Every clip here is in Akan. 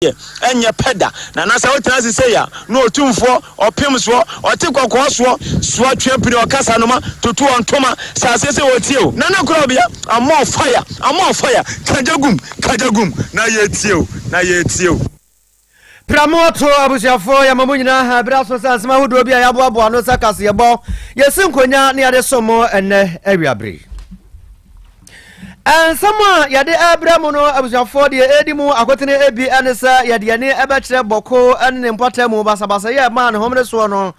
Deɛ ɛnyɛ pɛ da. Na na sɛ wotena ase sei a, na Otumfoɔ, ɔpem soɔ, ɔte kɔkɔɔ soɔ, soɔ twe apini, ɔkasa noma, tutu ɔntoma, sɛ aseɛ sɛ ɔtie o. Nana Korabea, I'm on fire, I'm on fire, ka gya gum, ka gya gum, na yɛretie o, na yɛretie o. Pramoto abusuafoɔ, yɛma mo nyinaa ha berɛ aso sɛ nsɛm ahodoɔ bi a yɛaboaboa ano sɛ kaseɛbɔ, yɛsi nkonya na yɛde som mo ɛnnɛ awiabere yi. Nsɛm a yɛde rebrɛ mo no, abusuafoɔ, deɛ ɛredi mu akotene bi ne sɛ yɛde yɛn ani bɛkyerɛ Bɔko ne ne mpɔtam basabasayɛ a ɛmaa ne homene soɔ no.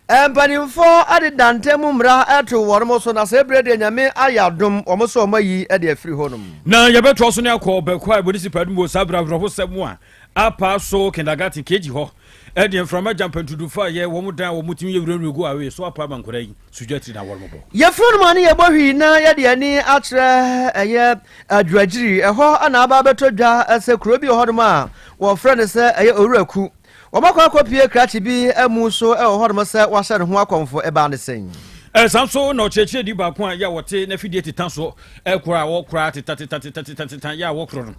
Mpanimfoɔ de dante mu mmara to wɔn so, na saa berɛ deɛ Nyame ayɛ adom wɔn so wɔn ayi de afiri hɔnom. Na yɛbɛtoa so ne akɔ Bɛkɔ a ɛbɔne si paadu mu wɔ saa berɛ awerɛhosɛm a apaa so kindergarten KG hɔ ɛdeɛ mframa gya mpantudu fa yɛ wɔn dan a wɔn tumi yɛ wurawura gu awe so apaa ma nkwadaa yi sodwa tiri na wɔn bɔ. Yɛfiri no ma ne yɛbɔ hwii na yɛde ani akyerɛ ɛyɛ Adwiragyiri. Ɛhɔ na aba abɛtɔ dwa sɛ kuro bi wɔ hɔnom a wɔfrɛ no sɛ ɛyɛ Owuraku. Wɔakɔ akɔpue krakye bi mu so wɔ hɔnom sɛ wahyɛ ne ho akɔmfo. Ɛbaa ne sɛn? Saa nso na ɔkyerɛkyerɛni baako a yɛ a wɔte n'afidie teta so kora a wɔkora teta teta teta teta teta yɛ a wɔkorɔ no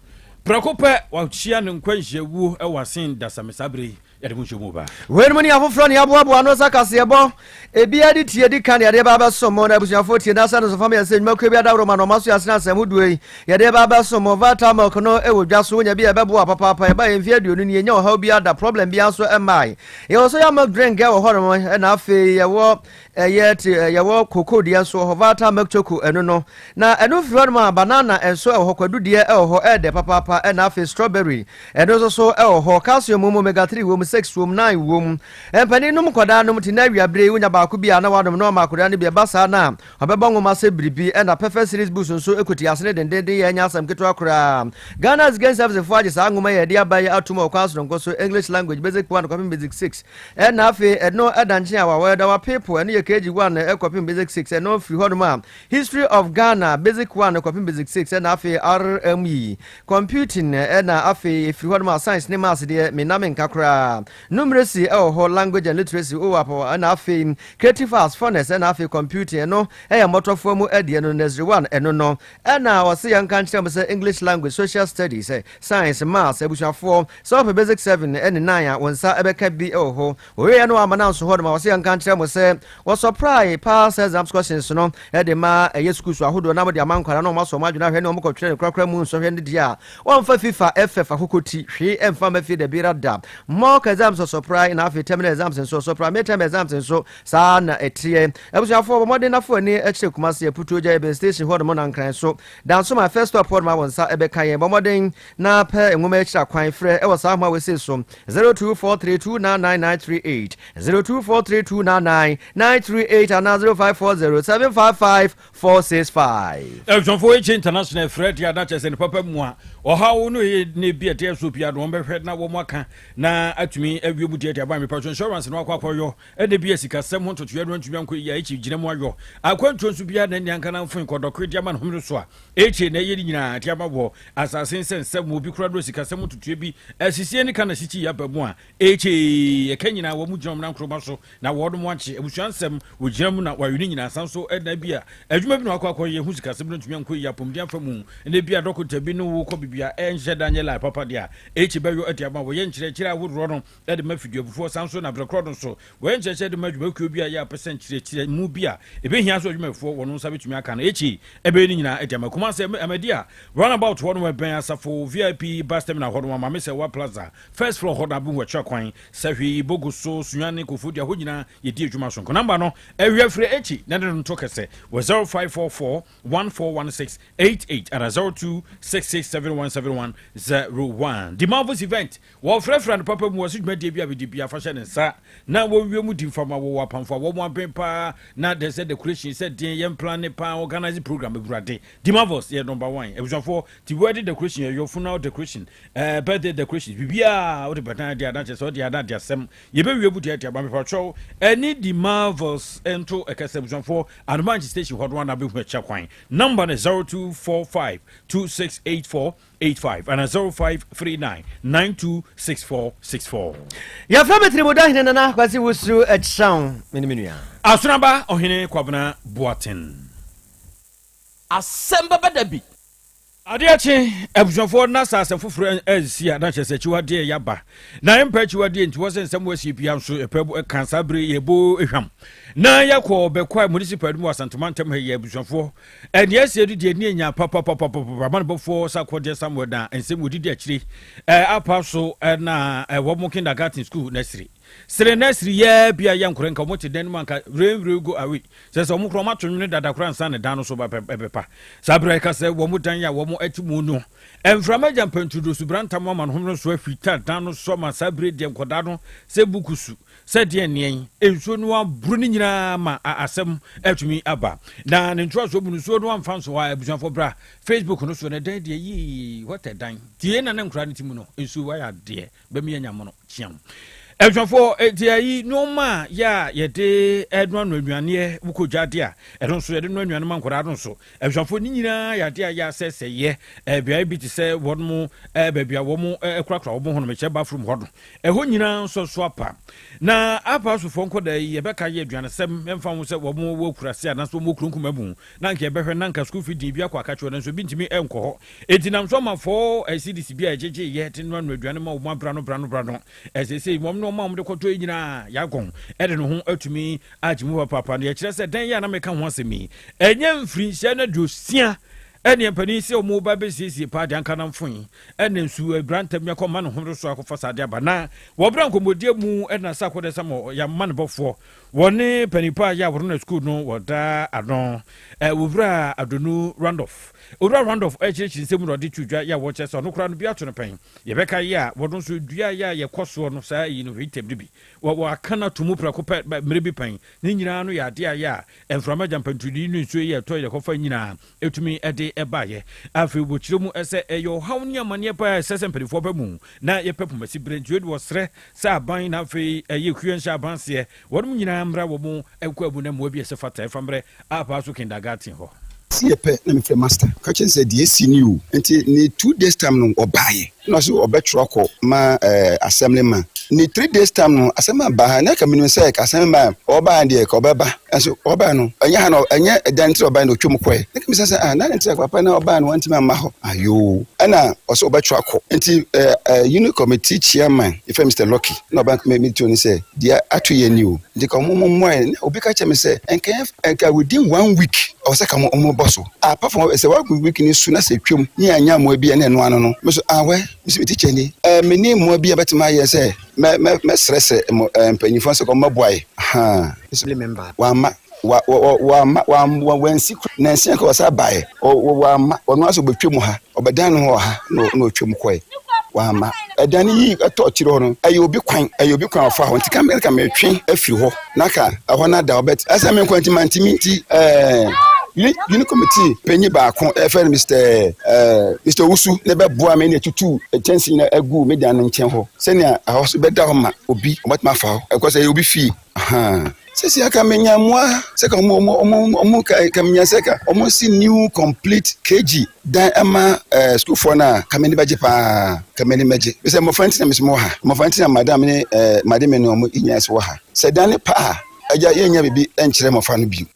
prɛko pɛ wahyia ne nkwanhyia wuo wɔ asen dasame saa berɛ yi. Yɛde mo nhyɛmu ba. Weinom ne afoforɔ ne yɛaboaboa ano sɛ kaseɛbɔ. Ebiara de tie di kan yɛde ba abɛsom mo. Na abusuafoɔ tie na sɛ no so fam yɛ sɛ nnwumakuo bi adaworo ma na ɔma so yɛ asene asɛm hodoɔ yi yɛde ba abɛsom mo. Vital Milk no wɔ dwa so, wonya bi a ɛbɛboa papaapa. Ɛba yɛ mfeɛ 20 nie, ɛnyɛ ɔhaw biara da, problem biara nso mmae. Yɛwɔ soya milk drink wɔ hɔnom, ɛna afei yɛwɔ Ɛyɛ te ɛ, yɛwɔ cocoa deɛ nso wɔ hɔ, Valta milk choco ɛno no. Na ɛno firi hɔnom a, banana nso ɛwɔ hɔ, kwadu deɛ ɛwɔ hɔ, ɛyɛ dɛ papaapa, ɛna afei strawberry ɛno nso so ɛwɔ hɔ. Calcium wɔ mu, omega 3 wɔ mu, 6 wɔ mu, 9 wɔ mu. Mpanin nom, nkwadaa nom, nti na awia bere yi wonya baako bi a na wanom na wama akwadaa no bi, ɛba saa no a, ɔbɛbɔ nwoma sɛ biribi. Ɛna Perfect Series Books nso ɛkɔti asene dendeenden yɛ ɛnyɛ asɛm ketewa koraa. Ghana Education Service foɔ agye saa nwoma yi a yɛde aba yi atom wɔ kwan sononko so, English Language, Basic 1 kɔpem Basic 6. Ɛna afei ɛno ɛda nkyen a wawɔ ɛda wa people ɛno yɛ KG 1 ɛkɔpem basic 6 ɛno firi hɔ nom a History of Ghana basic 1 kɔpem basic 6 ɛna afei RME Computing ɛna afei ɛfiri hɔ nom a Science ne Maths deɛ me na menka koraa Numeracy ɛwɔ hɔ Language and Literacy OAP ɛna afei Creative Arts Phonics ɛna afei Computing ɛno ɛyɛ mmɔtɔfoɔ mu ɛdeɛ no Nursery 1 ɛno no ɛna ɔse yɛnka nkyerɛ mo sɛ English Language Social Studies Science Maths abusuafoɔ Sɛ wopɛ Basic 7 ne 9 a, wo nsa bɛka bi wɔ hɔ. Wɔwieɛ no wɔamma no anso hɔ nom a, wɔse yɛnka nkyerɛ mo sɛ wɔsɔprae past exams questions no de ma ɛyɛ sukuu so ahodoɔ na wɔde ama nkwadaa na wɔasɔ wɔn adwene ahwɛ ne wɔn kɔtwerɛ no korakora mu nsɔhwɛ no deɛ a, wɔmfa FIFA, FF, akokɔti, hwee mfa mma fie dabiara da. Mock exams wɔsɔprae na afei terminal exams nso wɔsɔprae, midterm exams nso saa na ɛteɛ. Abusuafoɔ bɔ mmɔden na fa w'ani kyerɛ Kumasi, Aputuogya, Eben Station hɔ nom na Nkran so. Dansoman first stop hɔ nom a wo nsa bɛka yɛn. Bɔ mmɔden Na pɛ nwoma akyiri akwan frɛ wɔ saa ahomawa sei so, 0243299938, 0243299938 anaa 0540755465. Abusuafoɔ HA International frɛ deɛ na kyerɛ sɛ ne papa mu a ɔhaw no yɛ ne bi ɛteɛ so pia no wɔn bɛhwɛ na wɔn aka na atumi awie mu deɛ deɛ aban mepatwo insurance no akɔ akɔyɔ ɛna bi a sikasɛm ho ntotoeɛ no antumi ankɔ yie a HA gyina mu ayɔ akwantuo nso biara na nni anka na mfoe kɔdɔkore de ama ne homene so a HA na ɛyɛ ne nyinaa de ama wɔ Asase nsɛnsɛm mu obi kura do sikasɛm ntotoe bi asisie ne ka na sikyi aba mu a ekyee ɛka nyinaa wɔn gyina wɔn nankoroma so na wɔn mo akye abusua nsɛm wɔgyina mu na wɔawe ne nyinaa san so ɛna bi a adwuma bi na wakɔ akɔyɛ ho sikasɛm no ntumi ankɔ yi apɔmuden afa mu na bi a dɔkota bi ne wo kɔ bibi a ɛnhyɛ da nyɛ lie papa deɛ a ekyi bɛyɔ ɛde ama wɔyɛ nkyerɛkyerɛ ahodoɔ no ɛde ma fiduabufoɔ san so na berɛ korɔ no so Wɔyɛ nkyerɛkyerɛ de ma adwumakuo bi a ɛyɛ apɛ sɛ nkyerɛkyerɛmu bi a ɛbɛhia sɛ adwumayɛfoɔ wɔn nsa bɛtumi aka no akyi ɛbɛyɛ ne nyinaa de ama. Kumasi Ahmadiyya Runabout hɔ nom ɛbɛn Asafo VIP Bus Terminal hɔ nom Amame Sɛwa Plaza First Floor hɔ na abɛhu akyira kwan Sahwi, Bogoso, Sunyani, Koforidua hɔ nyinaa yɛdi adwuma sonko. Namba no ɛhwɛ frɛ akyi na ne no nto kɛsɛ wɔ 0544 1416 88 ana 0266 7171 01. Dimanfos Event Wɔfrɛfrɛ no papa mu wɔ so dwumadie bi a bɛdi bia fa hyɛ ne nsa na wɔwie mu di mfama wɔwɔ apamfo a wɔn aben paa na dɛ sɛ decoration sɛ deɛn yɛn plane paa organize program awurade Dimavos yɛ number one abusuafoɔ ti wedding decoration yɛyɔ funeral decoration eh, birthday decoration biribiaa wode bɛdan adeɛ adankyɛ sɛ wode ada de asɛm yɛbɛwie mu deɛ ade aba mepatwɛw ɛne Dimavos nto ɛkɛsɛ abusuafoɔ Anomanche station hɔ no ana bɛhu ɛkyɛ kwan number no 0245 2684 85 ana 0539 926464. Yɛfrɛ me Tirimuda Hene Nana Kwasi Wusu Ɛkyɛw, me ne me nua. Asonaba Ɔhene Kwabena Boateng. Asɛm bɛba da bi. Adeɛ kye abusuafoɔ na sɛ asɛm foforɔ ansi a, na kyerɛ sɛ akyiwadeɛ yɛaba na ɛmpa akyiwadeɛ nti wɔ sɛ nsɛm wɔasie bia nso ɛpɛ ka saa bere yɛbɔ hwam na yɛkɔ bɛkɔ a municipal no mu Asantema ntam ha yɛ abusuafoɔ ɛneɛ asie no deɛ ne anya papapapapapa amanebɔfoɔ sɛ akɔdeɛ Samuel na nsɛm wɔdidi akyire apa so na ɛwɔ mo kindergarten school nursery sere nursery yɛ bia yɛ nkorɛ nka wɔn te dan no mu anka rain rain go away sɛ sɛ wɔn korɔ wɔn ato nwene dada koraa nsa ne dan no so bɛpa saa berɛ ɛka sɛ wɔn dan a wɔn ati mu no mframa gya mpantudo subrantam ama no ho no so ahwita dan no so ama saa berɛ deɛ nkɔdaa no sɛ buku su sɛ deɛ nneɛn nsuo no aboro no nyinaa ma asɛm atumi aba na ne ntoasoɔ mu no nsuo no amfa nso hɔ a abusuafoɔ bra Facebook no so no dan deɛ yii wɔtɛ dan tie na ne nkora no ti mu no nsuo wayɛ adeɛ bɛmi anya mono kyeam abusuafoɔ eti ayi nneɛma a yɛ a yɛde ɛnoa no aduaneɛ wokɔ gya adeɛ a ɛno nso yɛde noa aduane ma nkwadaa no nso abusuafoɔ ne nyinaa yɛ adeɛ a yɛ asɛsɛ yɛ beaeɛ bi te sɛ wɔn mo baabi a wɔn kurakura wɔn ho no mekyɛ bathroom hɔ no ɛhɔ nyinaa nso so apa na apa asofoɔ nkɔda yi yɛbɛka yɛ aduanesɛm ɛmfa ho sɛ wɔn wɔ kurase anaasɛ wɔn wɔ kuro nkuma mu na nka yɛbɛhwɛ na nka school feeding bi akɔ akakyerɛ no nso bi ntumi nkɔ hɔ eti nam so ama fɔ cedis bi a yɛgyegye yɛ de noa no aduane ma wɔn abra no bra no bra no ɛsɛsɛ wɔn nneɛma a wɔde kɔtɔ yi nyinaa yɛagɔn ɛde ne ho atumi agye mu papaapa no yɛkyerɛ sɛ dan yi a na meka ho asɛm yi ɛnyɛ mfirinhyia no 60 ɛne mpanin sɛ wɔn ba bɛsiesie paa de anka namfo yi ɛna nsu abira ntam yɛkɔ ma ne ho so akɔfa saa de aba na wɔbrɛ nkɔmmɔdie mu ɛna sɛ akɔdɛ sɛ ma yɛama ne bɔfoɔ wɔne panipa a yɛ a wɔno na sukuu no wɔda ano wɔwura Adonu Randolph. Owura Randolph ɛkyerɛkyerɛ nsɛm mu na ɔde to dwa yɛ a wɔkyerɛ sɛ ɔno koraa no bi ato no pɛn yɛbɛka yɛ a wɔno nso dua yɛ a yɛkɔ soɔ no saa yi no hwɛ no bi wɔaka no ato mu prɛko pɛ mmerɛ bi pɛn ne nyinaa no yɛ adeɛ a yɛ a mframa gyampantudi ne nsuo yɛ ɛtɔ yɛkɔfa nyinaa ɛtumi ɛde ɛbaeɛ. Afei wɔkyerɛ mu ɛsɛ ɛyɛ ɔhaw ne amanneɛ paa ɛsɛ sɛ mpanimfoɔ bɛ mu na yɛpɛ pomasi berɛ nti wede wɔserɛ sɛ aban na afei ɛyɛ kuo nhyɛ abanseɛ wɔnom nyinaa mmra wɔ mo ɛkɔ amu na mmoa bi ɛsɛ fata ɛfa mmerɛ apaa so kindergarten hɔ. Si yɛ pɛ na mefrɛ master ka kyerɛ sɛ deɛ esi ni o nti ne 2 days time no ɔbaeɛ na ɔso ɔbɛtwerɛ kɔ ma assembly man ne 3 days time no asɛm aba ha na ka menim sɛ ka assembly man ɔbaa deɛ ka ɔbɛba ɛnso ɔbaa no ɛnyɛ ha na ɛnyɛ ɛdan nti ɔbaa no ɔtwam kɔɛ na ka sɛ ah na ne nti papa na ɔbaa no wantumi amma hɔ ayoo ɛna ɔsɛ ɔbɛtwerɛ akɔ nti unit committee chairman yɛfrɛ Mr Lucky na ɔba me tuo ne sɛ deɛ ato yɛ ni o nti ka ɔmo mo mmoa yɛ na obi ka kyerɛ me sɛ nka nka within one week ɔwɔ sɛ ka mo ɔmo bɔ so apart from sɛ one week ni su na sɛ twam ne yɛ anya mmoa bi a na ɛno ano no me so awɛ me so me teacher ni me ni mmoa bi a bɛtumi ayɛ sɛ mɛ mɛ mɛsrɛsrɛ mo mpanyinfoɔ sɛ kɔ mɛboa yɛ han wama wa wa wa wa wa wansi nansi nka wɔsa baeɛ wama ɔno asɛ ɔbɛtwa mu ha ɔbɛdan ne ho wɔ ha na ɔtwa mu kɔɛ wama ɛdan no yi ɛtɔ akyire hɔ no ɛyɛ obi kwan ɔfa hɔ nti ka mɛ ka mɛtwe afiri hɔ na ka ɛhɔ no ada ɔbɛt ɛsɛ me nkwa nti ma ntimi nti unit committee panyin baako ɛfɛ no Mr Owusu ne bɛboa me ne tutu kyɛnse na agu me dan no nkyɛn hɔ sɛnea ɛhɔ so bɛda hɔ ma obi ɔbɛtumi afa hɔ ɛkɔ sɛ ɛyɛ obi fie sisi aka menya mmoa sɛ ka ɔmo ka menya sɛ ka ɔmo si new complete KG dan ɛma sukuufoɔ no a ka m'ani bɛgye paa, ka m'ani bɛgye sɛ mmɔfra ntina mesɛ wɔ ha mmɔfra ntina madam ne madame ne ɔmo nyinaa sɛ wɔ ha sɛ dan ne pa a agya yɛnya biribi ɛnkyerɛ mmɔfra no bio.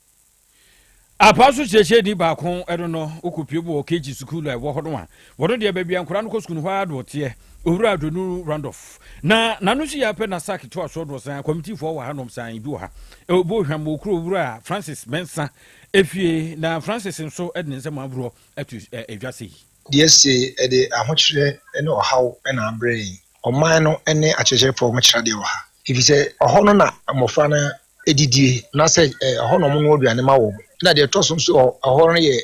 Apa so kyerɛkyerɛni baako ɛno no wokɔpie mu wɔ KG sukuu a ɛwɔ hɔ no a wɔno deɛ baabi a nkwadaa no kɔ sukuu no hɔ ara de ɔteɛ Owura Adonu Randolph na n'ano so yɛ apɛ na sak to asoɔ doɔ san kɔmitifoɔ wɔ hanom san bi wɔ ha ɛwɔ hwam wɔ kuro Owura Francis Mensa efie na Francis nso de ne nsɛm aborɔ atu edwa se yi. Deɛ sie ɛde ahokyerɛ ne ɔhaw na abrɛ yɛn ɔman no ne akyerɛkyerɛfoɔ mo kyerɛ deɛ wɔ ha ɛfiri sɛ ɔhɔ no na mmɔfra no didie na sɛ ɛhɔ na ɔmo no aduane ma wɔn na deɛ ɛtɔ so nso ɛhɔ no yɛ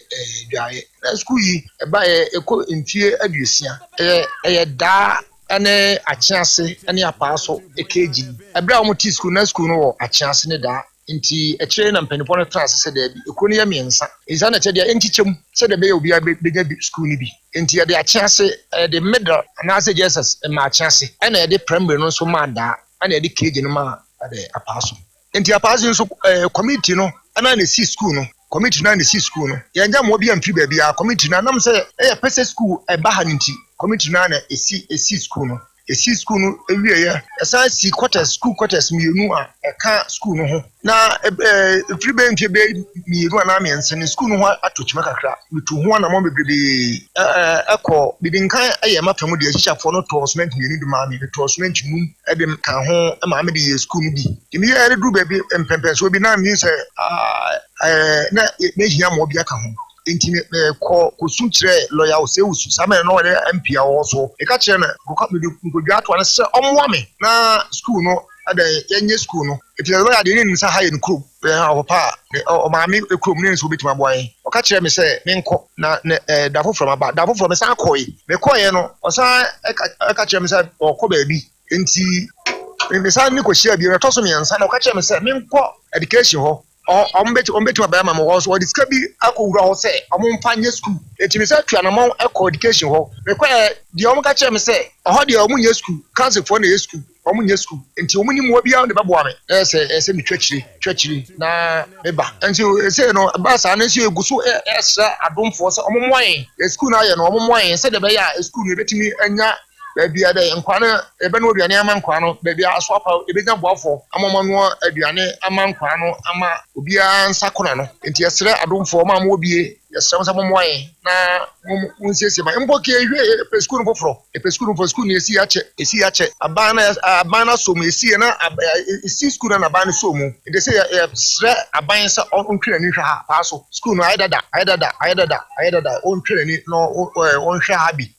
dwaeɛ na sukuu yi ɛbaeɛ ɛkɔ mfie 60 ɛyɛ daa ɛne Akyease ɛne Apaa so KG. Ɛberɛ a wɔn te sukuu na sukuu no wɔ Akyease ne daa nti akyire na mpanimfoɔ no tena ase sɛ daabi ekuro no yɛ mmiɛnsa nsa na kyɛ deɛ nkyekyɛm sɛdeɛ ɛbɛyɛ obiara bɛnya bi sukuu no bi nti yɛde Akyease yɛde middle anaasɛ JSS ma Akyease ɛna yɛde primary no nso maa daa ɛna yɛde KG no maa ɛde Apaa so nti Apaa so nso community no ɛna na esi sukuu no community no na esi sukuu no yɛn gya mmoa bi amfiri baabi a community no anam sɛ ɛyɛ pɛ sɛ sukuu ɛba ha no nti community no na esi sukuu no. Yɛsii sukuu no wieeɛ, yɛsan sii quarters, sukuu quarters mmienu a ɛka sukuu no ho. Na ɛfiri bɛyɛ mfeɛ bɛyɛ mmienu anaa mmiɛnsa ni, sukuu no ho atɔ kyima kakra. Metuu ho anammɔn bebrebee kɔɔ Bibinkan yɛ m'afa mu deɛ, tikyafoɔ no tɔɔ cement mmienu de maa me. Metɔɔ cement num de kaa ho maa mede yɛɛ sukuu no bi. Nti meyɛɛ no duruu baabi mpɛmpɛnsoɔ bi na mehu sɛ na mɛhia mmoa bi aka ho. Enti me mekɔ kɔsu kyerɛɛ lɔya Osei-Owusu, saa mmerɛ no na ɔyɛ MP a ɔwɔ so. Meka kyerɛɛ no, mekɔ mede nkɔdwa atoa no sɛ ɔmmoa me na sukuu no adɛn yɛnyɛ sukuu no. Ɛfiri sɛ lɔya deɛ ne nim sɛ ha yɛ ne kurom, ɔyɛ ɔpapa a ne ɔmaame kurom ne nso ɔbɛtumi aboa yɛn. Ɔka kyerɛɛ me sɛ menkɔ na ne ɛɛ da foforɔ maba. Da foforɔ mesan kɔe. Mekɔeɛ no ɔsan ɛka ɛka kyerɛɛ me sɛ ɔrekɔ baabi. Enti mesan ne kɔhyiaa bio. Ɛtɔ so mmiɛnsa no ɔka kyerɛɛ me sɛ menkɔ education hɔ. Wɔbɛtumi abɛyɛ ama me hɔ nso wɔde sika bi akɔwura hɔ sɛ wɔmfa nyɛ sukuu. Enti mesan tu anamɔn kɔ education hɔ. Mekɔɛ deɛ wɔka kyerɛɛ me sɛ ɛhɔ deɛ wɔnyɛ sukuu, councilfoɔ na ɛyɛ sukuu, wɔnyɛ sukuu. Enti wɔnni mmoa biara de bɛboa me. Na ɛyɛ sɛ ɛyɛ sɛ metwa akyire, twa akyire na meba. Enti seesei no ɛbaa saa no nso yɛgu so resrɛ adomfoɔ sɛ wɔmmoa yɛn. Yɛn sukuu no ayɛ no wɔmmoa yɛn sɛdeɛ ɛbɛyɛ a sukuu no yɛbɛtumi anya Baabi a dɛ nkwadaa no yɛbɛnoa aduane ama nkwadaa no, baabi a aso apa yɛbɛnya boafoɔ ama wɔn anoa aduane ama nkwadaa no ama obiara nsa kɔ n'ano. Nti yɛsrɛ adomfoɔ mo a mowɔ bie, yɛsrɛ mo sɛ mommoa yɛn na monsiesie ma mpo ke hwɛ yɛpɛ sukuu no foforɔ, yɛpɛ sukuu no foforɔ, sukuu no yɛsi akyɛ, yɛsi akyɛ, aban no aban no asɔ mu, yɛsi yɛ na yɛsi sukuu no na aban no sɔ mu. Nti sɛ yɛsrɛ aban sɛ ɔntwe n'ani nhwɛ ha paa so, sukuu no ayɛ dada, ayɛ dada, ayɛ dada, ayɛ dada, ɔntwe n'ani na ɔnhwɛ ha bi.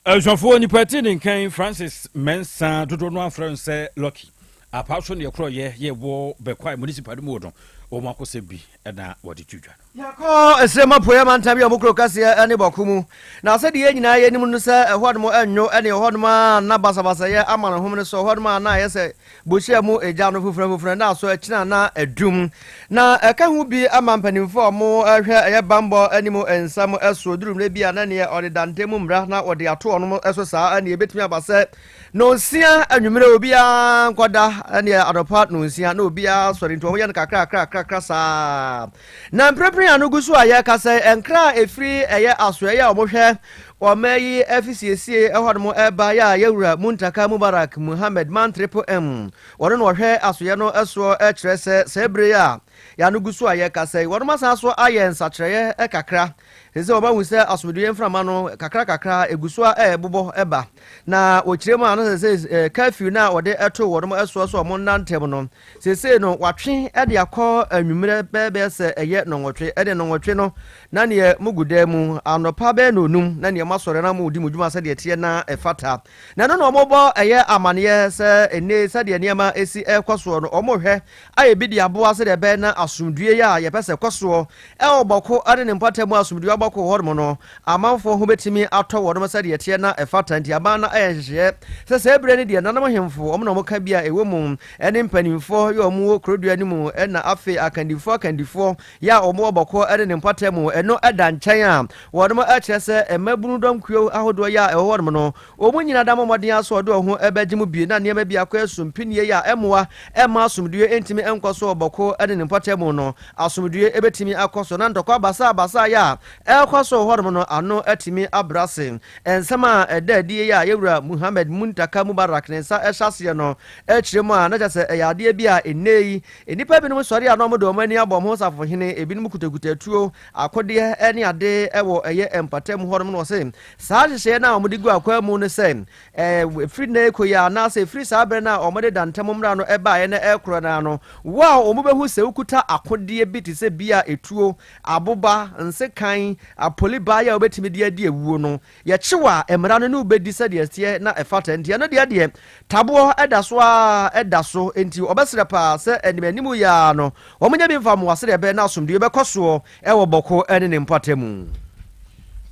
Abusuafoɔ nipa ti ne nkan Francis Mensah dodoɔ no afrɛ no sɛ Lucky apaa so neɛ korɔyɛ yɛ wɔ Bɛkwae municipal no mu no wɔn akɔsɛm bi na wɔde to dwa no. Yɛkɔ Esrem apueɛ mantam yi a wɔn kuro kɛseɛ ne Bɔko mu. Na sɛdeɛ yɛn nyinaa yɛnim no sɛ ɛhɔnom nnwo ne ɛhɔnom a na basabasayɛ ama no home no so, ɛhɔnom a na ayɛ sɛ Bohyia mu egya no fofrɛfofrɛ na asɔ akyina na adum. Na ɛka ho bi ama mpanimfoɔ a wɔhwɛ ɛyɛ bammɔ ne mu nsɛm soɔ duru mmerɛ bi a na neɛ ɔde ntam mu mmara na wɔde ato wɔn so saa ɛneɛ ɛbɛtumi aba sɛ nonsia anwummerɛ obiara nkɔda ɛneɛ anɔpa nonsia na obiara sɔre nti wɔyɛ no kakrakrakrakra saa. Na mprempren a no gu so a yɛrekasa yi, nkra a ɛfiri ɛyɛ asoɛeɛ a wɔhwɛ ɔman yi afisiesie ɛhɔnom ɛreba yɛ a yɛwura Muntaka Mubarak Muhammed Mantriple M wɔno na ɔhwɛ asoeɛ no soɔ kyerɛ sɛ saa bere yi a yɛano gu so a yɛrekasa yi wɔnom asan so ayɛ nsakyerɛeɛ kakra sɛ sɛ wɔahu sɛ asomdwoeɛ mframa no kakra kakra ɛgu so a ɛrebobɔ ba. Na wɔkyerɛ mu a no sɛ sɛ curfew no a wɔde to wɔnom soɔ sɛ wɔn nna ntɛm no Seesei no, wɔatwe de akɔ anwummerɛ bɛyɛ sɛ ɛyɛ nnɔnwɔtwe. Ɛne nnɔnwɔtwe no, na neɛ mogu dan mu, anɔpa bɛyɛ nnɔnnum, na neɛ moasɔre na moredi mo dwuma sɛdeɛ ɛteɛ na ɛfata. Na ɛno na wɔbɔ ɛyɛ amaneɛ sɛ ɛnnɛ sɛdeɛ nneɛma si rekɔ soɔ no, wɔrehwɛ ayɛ bi de aboa sɛdeɛ ɛbɛyɛ na asomdwoeɛ yi a yɛpɛ sɛ ɛkɔ soɔ ɛwɔ Bɔko ne ne mpɔtam asomdwoeɛ abɔko hɔnom no, amanfoɔ ho bɛtumi atɔ wɔnom sɛdeɛ ɛteɛ na ɛfata. Nti aban no ayɛ nhyehyɛeɛ sɛ saa berɛ no deɛ nananom ahemfo, wɔn na wɔka bi a ɛwɔ mu, ne mpanimfoɔ yɛ wɔn wɔ kurodua no mu, na afei akandifoɔ akandifoɔ yɛ a wɔn wɔ Bɔko ne ne mpɔtam, ɛno da nkyɛn a, wɔnom kyerɛ sɛ mmabunu dɔm kuo ahodoɔ yɛ a ɛwɔ hɔnom no, Wɔn nyinaa da mmɔden ara sɛ wɔde wɔn ho bɛgye mu bio na nneɛma biako a ɛso mpinie yi a ɛmmoa mma asomdwoe ntumi nkɔ so wɔ Bawku ne ne mpɔtam no, asomdwoe betumi akɔ so na ntɔkwa basabasayɛ a ɛrekɔ so wɔ hɔnom no ano atumi abrɛ ase. Nsɛm a ɛda adi yi a Yɛwura Muhammad Muntaka Mubarak ne nsa hyɛ aseɛ no kyerɛ mu a na kyerɛ sɛ ɛyɛ adeɛ bi a nnɛyi nnipa binom sɔre a na wɔde wɔn ani abɔ wɔn ho safohene, ebinom kutakuta atuo, akodeɛ ne ade wɔ ɛyɛ mpɔtam hɔnom na wɔse Saa nhyehyɛeɛ no a wɔde gu akwan mu no sɛ, ɛfiri nnɛ rekɔ yi anaasɛ ɛfiri saa berɛ no a wɔde da ntam mmara no baeɛ na ɛrekorɔ no ara no, wo a wɔbɛhu sɛ wokuta akodeɛ bi te sɛ bi a etuo, aboba, nsekan, apolibaa a wobɛtumi de adi awuo no, yɛkye wo a, mmara no ne wo bɛdi sɛdeɛ ɛteɛ na ɛfata. Nti ɛno deɛ deɛ, taboɔ da so ara da so. Nti wɔbɛsrɛ paa sɛ anim anim yi ara no, wɔnyɛ bi mfa mmoa sɛdeɛ ɛbɛyɛ na asomdwoeɛ bɛkɔ soɔ Ɛwɔ Bɔko ne ne mpɔtamu.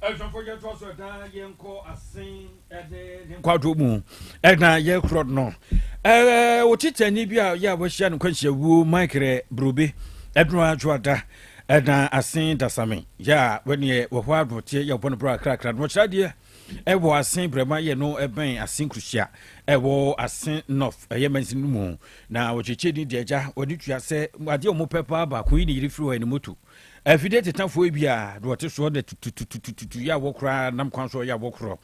Abusuafoɔ yɛntoa so ɛda yɛnkɔ asen ɛne ne nkwadwo mu ɛna yɛkorɔ no ɛɛ wɔ tikyani bi a yɛ a wɔahyia no nkwanhyia wuo Michael Brobe ɛdno adwo ada ɛna asen dasame yɛ a wɔneɛ wɔ hɔ adɔteɛ yɛ wɔbɔ no berɛ akrakra no wɔkyerɛ adeɛ ɛwɔ asen brɛma yɛ no ɛbɛn asen kuruhyia ɛwɔ asen north ɛyɛ mansin no mu Na ɔkyekyɛ ni deɛ agya wɔde tua sɛ adeɛ a wɔpɛ paa baako yi ne yere firi hɔ ɛne moto. Afidie tetafoɔ yi bi a deɛ ɔte soɔ na tututututu yɛ a wɔkoraa nam kwan so yɛ a wɔkorɔ.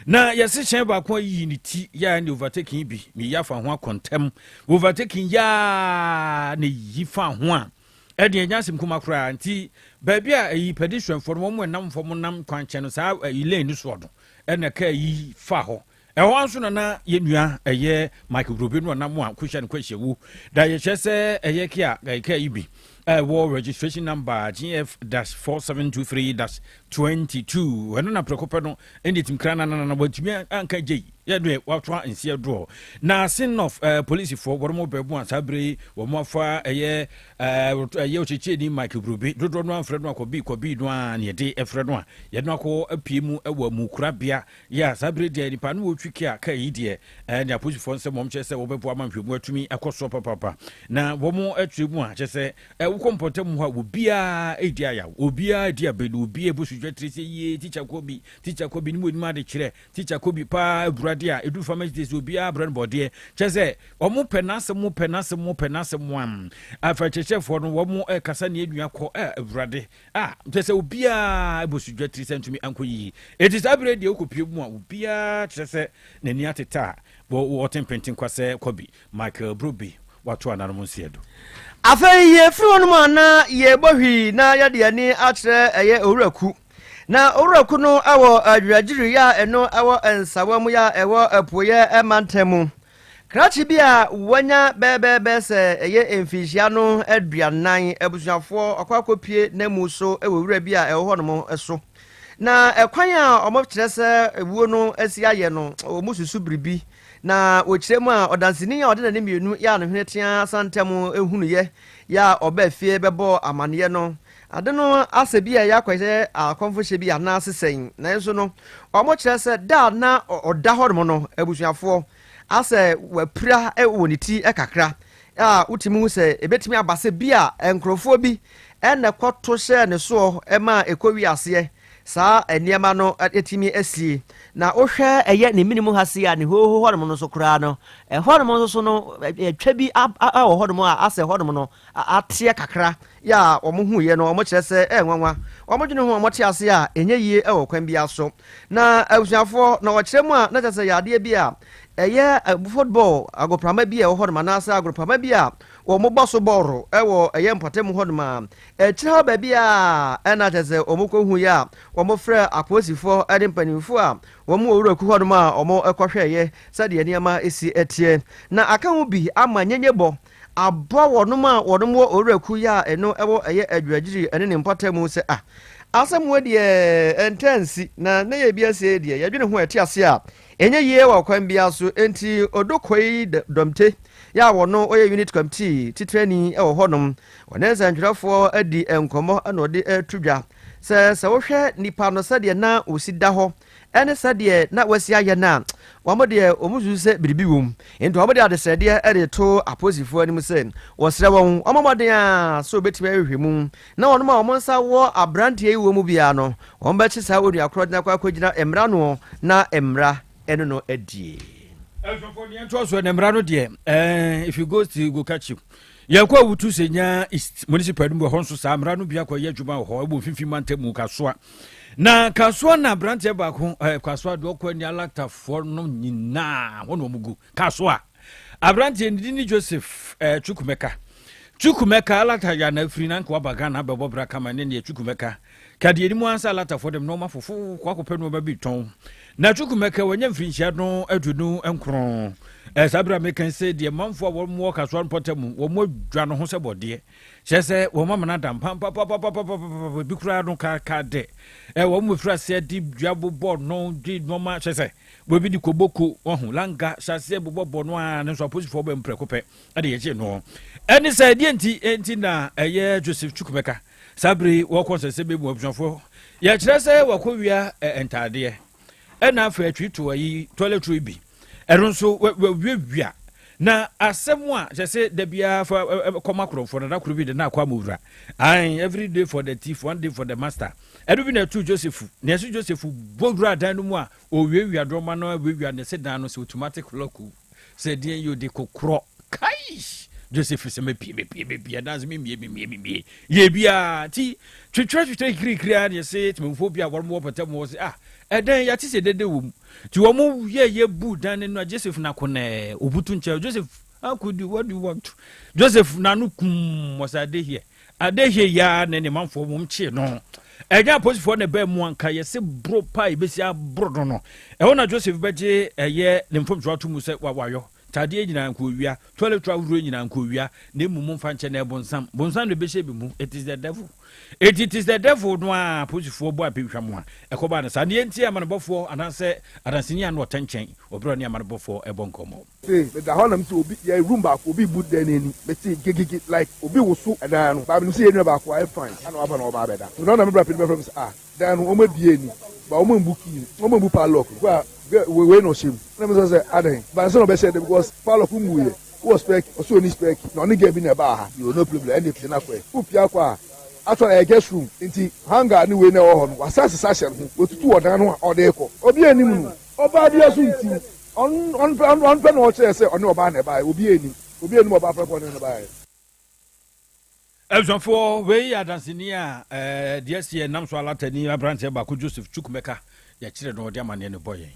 Na yɛse hyɛn baako ayiyi ne ti yɛ a ne overtaking bi meyi afa ho akɔntɛm. Overtaking yɛ a na yi fa ho a ɛde ɛnyɛ asɛm kuma koraa nti baabi a ɛyi pedestrianfoɔ no wɔn nam fam nam kwan kyɛn no saa ɛyi lane no soɔ no ɛna kaa yi fa hɔ. Ɛhɔ ara nso na na yɛn nua ɛyɛ Michael Brobe no ɔnam a kɔhyia no kwanhyia da yɛkyerɛ sɛ ɛyɛ kia kaa yi bi a ɛwɔ registration number GF dash 4723 dash 22 ɛno na prɛko pɛ no ɛne tim kra na na na wɔntumi anka gyei yɛde watoa nseɛ doɔ na Sinof eh, polisifoɔ wɔn mo bɛɛbo a saa bere yi wɔn afa ɛyɛ eh, ɛyɛ ɔkyekyɛni Michael Brobe dodoɔ no amfrɛ no akɔbi kɔbi no a ne yɛde ɛfrɛ no a yɛde no akɔ apue mu ɛwɔ amukurabea. Yeah, saa bere deɛ nipa no wɔtwi kia kaa yi deɛ ɛɛ ne apolisifoɔ nsɛm wɔn kyerɛ sɛ wɔbɛboa ama nhwɛmu atumi akɔ soɔ papaapa na wɔn akyerɛ mu a kyerɛ sɛ ɛwokɔ mpɔtam hɔ a obiara redi ayaw, obiara redi abɛn, obiara ebu so dwa tiri sɛ yie tikya kɔ bi, tikya kɔ bi ne mu anim ade kyerɛ tikya kɔ bi paa awurade a edu fam akyire sɛ obiara brɛ no bɔdeɛ kyerɛ sɛ wɔn pɛ n'asɛm pɛ n'asɛm pɛ n'asɛm a afa kyerɛkyerɛfoɔ no wɔn ɛkasa ne enua kɔ ɛ awurade A, kyerɛ sɛ obiara bɔ so dwatiri sɛ ntumi ankɔ yiye. Enti saa bere yi deɛ wokɔpue mu a, obiara kyerɛ sɛ n'ani ateta a wɔte mpentenkwa sɛ Kobe Michael Brobbey wato ananom nseɛ do. Afei yɛfiri hɔnom a na yɛrebɔ hwii na yɛde yɛn ani akyerɛ ɛyɛ Owura Ku. Na Owura Ku no wɔ Adwiragyiri a ɛno ɛwɔ Nsawa mu a ɛwɔ Apueɛ mantam mu. Krakye bi a wanya bɛɛbɛɛbɛ sɛ ɛyɛ mfinhyia no 40 abusuafoɔ akɔ akɔpue n'amu so wɔ wura bi a ɛwɔ hɔnom so. Na ɛkwan a wɔkyerɛ sɛ wuo no asi ayɛ no, wɔsusu biribi. Na wɔkyerɛ mu a, ɔdanseni a ɔde n'ani mmienu yɛ a ne hwene tea santam hunuiɛ yɛ a ɔbaa fie bɛbɔɔ amaneɛ no, ade no asɛ bi a ɛyɛ akɔyɛ akɔmfohyɛ bi anaase sɛn. Nanso no, wɔkyerɛ sɛ da a na ɔda hɔnom no, abusuafoɔ, asɛ wapira wɔ ne ti kakra a wotumi hu sɛ ebetumi aba sɛ bi a nkurɔfoɔ bi na ɛkɔto hyɛɛ ne soɔ ma ɛkɔwie aseɛ saa nneɛma no atumi asie. Na wohwɛ ɛyɛ ne mene mu ha sei a ne hooho hɔnom no so koraa no, ɛhɔnom nso so no ɛtwa bi wɔ hɔnom a asɛ hɔnom no ateɛ kakra yɛ a wɔn huiɛ no wɔn kyerɛ sɛ ɛyɛ nwanwa. Wɔn dwene ho a wɔte ase a ɛnyɛ yie wɔ kwan biara so. Na abusuafoɔ na wɔkyerɛ mu a na kyerɛ sɛ yɛ adeɛ bi a ɛyɛ football agoprama bi a ɛwɔ hɔnom anaasɛ agoprama bi a wɔn bɔ so bɔɔlo wɔ ɛyɛ mpɔtam hɔnom a akyire hɔ baabi a ɛna kyerɛ sɛ wɔn kɔ huiɛ a wɔn frɛ apolisifoɔ ne mpanimfoɔ a wɔn wɔ wura ku hɔnom a wɔn kɔhwɛeɛ sɛdeɛ nneɛma si teɛ na aka ho bi ama nyenyebɔ aboa wɔnom a wɔnom wɔ Owura kuo yi a ɛno ɛwɔ ɛyɛ Adwiragyiri ɛne ne mpɔtam sɛ ah asɛm wei deɛ ɛntɛ nsi na ne yɛ bi asie deɛ yɛdwene ho ɛte ase a ɛnyɛ yie wɔ kwan biara so. Enti Odokoi Dɔmte yɛ a wɔno ɔyɛ unit committee titrani ɛwɔ hɔnom ɔne nsɛntwerɛfoɔ adi nkɔmmɔ ɛna ɔde ɛto dwa sɛ sɛ wohwɛ nipa no sɛdeɛ na ɔsi da hɔ ɛne sɛdeɛ na wɔasi ayɛ no a, wɔn deɛ wɔn susu sɛ biribi wom. Enti wɔn de adesrɛdeɛ de to apolisifoɔ anim sɛ wɔsrɛ wɔn wɔmmɔ mmɔden a sɛ wɔbɛtumi ahwehwɛ mu na wɔn a wɔn nsa wɔ aberanteɛ yi wɔ mu biara no, wɔbɛkye saa onua korɔ de no akɔ akɔgyina mmara ano na mmara ɛne no adie. Ɛsɔfo deɛ ntoa so na mmara no deɛ eh, if you go still go catch you. Yɛkɔ Awutu Senya East Municipal no mu ɛhɔ nso saa mmara no bi akɔyɛ adwuma wɔ hɔ ɛwɔ mfimfini mantam mu Kasoa. Na Kasoa na aberanteɛ baako eh, Kasoa deɛ ɔkɔ ani alatafoɔ no nyinaa hɔ na wɔn gu Kasoa. Aberanteɛ ne din ne Joseph eh, Chukwumeka. Chukwumeka alata yɛ anafiri na nka waba Ghana abɛbɔ bra kama ne neɛ Chukwumeka. Ka deɛ anim ara sɛ alatafoɔ dem nneɛma fofo kɔ akɔpɛ nneɛma bi tɔn. Na Chukwumeka wanya mfirinhyia no 29. Eh, saa berɛ a meka sɛ deɛ manfoɔ a wɔn wɔ Kasoa mpɔtam wɔn adwa no ho sɛ bɔdeɛ. Kyerɛ sɛ wɔn amena da mpampapapapapapa bi koraa no ka ka dɛ. Eh, wɔn mu firi aseɛ de dua bobɔ no de nneɛma kyerɛ sɛ wɔbi de koboko wɔho langa hyɛ aseɛ bobɔ bɔ no a ne nso apolisifoɔ bɛ mprɛko pɛ ɛde yɛgye no. Ɛne sɛ ɛdeɛ nti nti na ɛyɛ Joseph Chukwumeka saa bere yi wɔkɔ nsɛsɛ bɛ mu abusuafoɔ yɛkyerɛ sɛ wɔkɔwia ntaadeɛ ɛna afei atwi to ayi toiletry bi ɛno nso wɔawiawia na asɛm a kyɛ sɛ da biara fa kɔma korɔmfoɔ no da koro bi de na akɔ ama owura ae every day for the thief, one day for the master. Ɛno bi na ɛto Joseph na ɛso Joseph bɔ wura dan no mu a ɔwiawia dɔma no awiawia ne se dan no sɛ automatic lock sɛ deɛ yɛ ɔde kokorɔ kai. Joseph sɛ mepie mepie mepie ɛdan sɛ memie memie memie yɛ biaa nti twetwerɛ twetwerɛ kirikiri a ne yɛse temamufoɔ bi a wɔn wɔ pɛtɛ mu wɔ sɛ ah, ɛdan yɛate sɛ dede wɔ mu, nti wɔn yɛ yɛ bu dan no a Joseph na konɛɛ obutu nkyɛn. Joseph, how could you, what do you want? Joseph n'ano kum wɔ sɛ ade here ade here yaa ne ne manfoɔ wɔn kyee no. Ɛnyɛ apolisifoɔ na ɛbɛn mu anka yɛsɛ boro pa ebesi aboro no. Ɛhɔ na Joseph bɛgye ɛyɛ ne mfomso ato mu sɛ wawayɔ tadeɛ nyinaa nkowia, toilet ahorow nyinaa nkowia, na emu mu mfa nkyɛn na ɛbonsam bonsam na ɛbɛhyɛ bi mu. It is the devil, it is the devil no a apolisifoɔ bɔ apehwɛ mu a ɛkɔba no saa neɛ nti amanebɔfoɔ anaasɛ adanseni a no ɔtɛ nkyɛn ɔberɛ ne amanebɔfoɔ ɛbɔ nkɔmmɔ. Say meda hɔ nam sɛ obi yɛ room baako, obi bu dan n'ani, mete gigigi like obi woso ɛdan no baabi no sɛ yɛ nua baako ayɛ fine ana waba na ɔba abɛda so na ɔna mebra pɛni bɛfrɛ mi sɛ ah, dan no wɔn abie ni ba wɔn mbu key, wɔn mbu padlock kó a wei na ɔhyɛ mu. Ɛna mi sɛ adan bansa na ɔbɛhyɛ de because padlock mu yɛ wɔ spare key, ɔsɛ oni spare key na ɔne girl bi na ɛbaa ha yɛ no problem. Ɛna efie na kɔ yɛ wopia kɔ a atɔ ɛyɛ guest room, nti hanger ne wei na ɛwɔ hɔ no wasa sisa hyɛ no ho, wotutu wɔ dan no a ɔde kɔ obi anim no ɔbaa bi ɛso nti ɔnpɛ na ɔkyerɛ sɛ ɔne ɔbaa na ɛbaa. Obi anim, obi anim ɔbaa fɛ kɔ ɔne ne baa yɛ. Abusuafoɔ, wei yɛ adanseni a deɛ si nam so alatani aberanteɛ baako Joseph Chukwumeka yɛkyerɛ no ɔde amanneɛ no bɔ yɛn.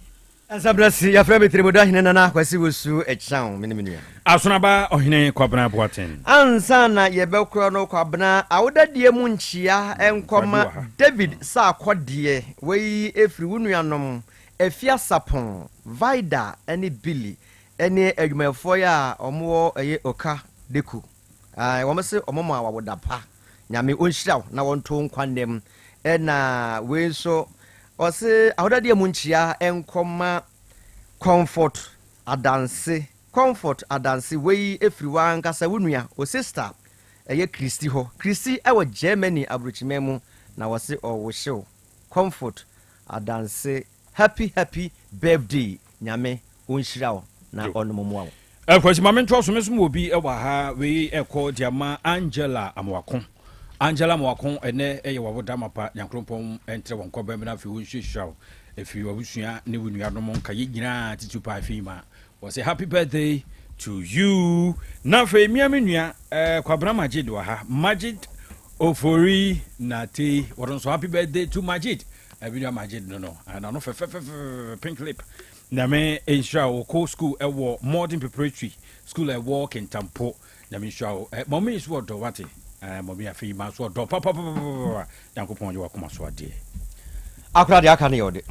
Ɛnsabrɛ yɛfrɛ me Tirimuda Hene Nana Kwasi Wosu Ɛkyaw, me ne me nua. Asonaba Ɔhene Kwabena Boaten. Ansa na yɛbɛkorɔ no, Kwabena, awodadie mu nkyia nkɔma David Saakɔdeɛ. Wei ɛfiri wo nuanom Afia Sapon, Vida ne Billy ne adwumayɛfoɔ yi a ɔmowɔ ɛyɛ Oka Deko. Wɔn se ɔmo ma wawoda pa, Nyame ɔnhyira wo na wɔnto nkwa nnam. Ɛna wei nso ɔse ahodadeɛ mu nkyia nkɔma Comfort Adanse, Comfort Adanse. Wei ɛfiri wankasa wo nua o sister ɛyɛ Kristi hɔ. Kristi ɛwɔ Germany aburokyima mu na wɔse ɔwohyew Comfort Adanse happy happy birthday, Nyame ɔnhyira wo na ɔnom mmoa wo. Kwasi, ma mentoa so. Me nso mewɔ bi wɔ ha. Wei ɛkɔ de ama Angela Amoako. Angela Amoako, ɛnɛ ɛyɛ wawoda mapa. Nyankorompɔn ɛntrɛ wɔn kɔbɛn na afei wɔnhyiahyira wo ɛfiri wabusua ne wo nuanom nka yɛ nyinaa titiri paa afei ma wɔsɛ happy birthday to you. Na afei mmea me nua Kwabena Majid wɔ ha, Majid Ofori Nate, wɔn nso happy birthday to Majid. Ɛbi nua Majid no n'ano fɛfɛfɛfɛ, pink lip. Nyame nhyira wo. Kɔ school ɛwɔ Modern Preparatory School ɛwɔ Kintampo. Nyame nhyira wo. Mɔmi nso ɔdɔ wate. Mɔmi afei ma nso ɔdɔ papapapapa. Nyankopɔn yɛ wakoma so adeɛ. Akora deɛ aka no yɛ ɔde.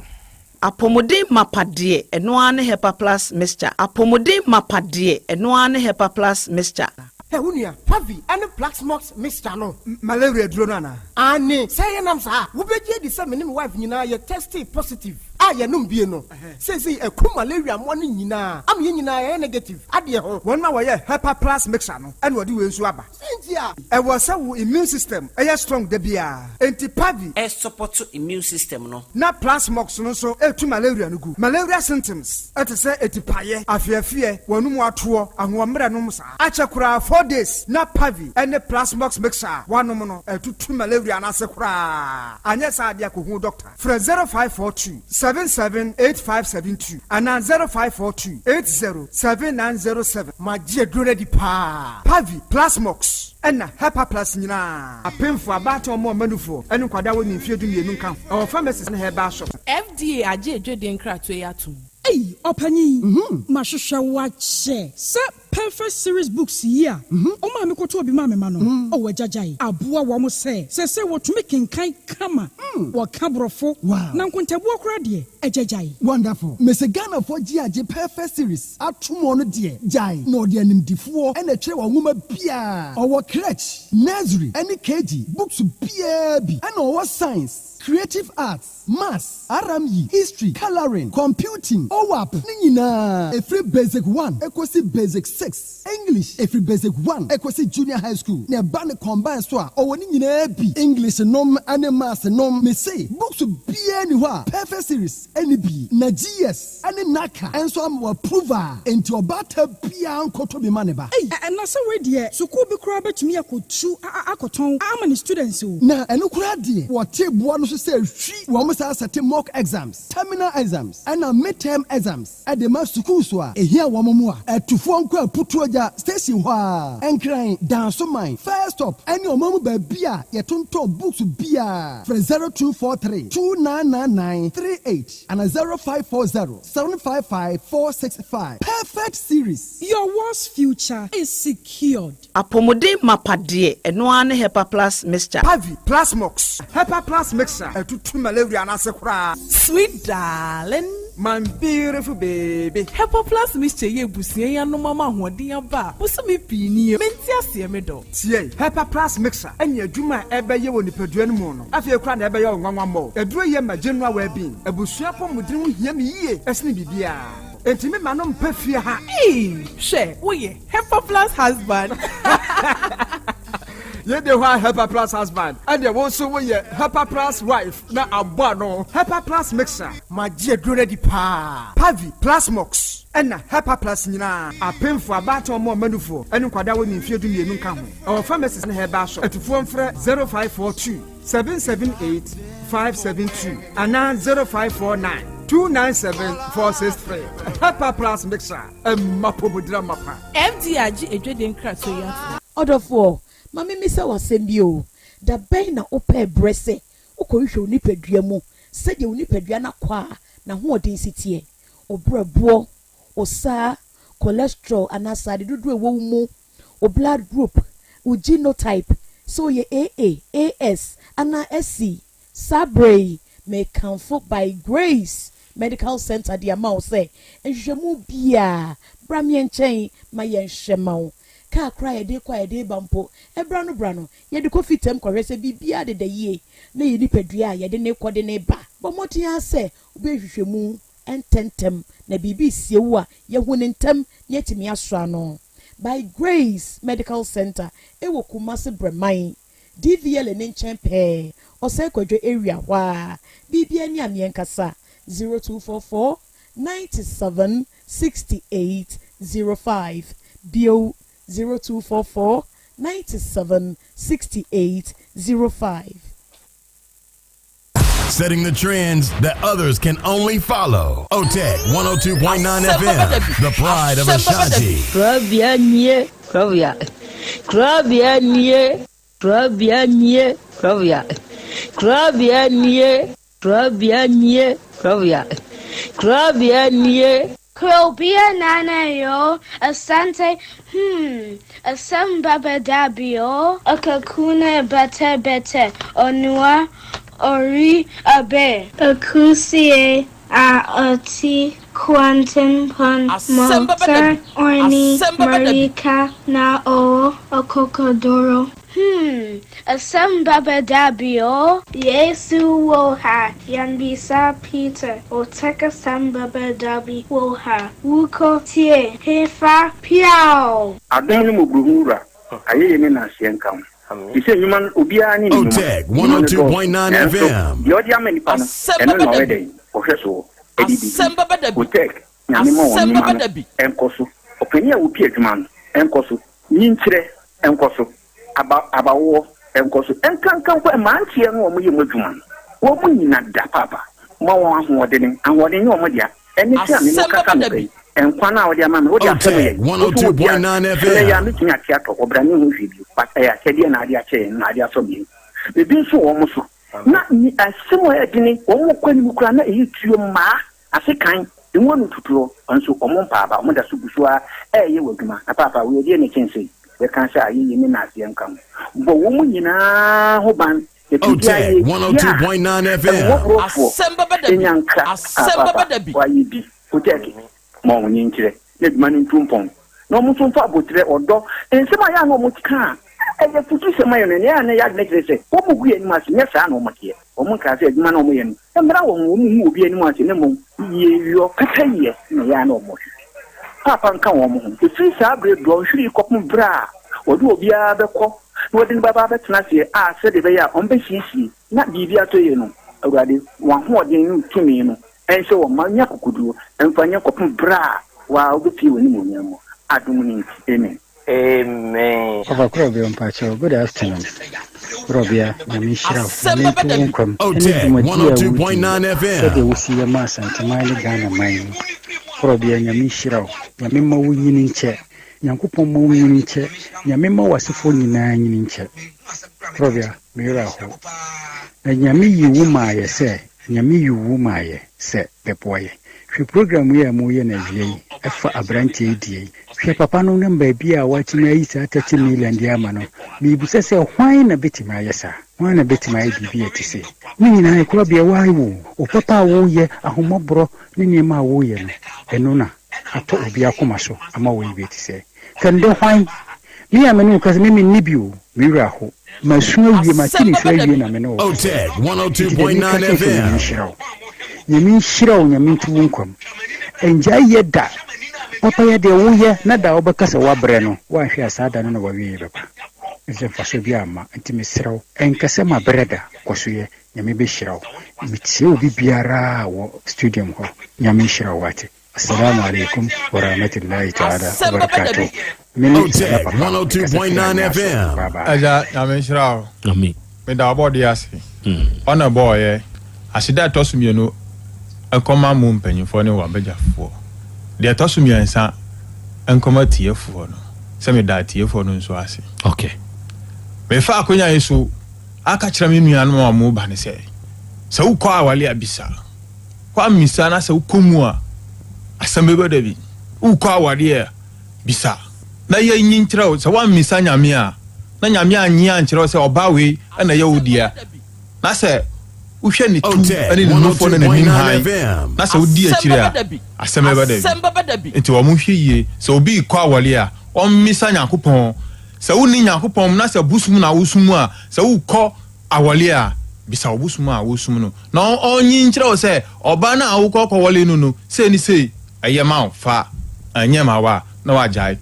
Apɔmuden mapa deɛ, ɛno ara ne Hepa Plus Mixture. Apɔmuden mapa deɛ, ɛno ara ne Hepa Plus Mixture. Ɛ wo nua, Pavi ɛne Plasmox mixture no. Malaria duro no anaa? Ane sɛ yɛnam saa, wobɛgye adi sɛ me ne me wife nyinaa yɛ tested positive a yɛnom bie no seesei ɛku malaria mmoa no nyinaa ama yɛn nyinaa yɛyɛ negative adeɛ ho. Wɔn a wɔyɛ Hepa Plus Mixture no ɛna wɔde wei nso aba. Sɛ nti a. Ɛwɔ sɛ wo immune system ɛyɛ strong da biara, enti Pavi ɛsupport immune system no. Na Plasmox no nso ɛtu malaria no gu. Malaria symptoms ɛte sɛ etipaeɛ, afeafeɛ, wɔnum atoɔ, ahoɔmmerɛ nom saa. Akyɛ koraa 4 days na Pavi ɛne Plasmox mixture a wanom no ɛtutu malaria no ase koraa. Anyɛ saa adeɛ akɔhu doctor. Frɛ 0542 778572 anaa 0542 807907. Magye aduro no adi paa. Pavi, Plasmox ɛna Hepa Plus nyinaa, apemfo, abaatan, ɔmo ɔmanufoɔ ɛne nkwadaa wɔ ne mfeɛ 12 nka ho. Ɛwɔ pharmacies ne herbal shop. FDA agye edwedie nkratoɔ yi atom. Ei, ɔpanyin, mahwehwɛ wo akyɛ sɛ Perfect Series books yi a ɔma me kɔtɔ obi ma me ma no. Ɔwɔ agyagyae aboa wɔn sɛ wɔtumi kenkan kama, wɔka borɔfo na nkontabuo koraa deɛ agyagyae. Wonderful. Mese Ghanafoɔ gye agye Perfect Series atom no deɛ gyae na ɔde animdifoɔ ɛna ɛtwerɛ wɔn nwoma biara. Ɔwɔ crèche, nursery ɛne KG books biara bi, ɛna ɔwɔ science, creative arts, maths, RME, history, colouring, computing, OWAP ne nyinaa ɛfiri basic 1 ɛkɔsi basic 6, English ɛfiri basic 1 ɛkɔsi junior high school, na ɛba ne combine so a ɔwɔ ne nyinaa bi, English nom ne maths nom. Mese books biara ni hɔ a Perfect Series ɛne bi na GS ɛne NaCCA ɛnso ama wɔ approve a, enti ɔbaata biara nkɔtɔ bi ma ne ba. Ei, ɛna sɛ wei deɛ sukuu bi koraa bɛtumi akɔtu akɔtɔn ama ne students o. Na ɛno koraa deɛ wɔte boa no so. sɛ hwi. Wɔn san sɛte mock exams, terminal exams ɛna mid-term exams de ma sukuus a ehia wɔn mmoa. Atufoɔ nkɔ Aputuogya station hɔ ara, Nkran, Dansoman, First Stop ɛne ɔman mu baabi a yɛtontɔn books biara. Frɛ 0243 2999 38 anaa 0540 755 465. Perfect Series. Your world's future is secured. Apɔmuden mapa deɛ, ɛno ara ne Hepa Plus Mixture. Pavi, Plasmox, Hepa Plus Mixture atutu malaria no ase koraa. Sweet darling. My beautiful baby. Hepa Plus Mixture yi abusua yi anom ama ahoɔden aba a bosome pii nie. Mente aseɛ me dɔ. Tie! Hepa Plus Mixture ne adwuma a ɛbɛyɛ wɔ nipadua no mu no, afei koraa na ɛbɛyɛ wo nwanwa mmɔ. Aduro yi yɛ ma general well-being. Abusua apɔmuden ho hia me yie sene biribiara. Enti me ma no mpa fie ha. Eii hwɛ woyɛ Hepa plus husband. Yei de hɔ a Hepa plus husband ɛneɛ wo nso woyɛ Hepa plus wife na abɔ ano. Hepa plus mixer. Magye aduro no adi paa. Pavi, Plasmox ɛna Hepa plus nyinaa. Apemfoɔ, abaatan ɔmo ɔma nufoɔ ɛne nkwadaa a wɔnni mfeɛ 12 nka ho. Ɛwɔ pharmacies ne herbal shop. Atufoɔ mfrɛ 0542 778 572 anaa 0549 297 463. Hepa Plus Mixer, ɛma apɔmuden amapa. FDA agye adwadie nkratoɔ yi atom. Ɔdɔfoɔ, ma memmisa wo asɛm bi o, da bɛn na wopɛɛ berɛ sɛ wokɔhwehwɛ wo nipadua mu sɛdeɛ wo nipadua no akwaa n'ahoɔden si teɛ, wo berɛboɔ, wo saa, cholesterol anaa sradeɛ dodoɔ a ɛwɔ wo mu, wo blood group, wo genotype, sɛ woyɛ AA, AS anaa SC. Saa berɛ yi, mekamfo By Grace Medical Center de ama wo sɛ nhwehwɛmu biara, bra me nkyɛn ma yɛnhwɛ ma wo. Kaa koraa a yɛde rekɔ a yɛde reba mpo, ɛberɛ ano berɛ ano, yɛde kɔ fitam kɔhwɛ sɛ biribiara deda yie na yɛn nipadua a yɛde no rekɔ de no reba. Bɔ mmɔden ara sɛ wobɛyɛ nhwehwɛmu ntɛmntɛm na biribi resie wo a, yɛahu no ntɛm na yɛatumi asɔ ano. By Grace Medical Centre wɔ Kumasi Brɛman, DVLA no nkyɛn pɛɛ, Ɔsɛe Kwadwo area hɔ ara. Biribiara ni a meɛnkasa, 0244 97 68 05, bio 0244 97 68 05. Setting the trends that others can only follow. OTEC 102.9 FM, the pride of Ashanti. Kurabea nie, kurabea. Kurabea nie, kurabea nie, kurabea. Kurabea nie, kurabea nie, kurabea. Kurabea nie. Krobea nana yo, asante hmm, asem baba dabio, akakuna bete bete, onua ori abe. Akusie a ɔte Kwantempɔn Asɛm bɛba da mu bi. Sɛ ɔne Asɛm bɛba da bi. Marika na ɔwɔ ɔkɔkɔduro. Hmm, asɛm bɛba da bi o. Yesu wɔ ha, yɛmmisa Peter, ɔtɛk asɛm bɛba da bi wɔ ha, wokɔ tie, hefa, piaw! Adom ne mmɔborɔhunu Wura, ayɛyie ne nnanseɛ nka wo. Te sɛ nnwuma no, obiara ne ne nnwuma. OTEC Nnwuma no dɔɔso, 102.9 nanso FM. deɛ ɔde ama nnipa no, Asɛm ɛno na bɛba da ɔyɛ bi. dɛn? Ɔhwɛ soɔ de di Asɛm dwuma. bɛba da bi. OTEC, Nyame ma wɔn Asɛm nnwuma bɛba no da bi. nkɔ so. Ɔpanin a ɔpi adwuma no nkɔ so. Nyinkyerɛ nkɔ so. Aba, abawoɔ nkɔ so. Ɛnkanka mpo mmeranteɛ no a wɔyɛ mu adwuma no, wɔn nyina da paapa. Ma wɔn ahoɔdene. Ahoɔden nyɛ wɔn dea. Ɛne sɛ a me ne wo Asɛm kasa bɛba da anɔpa bi. yi, nkwa no a wode ama me, wode asɛm OTEC yɛn. Wo nso wɔ bi a, 102.9 ɛnnɛ yi ara FM. mɛtumi ate atɔ, ɔbra ne ho hwee bio. But ɛyɛ akyɛdeɛ na ade akyɛ yɛn, na ade asɔ yɛn. Ebi nso wɔ wɔn so. Na ne asɛm a ɛyɛ dene, wɔn kɔ anim koraa na ɛyɛ tuo mmaa, ase kan, emu ano tutuo, nso wɔn mpa aba, wɔn da so gu so ara reyɛ wɔ adwuma. Na paapa, wei ɛdeɛn na ɛkyɛn sei? Yɛka sɛ ayɛyie ne naaseɛ nka ho. Bɔ wɔn nyinaa ho ban. Yɛte OTEC biara yɛhyia 102.9 a, FM. ahummɔborɔfoɔ Asɛm bɛba da bi. nya nkra. Asɛm Paapa, bɛba da bi. wɔayɛ bi. OTEC, ma wɔn nkyerɛ na adwuma no ntu mpɔn. Na wɔn nso mfa aboterɛ, ɔdɔ, nsɛm a ɛyɛ a na wɔka a ɛyɛ afutusɛm ma yɛn no, ɛnea ɛyɛ a na ɛyɛ adwene kyerɛ sɛ wɔgu yɛn anim ase. Nyɛ saa na wɔteɛ. Wɔnkaa sɛ adwuma no a wɔyɛ no mmra wɔn ho, wɔnhu obi anim ase, na mmom yieyɔ, pɛpɛyɛ na ɛyɛ a na wɔhwehwɛ. Paapa nka wɔn ho. Ɛfiri saa berɛ dɔnhwere yi kɔpem berɛ a wɔde obiara bɛkɔ na wɔde no bɛba abɛtena aseɛ a sɛdeɛ ɛbɛyɛ a wɔbɛsiesie na biribi atɔ yie no, Awurade, w'ahoɔden ne wo tumi no nhyɛ wɔn ma nya akokoduo mfa nyɛ kɔpem berɛ a wo ara wobɛpue w'animuonyam mu. Adom no nti, amen. Amen. Papa Korɔbea mpakyɛw good afternoon. Korɔbea, Nyame nhyira wo, Asɛm Nyame bɛba nto da wo bi. nkwa mu, ɛne Otec dwumadie a woredi 102.9 yi, FM. sɛdeɛ wosi yɛ ma Asanteman ne Ghana man yi. Korɔbea, Nyame nhyira wo, Nyame mma wo nyini nkyɛ, Nyankopɔn mma wo nyini nkyɛ, Nyame mma w'asefoɔ nyinaa nyini nkyɛ. Korɔbea, me werɛ ahow. Na Nyame yii wo maa yɛ sɛ, Nyame yii wo maa yɛ sɛ bɛboa yɛ. Hwɛ program yi a moreyɛ no awia yi, ɛfa abranteɛ yi deɛ yi. Hwɛ papa no ne baabi a watumi ayi saa 30 million de ama no. Merebisa sɛ hwan na bɛtumi ayɛ saa? Hwan na bɛtumi ayɛ biribi a ɛte sei? Ne nyinaa ɛkorabea woayɛ o, wo papa a woreyɛ, ahummɔborɔ ne nneɛma a woreyɛ no, ɛno na atɔ obi akoma so ama woayɛ biribi a ɛte sei. Kɛndɛ hwan? Me a me ne wo kasa, me menni bi o, me werɛ aho. Masu awie, mate Asɛm nisuo bɛba da awie bi. na me ne wo kasa. Otec Nti deɛ meka 102.9 kyerɛ sɛ Nyame FM. nhyira wo. Nyame nhyira wo, Nyame nto wo nkwa mu. Ɛngyae yɛ da. Papa yɛ deɛ woyɛ na da a wobɛka sɛ woabrɛ no, woanhwɛ a saa da no na w'awieɛ bɛba. Ɛfiri sɛ mfasoɔ biara mma. Nti mesrɛ wo, ɛnka sɛ mabrɛ da. Kɔ so yɛ. Nyame bɛhyira wo. Metie obi biara wɔ studium hɔ. Nyame nhyira wo wate. Assalamu alaikum warahmatullahi ta'ala Asɛm bɛba da bi. wabarakatuh. Me ne Sada Otec Papa mekasa firi 102.9 Anyaa so. FM. Bye bye. Agya Nyame nhyira wo. Amen. Meda ɔbɔdeɛ ase. Ɔna ɛbɔɔyɛ. Aseda a ɛtɔ so mienu nkɔma mo mpanyinfoɔ ne w'abagyafoɔ. Deɛ ɛtɔ so miɛnsa nkɔma atiefoɔ no. Sɛ meda atiefoɔ no nso ase. Okay. Mefa akonya yi so aka kyerɛ me nuanom a wɔn ba no sɛ, sɛ wokɔ awale a bisa. Woammisa na sɛ wokɔ mu a, asɛm bɛba da bi. Wokɔ awadeɛ a, bisa na yɛnyi nkyerɛ wo. Sɛ woammisa Nyame a, na Nyame annye ankyerɛ wo sɛ ɔbaa wei na ɛyɛ wo dea, na sɛ wohwɛ ne tu ne ne nufoɔ ne n'anim hann, na sɛ wodi akyire a, asɛm bɛba da bi. Nti wɔn hwɛ yie, sɛ obi rekɔ awadeɛ a, ɔmmisa Nyankopɔn. Sɛ wonni Nyankopɔn mu na sɛ bosom na wosom a, sɛ wokɔ awɔle a, bisa wo bosom a wosom no na ɔnyi nkyerɛ wo sɛ ɔbaa no a wokɔ kɔwɔle no no sei ne sei, ɛyɛ ma wo, fa, ɛnyɛ ma wo a, na wagyae.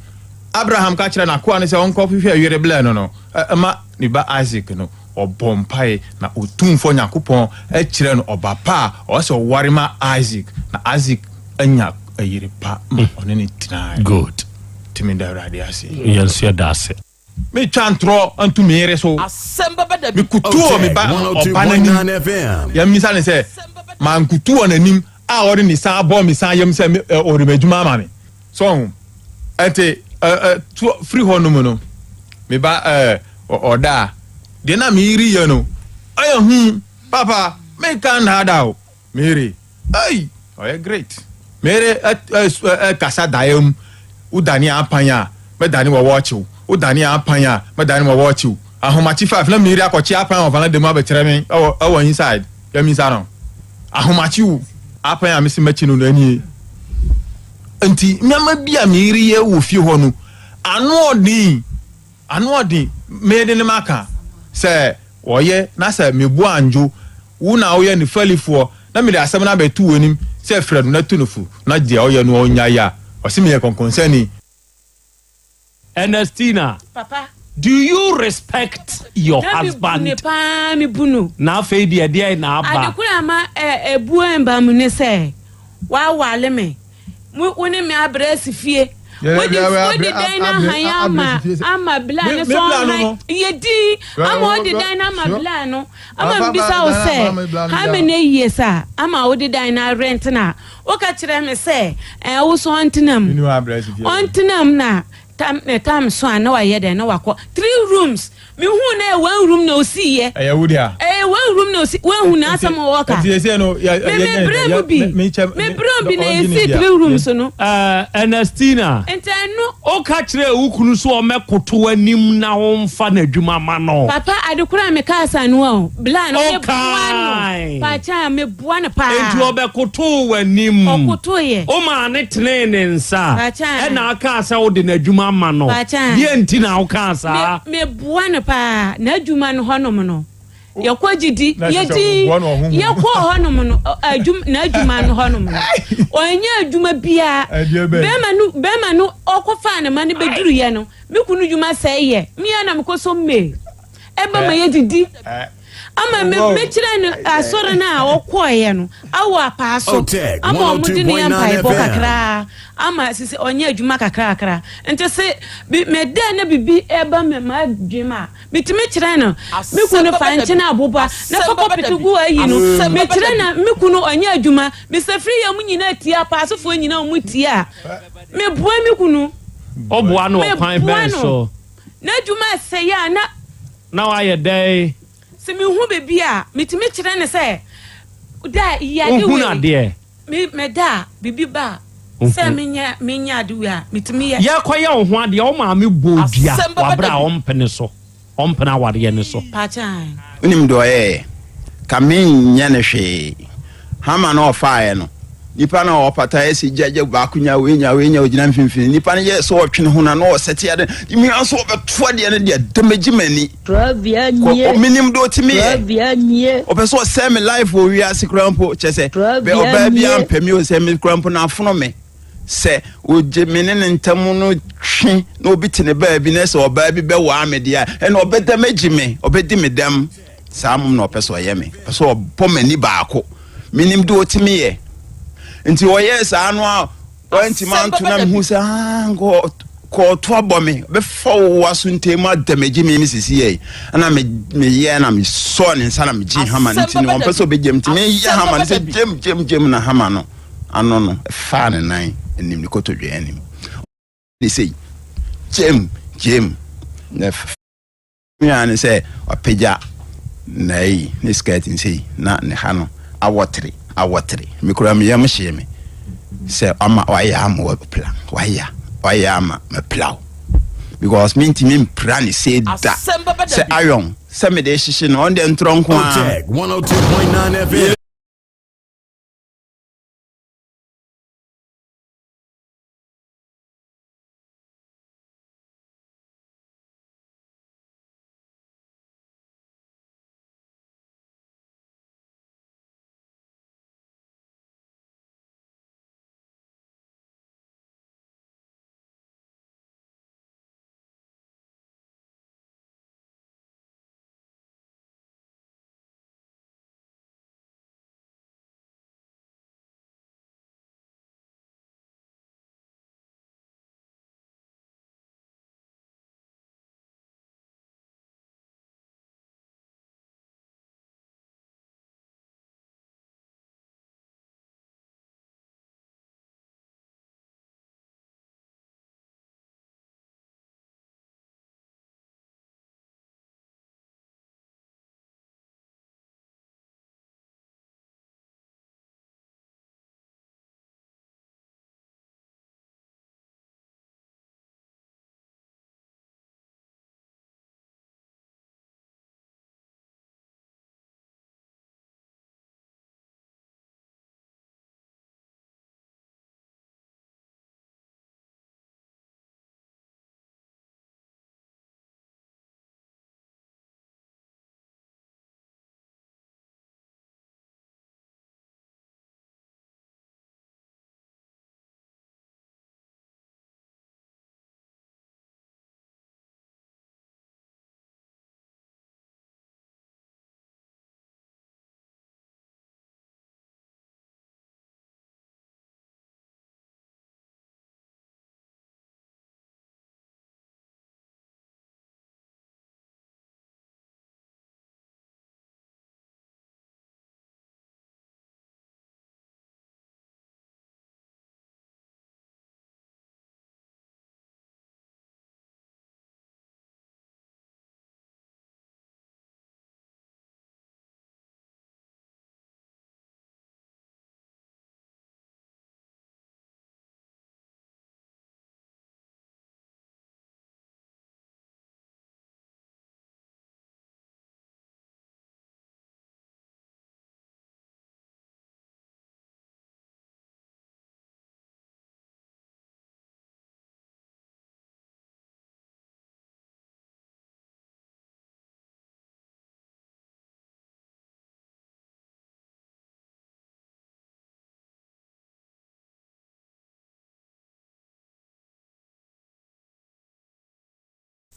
Abraham ka kyerɛɛ n'akoa no sɛ ɔnkɔhwehwɛ yere blɛ no no ma ne ba Isak no, ɔbɔɔ mpae na Otumfoɔ Nyankopɔn kyerɛɛ no ɔba pa a ɔwɔ sɛ ɔware ma Isak, na Isak anya yere pa ma ɔne no tenae. Good. Nti meda Awurade ase. Yɛn nso yɛda ase. Metwa ntorɔ nto me yere so. Mekutu wɔ me ba ɔba n'anim. Yɛmmisa no sɛ, mankutu wɔ n'anim a ɔde ne sa abɔ me sa yam sɛ ɔde m'adwuma ama me. So ɔho? Ɛnti to firi hɔ nom no, me ba ɔda a, deɛ na me yere yɛ no, ɔyɛ hu. Papa, menka nnaadaa o. Mary, Ei! Ɔyɛ great. Mary kasa daeɛ mu, Wo dane apan a, mɛdane wɔ wɔɔkye wo. Wo dane apan a, mɛdane wɔ wɔɔkye wo. Ahomakye five na Mary akɔkye apan wɔ valanda mu abɛkyerɛ me ɛwɔ ɛwɔ inside. Yɛmisa no. Ahomakye wo apan a mese mɛkye no no ɛnie. Nti nneɛma bi a Mary yɛ wɔ fie hɔ no, ano ɔden. Ano ɔden, mede ne maka sɛ wɔyɛ na sɛ mebu andwo wo na woyɛ ne falifoɔ na mede asɛm no abɛto w'anim sɛ frɛ no na tu no fo na deɛ ɔyɛ no ɔnnyae a, ɔse meyɛ kɔnkɔnsani. Ernestina, Papa. do you respect your Na me bu husband? no paa, me bu no. Na afei deɛ ɛdeɛn na aba? Ade koro a ama ɛ, ebuo mba mu ne sɛ, wawale me. Mo, wo ne me abrɛ asi fie. Wode, wode dan no ahan ama, ama bla no sɛ ɔnhan. Yɛ din, ama wode dan no ama bla no. Ama mebisa wo sɛ, how many years a ama wode dan no arɛnte no a, woka kyerɛ me sɛ, ɛɛ, wo so ɔntena mu. Ɔntena mu na tam, tam so a na wayɛ dɛn na wakɔ. Three rooms. Me hu na ɛyɛ one room na osi yɛ. Ɛyɛ wo dea. Ɛyɛ one room na osi wɔn hu na asɛm wɔ ka. Nti ese no yɛ Me me brɛ mu bi. Me brɛ mu bi na esi three rooms no. Ɛɛ Ernestina. Nti ɛno. O ka kyerɛɛ wo kunu sɛ ɔmɛkoto w'anim na ɔnfa n'adwuma ma no. Papa ade koro a me kaa sa no o bla no me boa Okae. no paakyaa me boa no paa. Enti ɔbɛkotoo w'anim. Ɔkotoo yɛ. Womaa no tenee ne nsa. Paakyaa. Ɛna akaa sɛ wode n'adwuma ama no. Paakyaa. Deɛ nti na wokaa saa? Me meboa no paa. N'adwuma no hɔnom no, yɛkɔ gyidi, Na ɛsɛ sɛ yɛdi, woboa no wɔ honhom mu. yɛkɔɔ hɔnom no, ɔ- adwum, n'adwuma no hɔnom no, ɔnyɛ adwuma biara. Ɛdeɛ bɛn? Bɛrima no, bɛrima no ɔkɔfaa ne ma no bɛduruiɛ no, me kunu dwuma sɛe yɛ. Me ara na mekɔsɔ mmee. Ɛba ma yɛdidi. Ama me mekyerɛ no asɔre no a ɔkɔeɛ no awɔ apaa so ama wɔn de ne yɛ mpaebɔ kakraa ama sisi ɔnyɛ adwuma kakrakra nti se bi meda na bibi ɛba me ma adwene a metumi kyerɛ no me kunu fa nkyene aboba na fa kɔpete gu ayi no mekyerɛ na me kunu ɔnyɛ adwuma mesɛ firi yɛ mu nyinaa tie apaasofoɔ nyinaa wɔn tie a meboa me kunu. Ɔboa no ɔkwan bɛn so? N'adwuma ɛsɛe a na. Na wayɛ dɛn? Sɛ mehu biribi a, metumi kyerɛ no sɛ, da yi ade wei. Wohunu adeɛ? Me, meda a, biribi ba a, sɛ menyɛ, menyɛ ade wei a, metumi yɛ. Yɛrekɔyɛ wo ho adeɛ, wo maame bɔɔ dua wɔ aberɛ a ɔmpene so, ɔmpene awareɛ no so. Pakyɛ ae. Wonim deɛ ɔyɛeɛ? Ka menyɛ no hwee. Hama no a ɔfaeɛ no, nipa no a ɔpata yɛ sɛ gya gya baako nya wei nya wei nya ogyina mfimfini. Nipa no yɛ sɛ ɔtwe ne ho na na ɔsɛte ade. Mmea nso ɔbɛto adeɛ no deɛ damage m'ani. Kɔ menim deɛ ɔtumi yɛ. Ɔpɛ sɛ ɔsɛe me life wɔ wiase koraa mpo kyɛ sɛ bɛ ɔbaa bi ampɛ me o sɛ me koraa mpo na afono me. Sɛ ogye me ne ne ntam no twe na obi te ne baabi na sɛ ɔbaa bi bɛwaa me deɛ a ɛna ɔbɛdamage me ɔbɛdi me dɛm. Saa mmom na ɔpɛ sɛ ɔyɛ me. Ɔpɛ sɛ ɔbɔ m'ani baako. Menim deɛ ɔtumi yɛ. Nti ɔyɛɛ saa no a wantumi anto na mehu sɛ ah, nka kɔɔto abɔ me bɛfa wo aso ntɛm mu adamagye me me sisi yɛ ɛna meyɛ na mesɔɔ ne nsa na megye hama no nti no ɔmpɛ sɛ ɔbɛgyam nti meyɛ hama no sɛ gyam gyam gyam na hama no ano no ɛfaa ne nan anim ne kotodwe anim ne sei gyam gyam na Nua ne sɛ wapagya n'ayi ne skirt no sei na ne ha no awɔtere awɔtere. Me koraa me yam hyee me sɛ ama wayɛ ama wapira wayɛ wayɛ ama mapira wo because mentumi mpira ne sei da sɛ iron sɛ mede hyehye no ɔno deɛ ntorɔ nko ara. Otec 102.9 FM.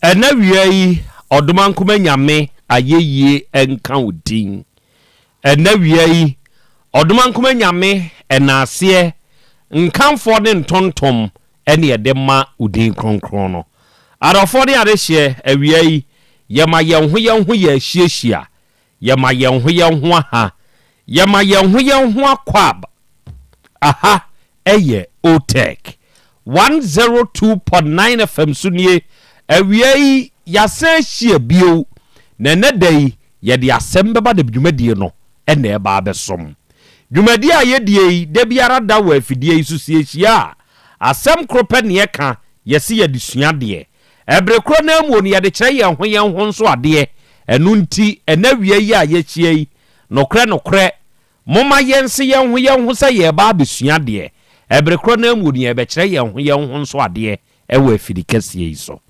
Ɛna wia yi Ɔdomankoma Nyame. Ayɛyie nka wo din. Ɛnnɛ awia yi, Ɔdomankoma Nyame, ɛnaaseɛ, nkamfoɔ ne ntontom ne yɛde ma wo din kronkron no. Adɔfoɔ ne adehyeɛ, awia yi, yɛma yɛn ho yɛn ho yɛ ahyiahyia, yɛma yɛn ho yɛn ho aha, yɛma yɛn ho yɛn ho akwaab. Aha yɛ Otec 102.9 FM so nie. Awia yi yɛasan ahyia bio, na ɛnnɛ da yi yɛde asɛm bɛba da dwumadie no na ɛreba abɛsom. Dwumadie a yɛdie yi da biara da wɔ afidie yi so sɛ yɛhyia a, asɛm koro pɛ na yɛka, yɛse yɛde sua adeɛ. Ɛbere korɔ no ara mu no yɛde kyerɛ yɛn ho yɛn ho nso adeɛ. Ɛno nti ɛnnɛ awia yi a yɛahyia yi, nokorɛ nokorɛ Momma yɛnse yɛn ho yɛn ho sɛ yɛreba abɛsua adeɛ. Ɛbere korɔ no ara mu no, yɛrebɛkyerɛ yɛn ho yɛn ho nso adeɛ wɔ afidi kɛseɛ yi so.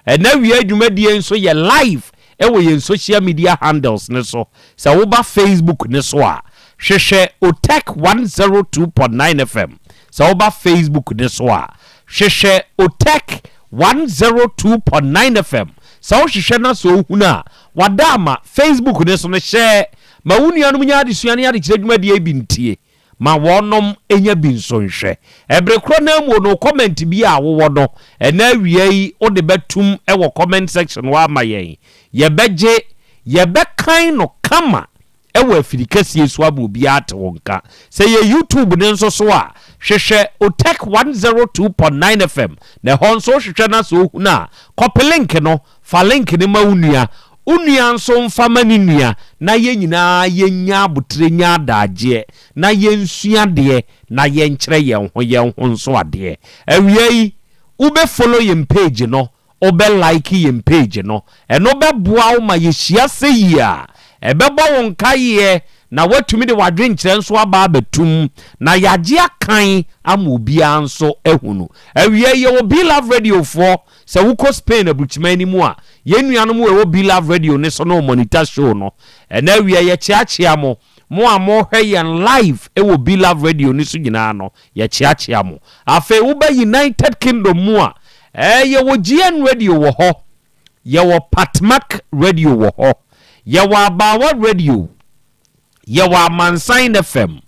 Ɛnnɛ awia dwumadie yi nso yɛ live wɔ yɛn social media handles no so. Sɛ woba Facebook no so a, hwehwɛ Otec 102.9 FM. Sɛ woba Facebook no so a, hwehwɛ Otec 102.9 FM. Sɛ wohwehwɛ na sɛ wohunu a, wada ama Facebook no so no hyɛ Ma wo nuanom nya adesua ne adekyerɛ dwumadie yi bi ntie. Ma wɔnom nya bi nso nhwɛ. Ɛbere korɔ no ara mu no, comment bi a wowɔ no, ɛnɛ awia yi wode bɛtom wɔ comment section hɔ ama yɛn. Yɛbɛgye, yɛbɛkan no kama wɔ afiri kɛseɛ so ama obiara ate wo nka. Sɛ ɛyɛ YouTube no nso so a, hwehwɛ Otec 102.9 FM na ɛhɔ nso wohwehwɛ na sɛ wohunu a, kɔpe link no, fa link no ma wo nua. Wo nua nso mfa ma ne nua na yɛn nyinaa yɛnnya aboterɛ nya adagyeɛ na yɛnsua adeɛ na yɛnkyerɛ yɛn ho yɛn ho nso adeɛ. Awia yi, wo bɛ follow yɛn page no, wo bɛ like yɛn page no, ɛno bɛboa wo ma yɛhyia sɛ yie a, ɛbɛbɔ wo nkaeɛ na woatumi de w'adwenkyerɛ nso aba abɛtum na yɛagye akan ama obiara nso ahunu. Awia yi yɛwɔ Be Love Radio foɔ Sɛ wokɔ Spain aburukyiman no mu a, yɛn nuanom a ɛwɔ Be Love Radio no so no monitor show no. Ɛnnɛ awia yɛkyeakyea mo. Mo a mohwɛ yɛn live wɔ Be Love Radio no so nyinaa no, yɛkyeakyea mo. Afei woba United Kingdom mu a, eh, yɛwɔ GN Radio wɔ hɔ, yɛwɔ Patmak Radio wɔ hɔ, yɛwɔ Abaawa Radio, Yɛwɔ Amansan FM,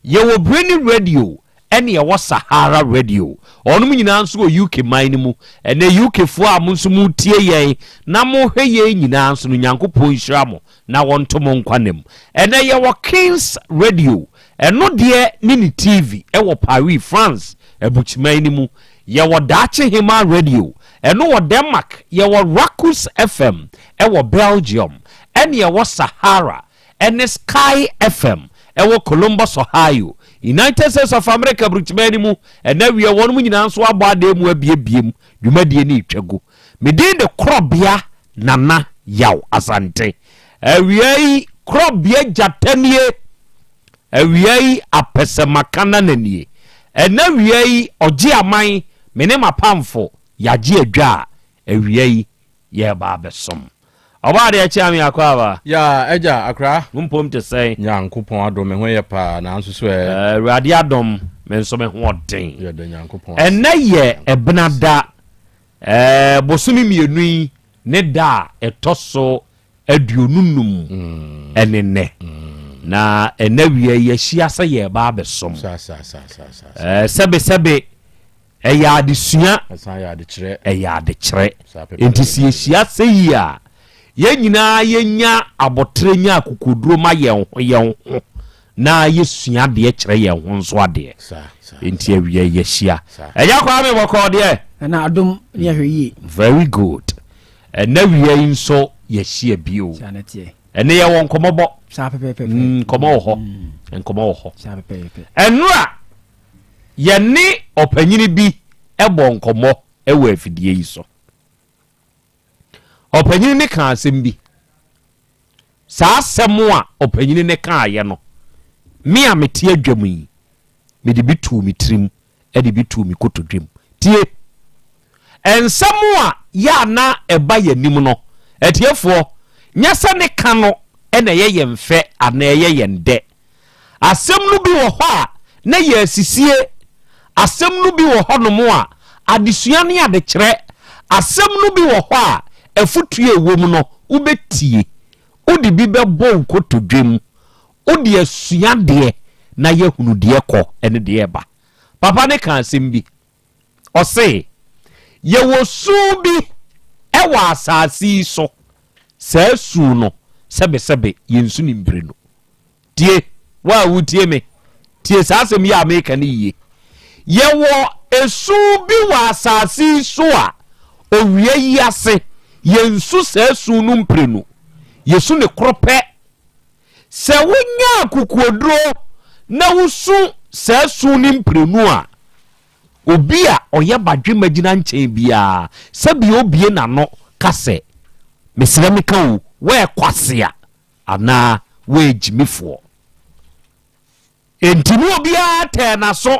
yɛwɔ Birni Radio ɛne yɛwɔ Sahara Radio. Wɔnom nyinaa nso wɔ UK man no mu. Ɛnɛ UK foɔ a mo nso mo tie yɛn na mo hwɛ yɛn nyinaa nso no Nyankopɔn nhyira mo na wɔnto mo nkwa nna mu. Ɛnɛ yɛwɔ Kings Radio, ɛno deɛ ne ne TV ɛwɔ Paris, France abukyiman no mu. Yɛwɔ Daakye Hemaa Radio, ɛno wɔ Denmark. Yɛwɔ Rakus FM ɛwɔ Belgium ɛne yɛwɔ Sahara ɛne Sky FM ɛwɔ Columbus, Ohio, United States of America aburukyiman no mu. Ɛna awia wɔnom nyinaa nso abɔ adan mu abiebie mu dwumadie no retwa gu. Me din de Korɔbea Nana Yaw Asante. Awia yi Korɔbea gyata nie. Awia yi apɛsɛmaka nana nie. Ɛna awia yi ɔgye aman me ne m'apamfo yɛagye adwa a awia yi yɛreba abɛsom. Ɔbaa deɛ kyea me akwaaba. Yaa agya, akra. Wo mpom te sɛn? Nyankopɔn adom me ho yɛ paa, nanso so ɛ? Awurade adom me nso me ho ɔden. Yɛda Nyankopɔn ase. Ɛnnɛ yɛ Ɛbenada, bosome mmienu yi ne da a ɛtɔ so 25 ɛne nnɛ. Na ɛnnɛ awia yi yɛahyia sɛ yɛreba abɛsom. Sɛbesɛbe Ɛyɛ adesua. Ɛyɛ adekyerɛ. Enti sɛ yɛhyia sɛ yi a, yɛn nyinaa yɛnya aboterɛ nya akokoduro ma yɛn ho yɛn ho na yɛsua adeɛ kyerɛ yɛn ho nso adeɛ. Enti awia yɛahyia. Ɛgya Kwame bɔkɔɔ deɛ? Nana adom ne ahwɛ yie. Very good. Ɛnɛ awia yi nso yɛahyia bio. Saa na ɛteɛ. Ɛnɛ yɛwɔ nkɔmmɔbɔ. Saa pɛpɛɛpɛ. Nkɔmmɔ wɔ hɔ. Nkɔmmɔ wɔ hɔ. Saa pɛpɛɛpɛ. Ɛnora Yɛne ɔpanyini bi bɔɔ nkɔmmɔ wɔ afidie yi so. Ɔpanyini no kaa asɛm bi. Saa asɛm a ɔpanyini no kaeɛ no, me a mete adwam yi, mede bi too me tirim de bi too me kotodwam. Tie! Nsɛm a yɛ a na ɛba yɛn anim no, atiefoɔ, nyɛ sɛ ne ka no na ɛyɛ yɛn fɛ anaa ɛyɛ yɛn dɛ. Asɛm no bi wɔ hɔ a na ɛyɛ asisie, asɛm no bi wɔ hɔnom a adesua ne adekyerɛ, asɛm no bi wɔ hɔ a afotuo a ɛwɔ mu no wobɛtie. Wode bi bɛbɔ wo kotodwe mu. Wode asua adeɛ na yɛahunu deɛ ɛkɔ ne deɛ ɛba. Papa no kaa asɛm bi. Ɔse, Yɛwɔ su bi wɔ asase yi so. Saa su no, sɛbesɛbe, yɛnsu no mprenu. Tie, wo a wotie me, tie saa asɛm yi a meka no yie. Yɛwɔ esu bi wɔ asase yi so a, owia yi ase, yɛnsu saa su no mprenu. Yɛsu no koro pɛ. Sɛ wonya akokoɔduro na wosu saa su no mprenu a, obi a ɔyɛ badwemma gyina nkyɛn biara, sɛdeɛ ɔbue n'ano ka sɛ, Mesrɛ meka o, woyɛ kwasea anaa woyɛ gyimifoɔ. Enti ne obiara tɛɛ n'aso.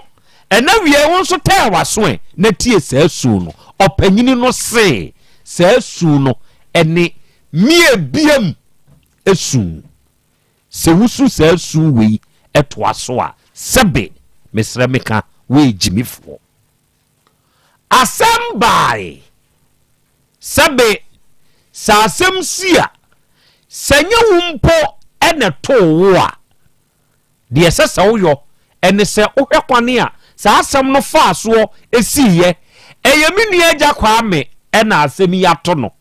Ɛna wiei wo nso tɛɛ w'aso ɛ na tie saa su no. Ɔpanyini no see saa su no ɛne miebiam su. Sɛ wosu saa su wei toa so a, sɛbe mesrɛ meka woyɛ gyimifoɔ. Asɛm baae. Sɛbe sɛ asɛm si a, sɛ nyɛ wo mpo na ɛtoo wo a, Deɛ ɛsɛ sɛ woyɔ ne sɛ wohwɛ kwan a saa asɛm no faa soɔ siiɛ. Ɛyɛ me nua Agya Kwame na asɛm yi ato no.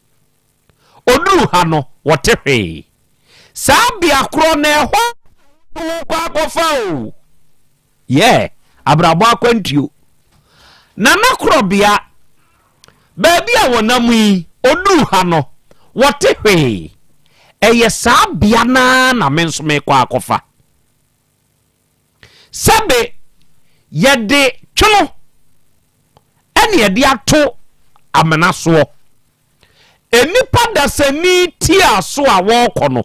Ɔduruu ha no, wɔte hwee. Saa bea korɔ no ɛhɔ na wokɔ akɔfa o. Yeah, abrabɔ akwantuo. Nana Korɔbea, baabi a wɔnam yi, ɔduruu ha no, wɔte hwee. Ɛyɛ saa bea no ara na me nso merekɔ akɔfa. Sɛbe yɛde twono ɛne yɛde ato amena soɔ. Nnipa dasani tiaa so a wɔrekɔ no,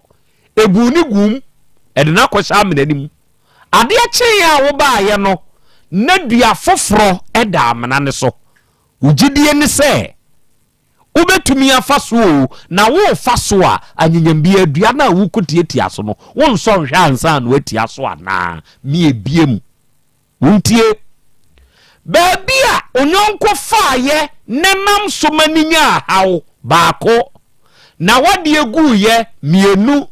ɛbuu ne guum, ɛde no akɔhyɛ amena no mu. Adeɛ kyeeɛ a wobaeɛ no, na dua foforɔ da amena no so. Wo gyidie ne sɛ wobɛtumi afa so oo, na worefa so a, anyenyam biara dua no a worekɔtiatia so no, wonsɔ nhwɛ ansa na woatia so anaa? Miebie mu. Wontie. Baabi a onyɔnko faeɛ na ɛnam so ma no nyaa haw, baako. N'awadeɛ guiɛ, mmienu.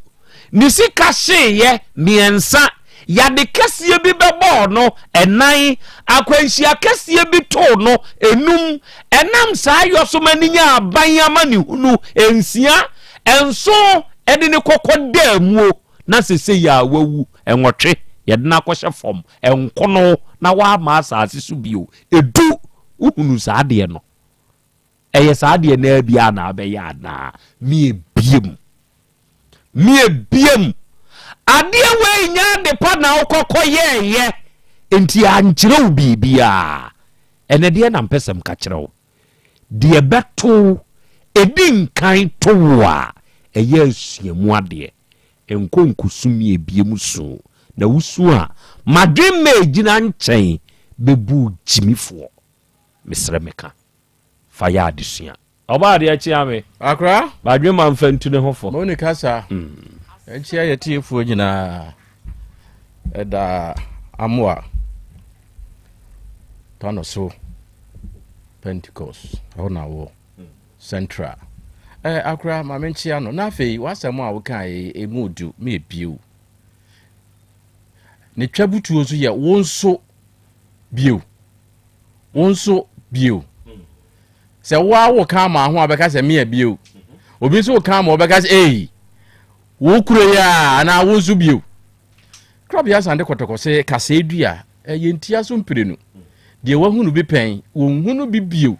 Ne sika hyeeɛ, mmiɛnsa. Yade kɛseɛ bi bɛbɔɔ no, ɛnan. Akwanhyia kɛseɛ bi too no, enum. Ɛnam saa yɔ so ma no nyaa aban amanehunu, nsia. Nson de no kɔkɔ daa muo. na sesei a wawu, nwɔtwe, yɛde no akɔhyɛ fam, nkono, na wamma asase so bio, edu, wohunu saa adeɛ no? Ɛyɛ saa adeɛ no ara bi a na abɛyɛ anaa? Miebie mu. Miebie mu. Adeɛ wei nyɛ ade pa na wokɔkɔ yɛɛyɛ, nti ankyerɛ wo biribiara. Ɛnɛ deɛ na mpɛ sɛ mka kyerɛ wo. Deɛ ɛbɛto wo, ɛdi nkan to wo a, ɛyɛ asuamu adeɛ. Nkɔ nkosu miebie mu su, na wosu a, m'adwemma a ɛgyina nkyɛn bɛbu wo gyimifoɔ. Mesrɛ meka, fa yɛ adesua. Ɔbaa adeɛ kyea me. Akora. M'adwemma mfa ntu ne ho fo. Moni kasa. Nkyia yɛ tiefoɔ nyinaa. Ɛda amoa. Tano so. Pentecost ɛhɔ na wɔ Central. Eh, akora ma menkyea no. Na afei w'asɛm a wokaa yi emu du me bio. Ne twa butuo nso yɛ wo nso bio. Wo nso bio. Sɛ wo a wo ka ama ho a bɛka sɛ mea bio. Obi nso wo ka ama ɔbɛka sɛ ei wo kuro yi a anaa wo nso bio. Krɔbea Asante Kɔtɔkɔ se kasɛɛ dua ɛyɛ ntia so mprenu. Deɛ wahunu bi pɛn, wɔnhunu bi bio.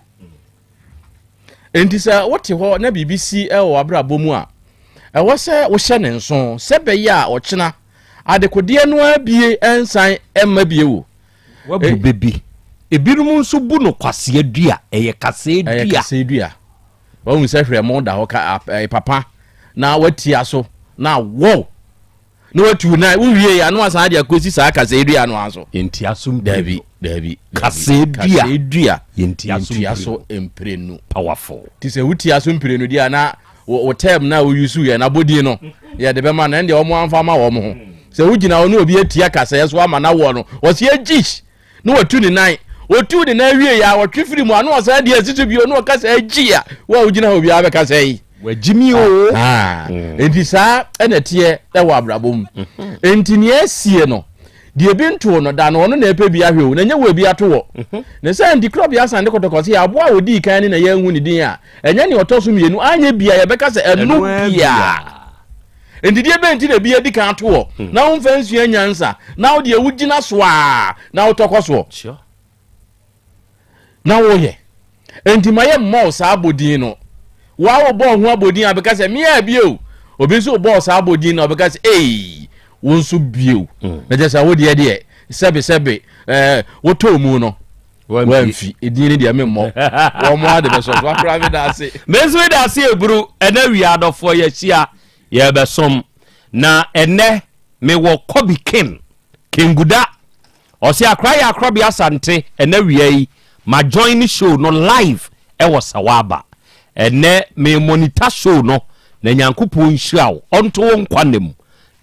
Enti sɛ wote hɔ na biribi si wɔ w'abrabɔ mu a, ɛwɔ sɛ wohyɛ ne nso sɛ bɛyɛ a ɔkyena adekodeɛ no ara bie nsan mma bio o. Wabu bɛ bi. Ebinom nso bu no kwasea dua. Ɛyɛ kasɛɛ dua. Ɛyɛ kasɛɛ dua. Wahu sɛ hwɛmo da hɔ ka papa na watia so na wɔw. na watu na wowie a na wasan de akɔsi saa kaseedua no ara so. Yɛntia so mprenu. Dabi, dabi. Kaseedua. Kaseedua. Yɛntia so Yɛntia so mprenu. Powerful. Ti sɛ wotia so mprenu deɛ a na wo term na woyusu yɛ na abɔdin no yɛde bɛma no ɛndeɛ wɔn amfa ama wɔn ho. Sɛ wogyina hɔ na obi atia kasɛɛ so ama na woɔ no ɔsi agyish na watu ne nan. Otu ne nan wie yɛ a ɔtwe firi mu a na ɔsan de asi so bio na ɔka sɛ agyi a wo a wogyina hɔ biara bɛka sɛ yi. Wagyimi o. Enti saa ɛna ɛteɛ ɛwɔ abrabɔ mu. Mhm. Enti nea asie no, deɛ ebi ntoo no da no, ɔno na ɛpɛ bi ahwɛ o, na ɛnyɛ wɔ ebi ato wɔ. Mhm. Ne sɛ nti korɔbea asan de kɔtɔkɔ sɛ aboa a ɔdii kan ne na yɛanhu ne din a, ɛnyɛ nea ɔtɔ so mmienu anyɛ bia yɛbɛka sɛ ɛno bia. Enti deɛ bɛn nti na ebi adi kan ato wɔ, hmm. na womfa nsua nyansa, na wo deɛ wogyina so a na wotɔkɔ soɔ. na woyɛ enti ma yɛ mmɔ saa abodin no wa wo bɔ ho abodin a bɛka sɛ mea bio obi nso bɔ saa abodin na ɔbɛka sɛ ei wo nso bio mm. na kyerɛ sɛ wo deɛ deɛ sɛbe sɛbe ɛɛ eh, wotɔɔ mu no wamfi edin no deɛ memmɔ wɔn mo ade bɛsɔ so akora me da ase. Me nso me da ase eburu ɛnɛ wia adɔfoɔ yɛahyia yɛbɛsom na ɛnɛ mewɔ Kobe King Kenguda Ɔse akra yɛ akrɔbea asante ɛnɛ awia yi ma join ne show no live ɛwɔ sawaba ɛnɛ me monitor show no na nyankopɔn nhyira wo ɔnto wo nkwa nna mu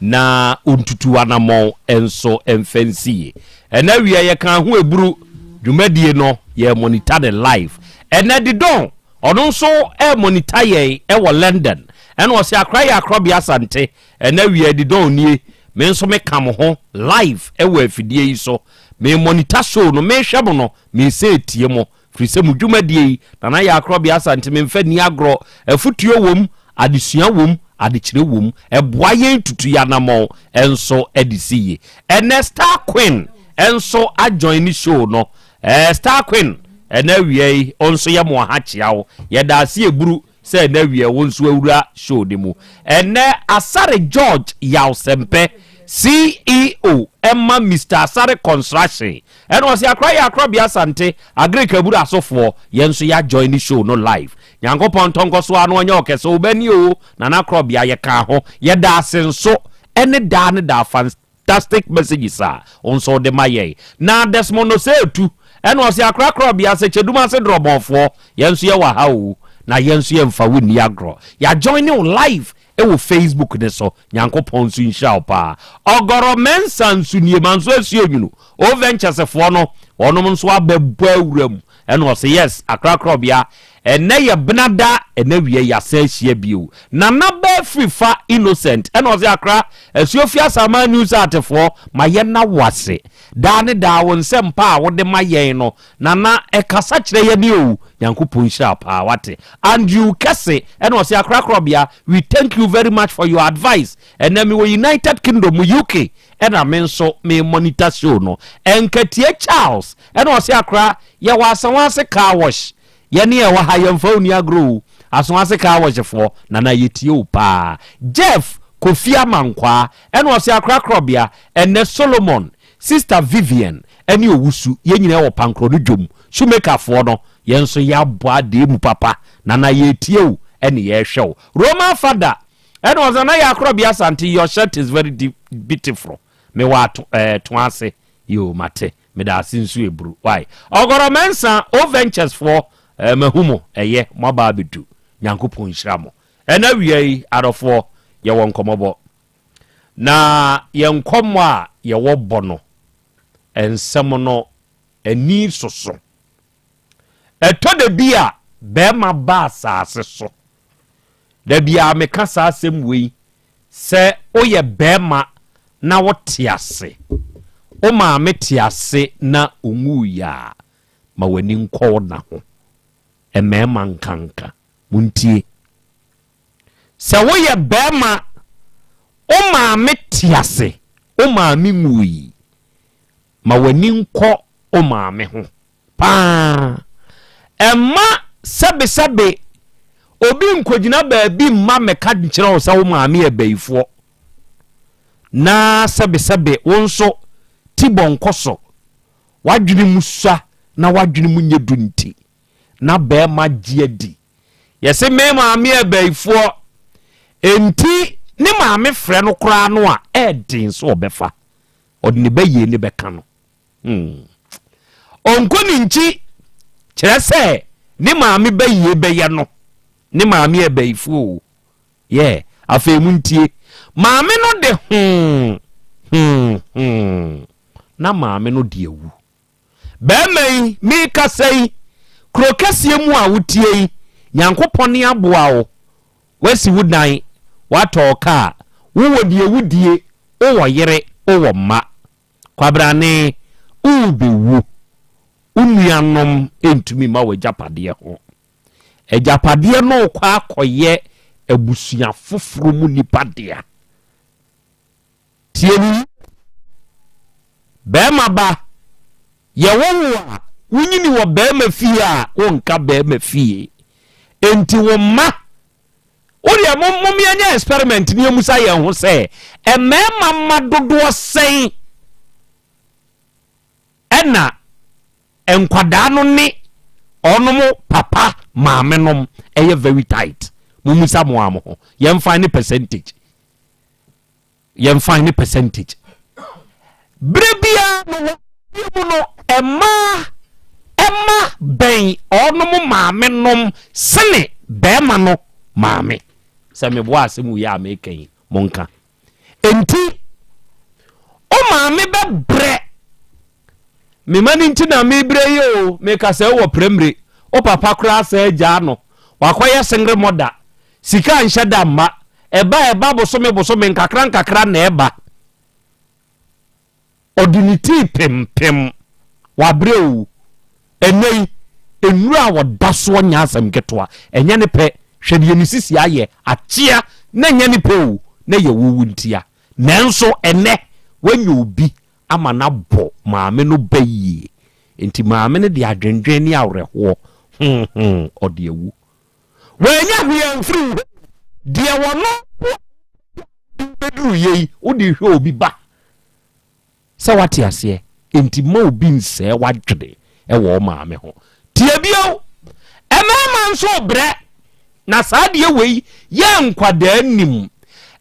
na ɔntutu w'anamɔn nso mfa nsi yie ɛnɛ awia yɛ kan ho ɛburu dwumadie no yɛ monitor ne live ɛnɛ didon ɔno nso ɛmonitor yɛn ɛwɔ London ɛna ɔse akra yɛ akrɔbea asante Ɛnɛ awia di dɔn nie me nso me ka mo ho live ɛwɔ afidie yi so me monitor show no me hwɛ mo no me sɛ tie mo firi sɛ mo dwumadie yi Nana Yaa Korɔbea Asante me nfa nni agorɔ afutuo wom adesua wom adekyerɛ wom ɛboa yɛn tutu yɛanamɔn nso de si yie ɛnɛ Star Queen nso a join ne show no ɛɛ Star Queen ɛnɛ awia yi nso yɛ mo aha kyea wo yɛda ase eburu Sɛ ɛnɛ wiɛ wo nso awura show no mu ɛnɛ Asare George Yaw Sɛmpɛ CEO ɛma Mister Asare Construction ɛna ɔse akora yɛ akorɔbea Asante Agric Abura asofoɔ yɛn nso yɛ ajoin ne show no live Nyankopɔn ntɔ nkɔ so ara na ɔnyɛ ɔkɛse wo bɛ ni oo Nana Akorɔbea yɛkaa ho yɛda ase nso ɛne daa ne daa fans Fantastic messages a wo nso wode ma yɛn. Na Desmond Osei Otu ɛna ɔse akora korɔbea sɛ kyɛdum ase drɔbɔnfoɔ yɛn nso yɛwɔ ha oo na yɛn nso yɛnfa wo nni agorɔ. Yɛ joine wo live wɔ Facebook no so. Nyankopɔn nso nhyira wo paa. Ɔgɔrɔ Mensah nso nie manso Asuonwunu O Ventures foɔ no wɔnom nso abɛbɔ awura mu Ɛna ɔse yes Accra Korɔbea ɛnɛ yɛ benada ɛnɛ awia yi yɛasan ahyia bio Nana bɛ firi fa Innocent ɛna ɔse Accra Asuofi Asaman News Art foɔ ma yɛnna wo ase daa ne daa wo nsɛmpa a wode ma yɛn no Nana ɛkasa kyerɛ yɛne o Nyankopɔn nhyira wo paa wate Andrew Kɛse ɛna ɔse Accra Korɔbea we thank you very much for your advice ɛnɛ mewɔ United Kingdom mu UK ɛna me nso me monitor show no Nkatie Charles Ɛna ɔse akora yɛwɔ asawase car wash yɛne ɛwɔ ha yɛnfa wo ni agorɔ o asawase car wash foɔ nana yɛtie wo paa Jeff Kofi Amankwaa ɛna ɔse akora korɔbea ɛnɛ Solomon sister Vivian ɛne Owusu yɛn nyinaa wɔ pankorɔ no dwom shoemaker foɔ no yɛn nso yɛabɔ adee mu papa nana yɛtie wo ɛne yɛhwɛ wo Roman fada ɛna ɔse nana yɛ akorɔbea Asante your shirt is very beautiful mewɔ ato ɛɛ to ase yoo mate Medase nso eburu wai. Ɔgɔrɔ Mensah O Ventures foɔ eh, mahu mo ɛyɛ mo aba abɛdu Nyankopɔn nhyira mo. Ɛna awia yi adɔfoɔ yɛwɔ nkɔmmɔbɔ na yɛn nkɔmmɔ a yɛwɔ bɔ no nsɛm no ani soso. Ɛtɔ da bi a bɛrima ba asase so Da biara meka saa asɛm wei, sɛ woyɛ barima na wote ase, wo maame te ase na ɔnwuiɛ a, ma w'ani nkɔ wo na ho. Mmarima nkanka, montie. Sɛ woyɛ barima, wo maame te ase, wo maame nwui, ma w'ani nkɔ wo maame ho. Paa. Ɛmma sɛbesɛbe obi nkogyina baabi mma mmɛka nkyerɛ wo sɛ wo maame yɛ bayifoɔ, na sɛbesɛbe wo nso ti bɔ nkɔ so, w'adwene mu sua na w'adwene mu nyɛ du nti, na barima gye adi. Yɛse me maame yɛ bayifoɔ, enti ne maame frɛ no koraa no a, ɛɛden sɛ ɔbɛfa. Ɔde ne bayie no bɛka no. Hmm. Ɔnkɔ ne nkyi kyerɛ sɛ ne maame bayie bɛyɛ no. Ne maame yɛ bayifoɔ o. Yeah. Afei mu ntie. Maame no de hmm, hmm, hmm. Na maame no de awu. Bɛrima yi, meekasa yi, kuro kɛseɛ mu a wotie yi, Nyankopɔn aboa wo. Woasi wo dan, woatɔ kaa, wowɔ deɛ wodie, wowɔ yere, wowɔ mma. Kwabrane, worebɛwu. Wo nuanom ntumi mma w'agyapadeɛ ho. Agyapadeɛ no rekɔ akɔyɛ abusua foforɔ mu nnipa dea. Tie me yie. Barima ba, yɛwo wo a, wonyini wɔ barima fie a, wonka barima fie. Enti wo mma, wo deɛ mom mom yɛnyɛ experiment ne yɛmusa yɛn ho sɛ, mmarima mma dodoɔ sɛn ɛna nkwadaa no ne ɔnom papa maame nom ɛyɛ very tight? Mummusa mo ara mo ho. Yɛmfa ne percentage. Yɛmfa ne percentage. Berɛ biara no wɔ fie mu no, mmaa ɛma bɛn ɔnom maame nom sene bɛrima no maame. Sɛ meboa asɛm wei a meka yi, monka. Enti, wo maame bɛbrɛ. Me ma no nti na mebrɛ yi o, meka sɛ wowɔ prɛmire, wo papa koraa sɛ agyaa no, wakɔyɛ single mother, sika nhyɛ da mma, ɛba a ɛba bosome bosome nkakra nkakra na ɛba. Ɔde ne tii pempem, wabrɛ o. Ɛnnɛ yi, nnuro a wɔda soɔ nyɛ asɛm ketewa. Ɛnyɛ ne pɛ. Hwɛ deɛ ne sisi ayɛ. Akyea na ɛnyɛ ne pɛ o, na ɛyɛ wo wo ntia. Nanso ɛnnɛ, woanya obi ama no abɔ maame no ba yie. Enti maame no de adwendwen ne awerɛhoɔ, huuhuu, ɔde awu. Wannya hwee amfiri wo hɔ. Deɛ ɔno bɛduru yei, wode rehwɛ obi ba. Sɛ woate aseɛ? Enti mma obi nsɛe w'adwene wɔ wo maame ho. Tie bio, mmarima nso rebrɛ, na saa adeɛ wei yɛ nkwadaa nim.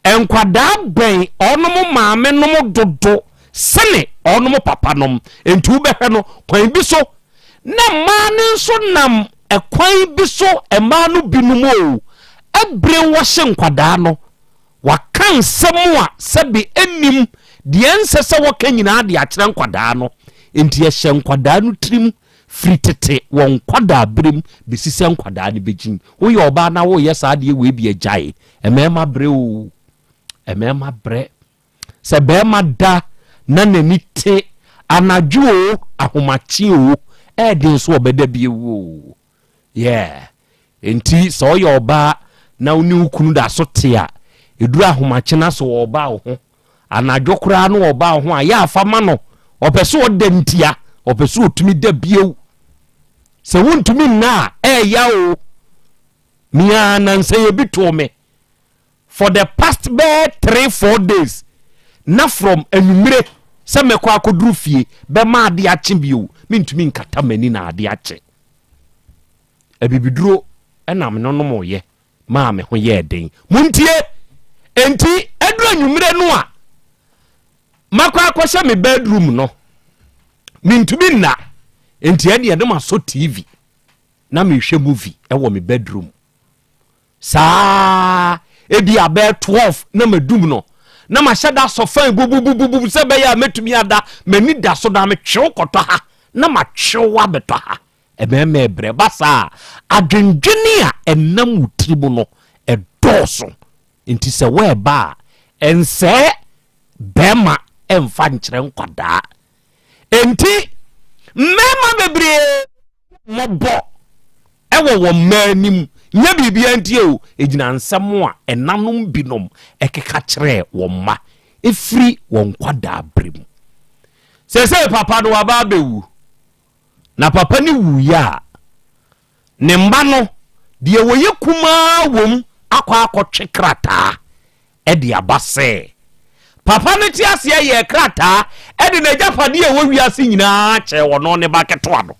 Nkwadaa bɛn wɔnom maame nom dodo sene wɔnom papa nom. Enti wobɛhwɛ no, kwan bi so na mmaa no nso nam kwan bi so, mmaa no binom o, brainwash nkwadaa no Wɔaka nsɛm a sɛbe ennim, deɛ ɛnsɛ sɛ wɔka nyinaa de akyerɛ nkwadaa no. Enti ɛhyɛ nkwadaa no tirim firi tete wɔn nkwadaaberem bɛsi sɛ nkwadaa no bɛgyin. Woyɛ ɔbaa na woreyɛ saa adeɛ wei bi a, gyae. Mmarima brɛ oo, mmarima brɛ. Sɛ barima da na n'ani te anadwo oo, ahomakye oo, ɛyɛ den sɛ ɔbɛda bio oo. Yeah. Enti sɛ ɔyɛ ɔbaa na wo ne wo kunu da so te a, ɛduru ahomakye na sɛ ɔreba wo ho, anadwo koraa na ɔreba wo ho a, yɛ afa ma no. Ɔpɛ sɛ ɔda ntia, ɔpɛ sɛ ɔtumi da bio. Sɛ wontumi nna a, ɛɛya o. Me ara nansa yi ebi too me. For the past bɛyɛ 3-4 days, na from anwummere sɛ mɛkɔ akɔduru fie bɛma ade akye bio, mentumi nkata m'ani na ade akye. Abibiduro na me nonomoeɛ maa me ho yɛɛ den. Montie! Enti ɛduru anwummerɛ no a makɔ akɔhyɛ me bedroom no, mentumi nna. Enti ɛdeɛ ne masɔ TV na mehwɛ movie wɔ me bedroom. Saa ebi a bɛyɛ 12 na madum no na mahyɛ da asɔ fan bububububu sɛ ɛbɛyɛ a mɛtumi ada m'ani da so na metwew kɔtɔ ha na matwew abɛtɔ ha. Mmarima rebrɛ. Ɛba saa a, adwendwene a ɛnam wo tiri mu no, ɛdɔɔso. Nti sɛ woreba a, ɛnsɛe barima mfa nkyerɛ nkwadaa. Enti mmarima bebree mmɔbɔ wɔ wɔn mma anim. Nyɛ biribiara nti o, ɛgyina nsɛm a ɛnanom binom ɛkeka kyerɛɛ wɔn mma ɛfiri wɔn nkwadaa berɛ mu. Seesei papa no waba abɛwu. Na papa no wuiɛ a, ne mma no, deɛ wɔyɛ kumaa wom akɔ akɔtwe krataa de aba sɛ, papa no te aseɛ yɛɛ krataa de n'agyapadeɛ a ɛwɔ wiase nyinaa kyɛɛ ɔno ne ba ketewa no.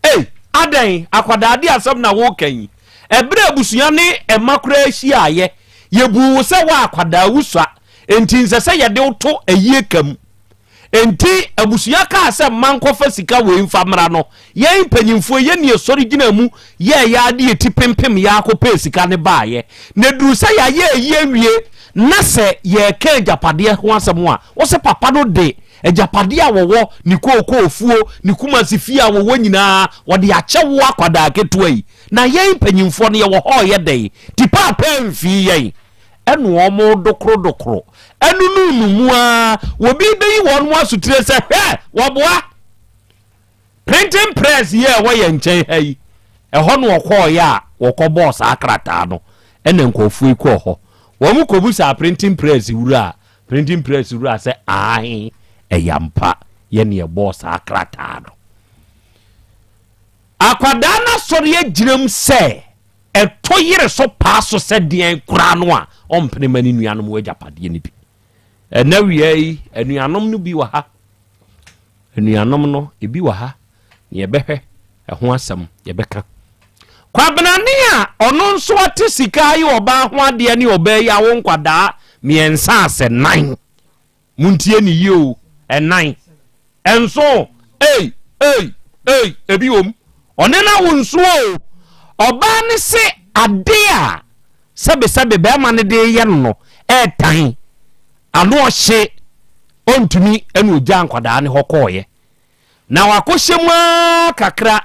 Ei, adɛn, akwadaa de asɛm na woreka yi? Ɛberɛ a abusua ne mma koraa hyiaeɛ, yɛbuu wo sɛ wo akwadaa wusua, enti nsɛ sɛ yɛde wo to ayie ka mu. Enti abusua kaa sɛ mma nkɔfa sika wei mfa mmra no, yɛn mpanyimfoɔ yi, yɛn na yɛsɔre gyinaa mu yɛɛ yɛn ade ti pempem yɛn ara kɔpɛɛ sika no baeɛ. Na ɛduru sɛ yɛayɛ ayi awie na sɛ yɛreka agyapadeɛ ho asɛm a, wo se papa no de agyapadeɛ a wɔwɔ, ne kookoofuo, ne Kumasi fie a wɔwɔ nyinaa, wɔde akyɛ wo akwadaa ketewa yi. Na yɛn mpanyimfoɔ no yɛwɔ hɔ reyɛ dɛn? Nti paapaa mfii yɛn. Ɛna wɔn dokorodokoro ɛnunuu no mu ara, obi bɛyi wɔn asotire sɛ, Hwɛ! Wɔboa! Printing press yi a ɛwɔ yɛn nkyɛn ha yi, ɛhɔ na wɔkɔeɛ a wɔkɔbɔɔ saa krataa no, ɛna nkurɔfoɔ yi kɔɔ hɔ. Wɔn kɔbisaa printing press wura a, printing press wura sɛ, Aane, ɛyɛ ampa, yɛn na yɛbɔɔ saa krataa no. Akwadaa no asɔre agyinam sɛ ɛto yere so paa so sɛ deɛn koraa no a, ɔmpene ma ne nuanom wɔ agyapadeɛ no bi. Ɛnɛ awia yi, anuanom no bi wɔ ha. Anuanom no, ebi wɔ ha, na yɛbɛhwɛ ɛho asɛm, yɛbɛka. Kwabenane a ɔno nso ate sika ayɛ ɔbaa ho adeɛ ne ɔbaa yi awo nkwadaa mmiɛnsa asɛ nan. Montie ne yie o, ɛnan. Ɛnso, ei, ei, ei, ebi wom. Ɔne no awo nso o. Ɔbaa no se ade a sɛbesɛbe bɛrima no de reyɛ no no ɛɛtan. Ano ɔhye, ɔntumi ɛna ɔgyaa nkwadaa no hɔ kɔɔeɛ. Na wakɔhyɛ mu ara kakra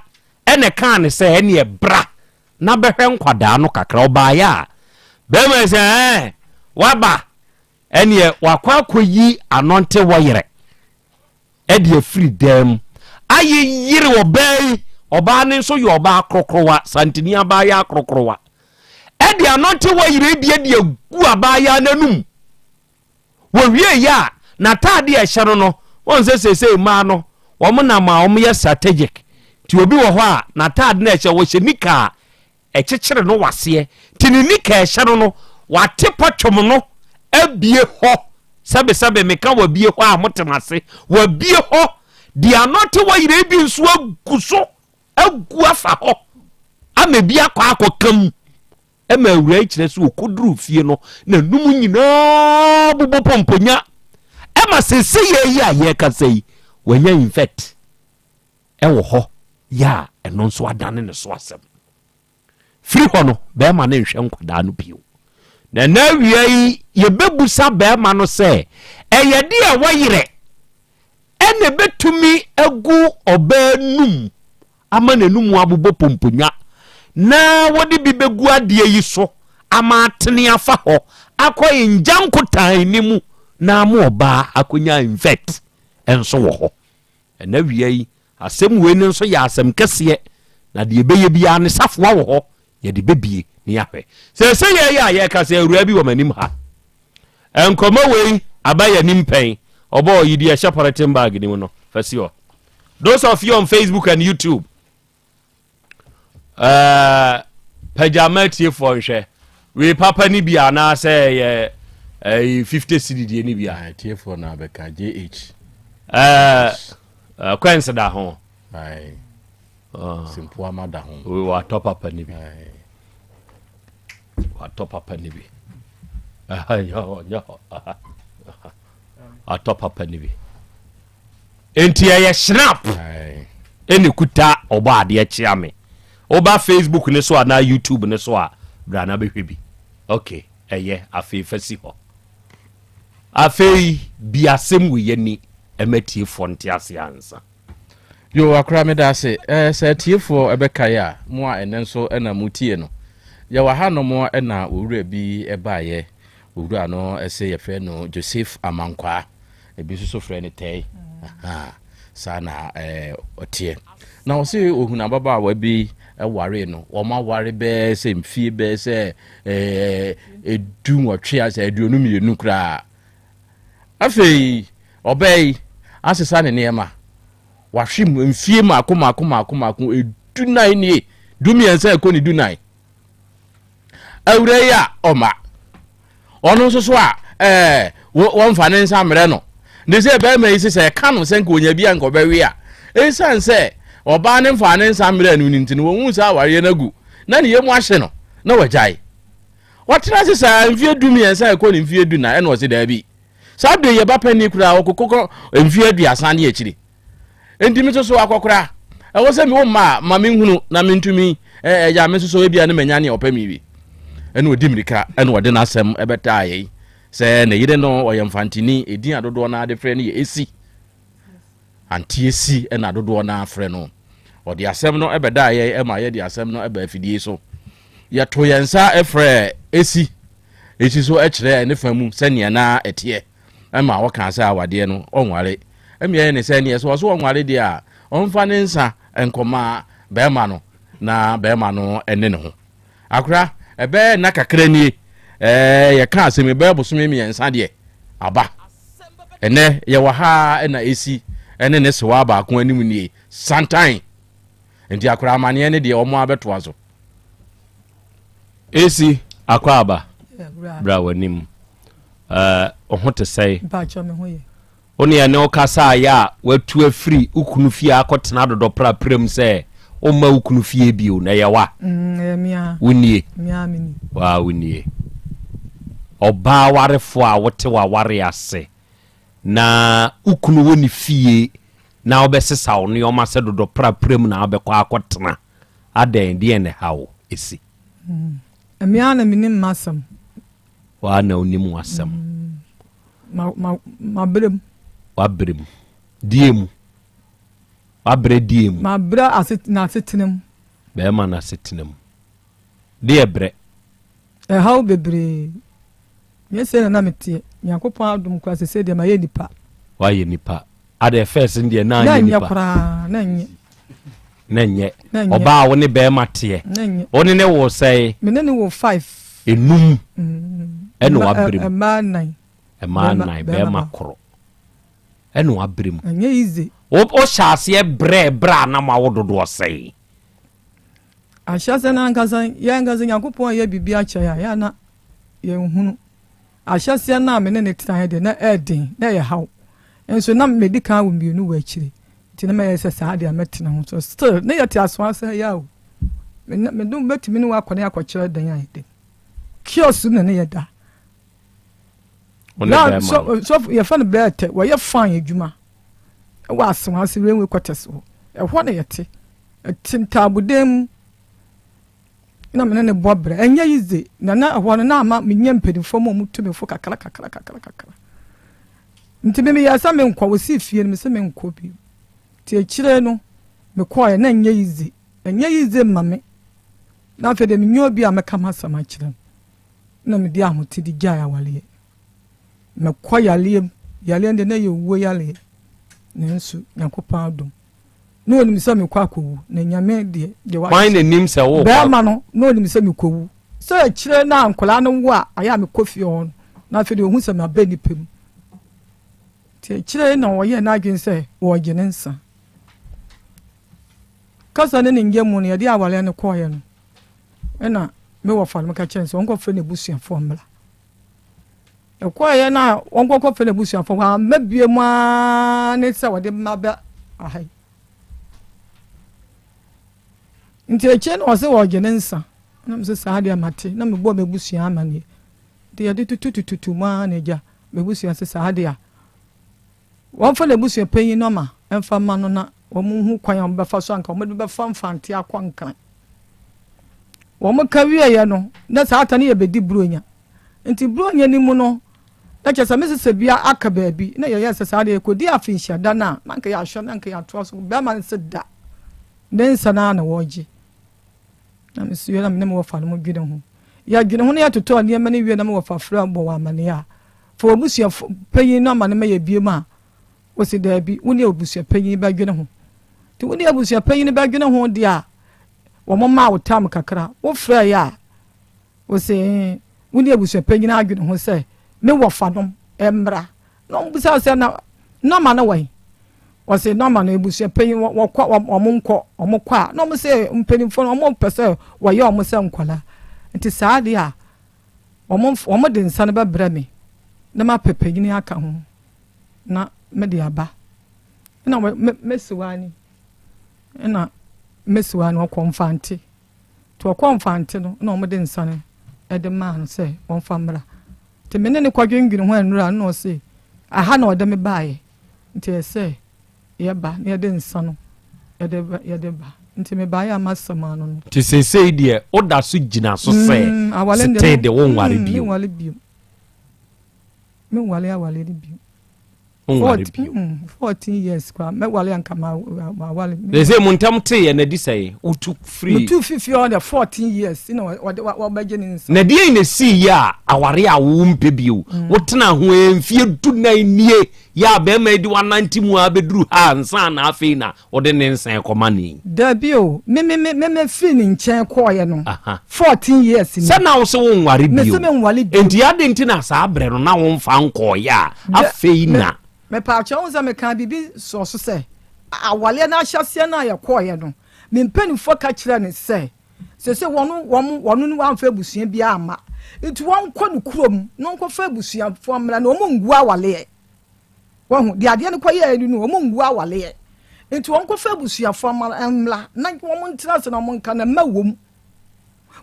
ɛna ɛkaa no sɛ ɛneɛ bra na bɛhwɛ nkwadaa no kakra. Ɔbaeɛ a, bɛrima yi sɛ ɛɛ, waba, ɛneɛ wakɔ akɔyi anɔnte wɔyerɛ ɛde afiri dan mu ayeyere ɔbaa yi. Ɔbaa no nso yɛ ɔbaa korokorowa, santini abaayewa korokorowa. Ɛde anɔnte wɔyerɛ bi de agu abaayewa n'anum. Wɔwieeɛ a, n'ataade a ɛhyɛ no no, wɔn sɛ seesei mmaa no, wɔn nam a wɔyɛ strategic. Nti obi wɔ hɔ a, n'ataade no a ɛhyɛ, wɔhyɛ nika a ɛkyekyere no waseɛ. Nti ne nika a ɛhyɛ no no, wate pɔtwom no abie hɔ. Sɛbesɛbe meka wabie hɔ a, mote m'ase. Wabie hɔ de ano te wɔyere bi nso agu so, agu afa hɔ ama ebi akɔ akɔka mu. Ɛma awuraa yi kyerɛ sɛ ɔkɔduruu fie no, n'anum nyinaa bobɔ pɔmpɔnya. Ɛma seesei yi a yɛrekasa yi, wanya infect ɛwɔ hɔ yɛ a ɛno nso adane ne so asɛm. Firi hɔ no, bɛrima no nhwɛ nkwadaa no bio. Na ɛnɛ awia yi, yɛbɛbusa bɛrima no sɛ, ɛyɛ deɛ wɔyerɛ ɛna ɛbɛtumi agu ɔbaa num ama n'anomu abobɔ pomponwa, na wɔde bi bɛgu adeɛ yi so ama atene afa hɔ akɔ ngya nkotan no mu na ama ɔbaa akɔnya invert nso wɔ hɔ. Ɛna wia yi, asɛm wei no nso yɛ asɛm kɛseɛ, na deɛ ɛbɛyɛ biara ne safoa wɔ hɔ, yɛde bɛbie ne yɛahwɛ. Seesei yɛyɛ a yɛreka sɛ awuraa bi wɔ m'anim ha. Nkɔmmɔ wei aba yɛn anim pɛn. Ɔbɔɔ yi deɛ ɛhyɛ polythene bag no mu no, fa si hɔ. Those of you on Facebook and YouTube, uh, pagya ma atiefoɔ nhwɛ. Wei papa ni bi anaasɛ yɛ ɛyi 50 cedi deɛ ni bi a. Atiefoɔ na abɛka JH. Ɛɛ uh, kwɛnse da ho. Aye. Uh, Simpoama da ho. Wei watɔ papa ni bi. Watɔ papa no bi. Nyɛ hɔ, nyɛ hɔ. Watɔ papa no bi. Enti ɛyɛ snap ɛna kuta ɔbɔ adeɛ kyea me. Woba Facebook ne so anaa YouTube ne so a, bra na bɛhwɛ bi. Ok, ɛyɛ afei fa si hɔ. Afei bi asɛm wei ani ɛma tiefoɔ nte ase ansa. Yo, akora meda ase. Eh, sɛ atiefoɔ ɛbɛkae a, mo a ɛnɛ nso ɛna mo tie no. Yɛwɔ ha nom ɛna owura bi ɛbaeɛ. Owura no ɛsɛ yɛfrɛ no Joseph Amankwaa. Ebi nso so frɛ no Tɛe. Aha, saa na eh, ɔteɛ. Na ɔse ohun ababaawa bi ɛware no. Wɔn aware bɛɛ sɛ mfie bɛɛ sɛ eh, 18 asɛ 22 koraa. Afei ɔbaa yi asesa ne nneɛma. Wahwe mu mfie mmaako mmaako mmaako mmaako 14 nie, 13 ɛkɔ ne 14. Awura yi a ɔma ɔno nso so a ɛɛ wɔmfa ne nsa mmerɛ no. Ne sɛ bɛrima yi sɛ ɛka no sɛ nka onya bi a nka ɔbɛwe a, ɛsiane sɛ ɔbaa ne mfa ne nsa mmerɛ no nti no wɔhu sɛ awareɛ no agu na ne yam ahye no na wagyae. Watena ase saa mfeɛ 13 a ɛkɔ ne mfeɛ 14 ɛna ɔse daabi. Saa berɛ yi yɛba panin koraa ɔkokɔ mfeɛ 30 ne akyiri. Enti me nso so akɔkora. Ɛwɔ sɛ mewɔ mma a ma menhunu na mentumi ɛgya me nso so ebia ne manya nea ɔpɛ me bi. Ɛna ɔdi mmirika ɛna ɔde n'asɛm ɛbɛtaa yɛn sɛ ne yere no ɔyɛ mfantini, edin a dodoɔ no ara de frɛ no yɛ Esi. Ante Esi ɛna dodoɔ no ara frɛ no. Ɔde asɛm no bɛdaa yɛn ma yɛde asɛm no baa afidie so. Yɛtoo yɛn nsa frɛɛ Esi. Esi nso kyerɛɛ ne fa mu sɛnea na ɛteɛ ma ɔkaa sɛ awadeɛ no ɔnware. Ɛma yɛyɛ ne sɛ neɛ sɛ ɔso ɔnware deɛ a ɔmfa ne nsa nkɔma bɛrima no na bɛrima no ne ne ho. Akora, ɛbɛyɛ nna kakra nie, ɛɛ yɛka asɛm yi bɛyɛ bosome mmiɛnsa deɛ aba. Ɛnɛ yɛwɔ ha na esi ɛne ne sewaa baako anim nie, santan. Nti akora amaneɛ ne deɛ wɔn abɛtoa so. Esi akɔ aba bra w'anim. Ɛɛ ho te sɛe? Mpakyɛ me ho yɛ. Wo ne ɛne wo kasaeɛ a watu afiri wo kunu fie akɔtena dodɔpraprɛ mu sɛ womma wo kunu fie bio no, ɛyɛ wa? Mm, ɛyɛ me ara. Wonie? Me ara meni. Waa wonie. Ɔbaa warefoɔ a wote w'aware ase na wo kunu wɔ ne fie na wobɛsesa wo nneɛma sɛ dodɔpraprɛ mu na wobɛkɔ akɔtena, adɛn, deɛn na ɛha wo? Ɛsi. Mm, me ara na menim m'asɛm. Waa na wonim w'asɛm. Mm. Ma ma mabrɛ mu. Wabrɛ mu. Die mu. Wabrɛ die mu. Mabrɛ ase n'asetena mu. Bɛrima n'asetena mu. Deɛ brɛ. Ɛhaw bebree. Nyɛ sɛ na na meteɛ. Nyankopɔn adom koraa sɛ sɛ deɛ mayɛ nipa. Wayɛ nipa. Adɛ first no deɛ na anyɛ nipa. Na nyɛ koraa na nyɛ. Na nyɛ. Ɔbaa wo ne bɛrima teɛ. Na nyɛ. Wo ne ne wo sɛe. Me ne ne wo five. Enum. Ɛna wabere mu. Mmaa nan. Mmaa nan bɛrima koro. Ɛna wabere mu. Ɛnyɛ easy. Wo hyɛ aseɛ brɛ brɛ a na mo awo dodoɔ sɛe. Ahyɛse no ankasa yɛn ankasa Nyankopɔn yɛ biribi akyɛ yɛn a yɛn na yɛnhunu. Ahyɛseɛ no a me ne no tenaeɛ deɛ, na ɛyɛ den, na ɛyɛ haw. Nso na medi kan awo mmienu wɔ akyire, nti na mɛyɛ sɛ saa deɛ mɛtena ho. So still, na yɛte asoa sɛ yɛ o, me ne me bɛtumi ne wakɔ ne akɔkyerɛ dan a yɛde. Kiosk na ne yɛda. Na so so yɛfa no bɛɛtɛ, wɔyɛ fine adwuma ɛwɔ asoa ase railway quarters hɔ. Ɛhɔ na yɛte. Ɛte ntaabodan mu. na me ne no bɔ bra. Ɛnyɛ easy, na na ɛhɔ no na ama menya mpanimfoɔ ma wɔtu me fo kakra kakra kakra kakra. Nti me meyɛɛ sɛ menkɔ, wɔsii fie no me sɛ menkɔ bio. Nti akyire no mekɔɔɛ na ɛnyɛ easy, ɛnyɛ easy mma me. Na afei deɛ menyɛ obi a mɛka m'asɛm akyerɛ no. Na mede ahotedi gyae awaleɛ. Mekɔ yareɛ mu, yareɛ no deɛ na ɛyɛ owuo yareɛ. Nanso Nyankopɔn adom. Na onim sɛ mekɔ akɔwu, na Nyame deɛ, deɛ wahyehyɛ. Hwan na nim sɛ worekɔ? Bɛɛma no, na onim sɛ mekɔwu. Sɛ akyire no a nkwadaa no wo a, ayɛ a mekɔ fie hɔ no, na afei deɛ ɔhu sɛ maba nnipa mu. Nti akyire na ɔyɛɛ n'adwene sɛ wɔregye ne nsa. Kasa ne ne ngya mu no, yɛde awareɛ no kɔeɛ no, ɛna me wɔfa no meka kyerɛ no sɛ ɔnkɔfrɛ n'abusuafoɔ mmra. Ɛkɔeɛ no a wɔnkɔkɔfrɛ n'abusuafoɔ hɔ amma bie mu ara ne sɛ wɔde mma bɛ aha yi. Nti akyire na ɔsɛ wɔregye ne nsa. Na mesɛ saa deɛ mate na mebɔɔ m'abusua amanneɛ. Nti yɛde tututututu mu ara na agya m'abusua sɛ saa deɛ a wɔmfa n'abusua panyin nɔma mfa mma no na wɔnhu kwan a wɔbɛfa so anka wɔde bɛfa Mfante akɔ Nkran. Wɔka wieeɛ no na saa ta no yɛbɛdi Buronya. Nti Buronya no mu no, na kyerɛ sɛ me sesa bi aka baabi, na yɛyɛɛ sɛ saa deɛ yɛkɔdi afenhyia da no a, na anka yɛahwɛ na anka yɛatoa so. Bɛrima no se da, ne nsa no ara na wɔregye. Na me so na me ne me wɔfa no mo dwene ho. Yɛdwene ho na yɛtotɔɔ nneɛma no wie na me wɔfa frɛ bɔ wɔ amaneɛ a, fa w'abusua panyin no ama no ma yɛ biem a, wɔsi daabi, wo ne abusua panyin bɛdwene ho. Nti wo ne abusua panyin bɛdwene ho deɛ a, wɔn maa wo tam kakra, wofrɛ yɛ a, Ose, Wo ne abusuapanyin adwene ho sɛ me wɔfanom mmra. Na wɔbisaa sɛ, Na nɔma no wɔ he? Ɔse, Nɔma no, abusuapanyin, wɔkɔ, wɔn nkɔ, wɔn kɔ a, na wɔn se mpanimfoɔ no, wɔn pɛ sɛ wɔyɛ wɔn sɛ nkwadaa. Nti saa deɛ a, wɔn, wɔn de nsa no bɛbrɛ me, na mapɛ panyin aka ho, na mede aba. Ɛna me, mesiwa ni, ɛna mesiwa ni, ɔkɔ Mfante. Nti ɔkɔɔ Mfante no na wɔde nsa no de maa no sɛ wɔmfa mmra. Nti me ne no kɔdwendwene ho anura no na ɔse aha na ɔde me baeɛ nti ɛyɛ sɛ yɛba na yɛde nsa no yɛde yɛde ba. Nti mebaeɛ a m'asɛm ano no. Nti seesei deɛ woda so gyina so sɛ Mm, awale no deɛ setee de wonware mm, bio? menware bio. Menware awale no bio. Wonware bio. 14 years koraa mɛwale anka mawale. Na sɛ mo ntam teeɛ na di sɛn wotu firi. Metu fifi hɔ de 14 years na wɔde wɔbɛgye ne nsa. Na deɛ na esii yɛ a aware a wo mpɛ bio mm. wotena ho mfie du nan nie yɛ a bɛrima yi de wanante mu a bɛduru ha nsa na afei na wode ne nsa kɔma ne. Dabi o me me me me firi ne nkyɛn kɔɔyɛ no 14 years ni. Sɛ na wo sɛ wo nware bio. Me sɛ me nware bio. Nti adi nti na saa berɛ no na wo nfa nkɔɔyɛ a afei na. Mepaakyɛw wohu sɛ mekaa biribi sɔɔ so sɛ awaleɛ no ahyɛseɛ no a yɛkɔɔeɛ no me mpanimfoɔ ka kyerɛɛ no sɛ seesei wɔn wɔn wɔn no wɔamfa abusua biara amma nti wɔnkɔ ne kurom na wɔnkɔfa abusuafoɔ mmra na wɔn ngu awaleɛ wɔhu deɛ adeɛ no kɔyɛɛ no no wɔn ngu awaleɛ nti wɔnkɔfa abusuafoɔ mmra na wɔn ntena ase na wɔn nka na mma wɔm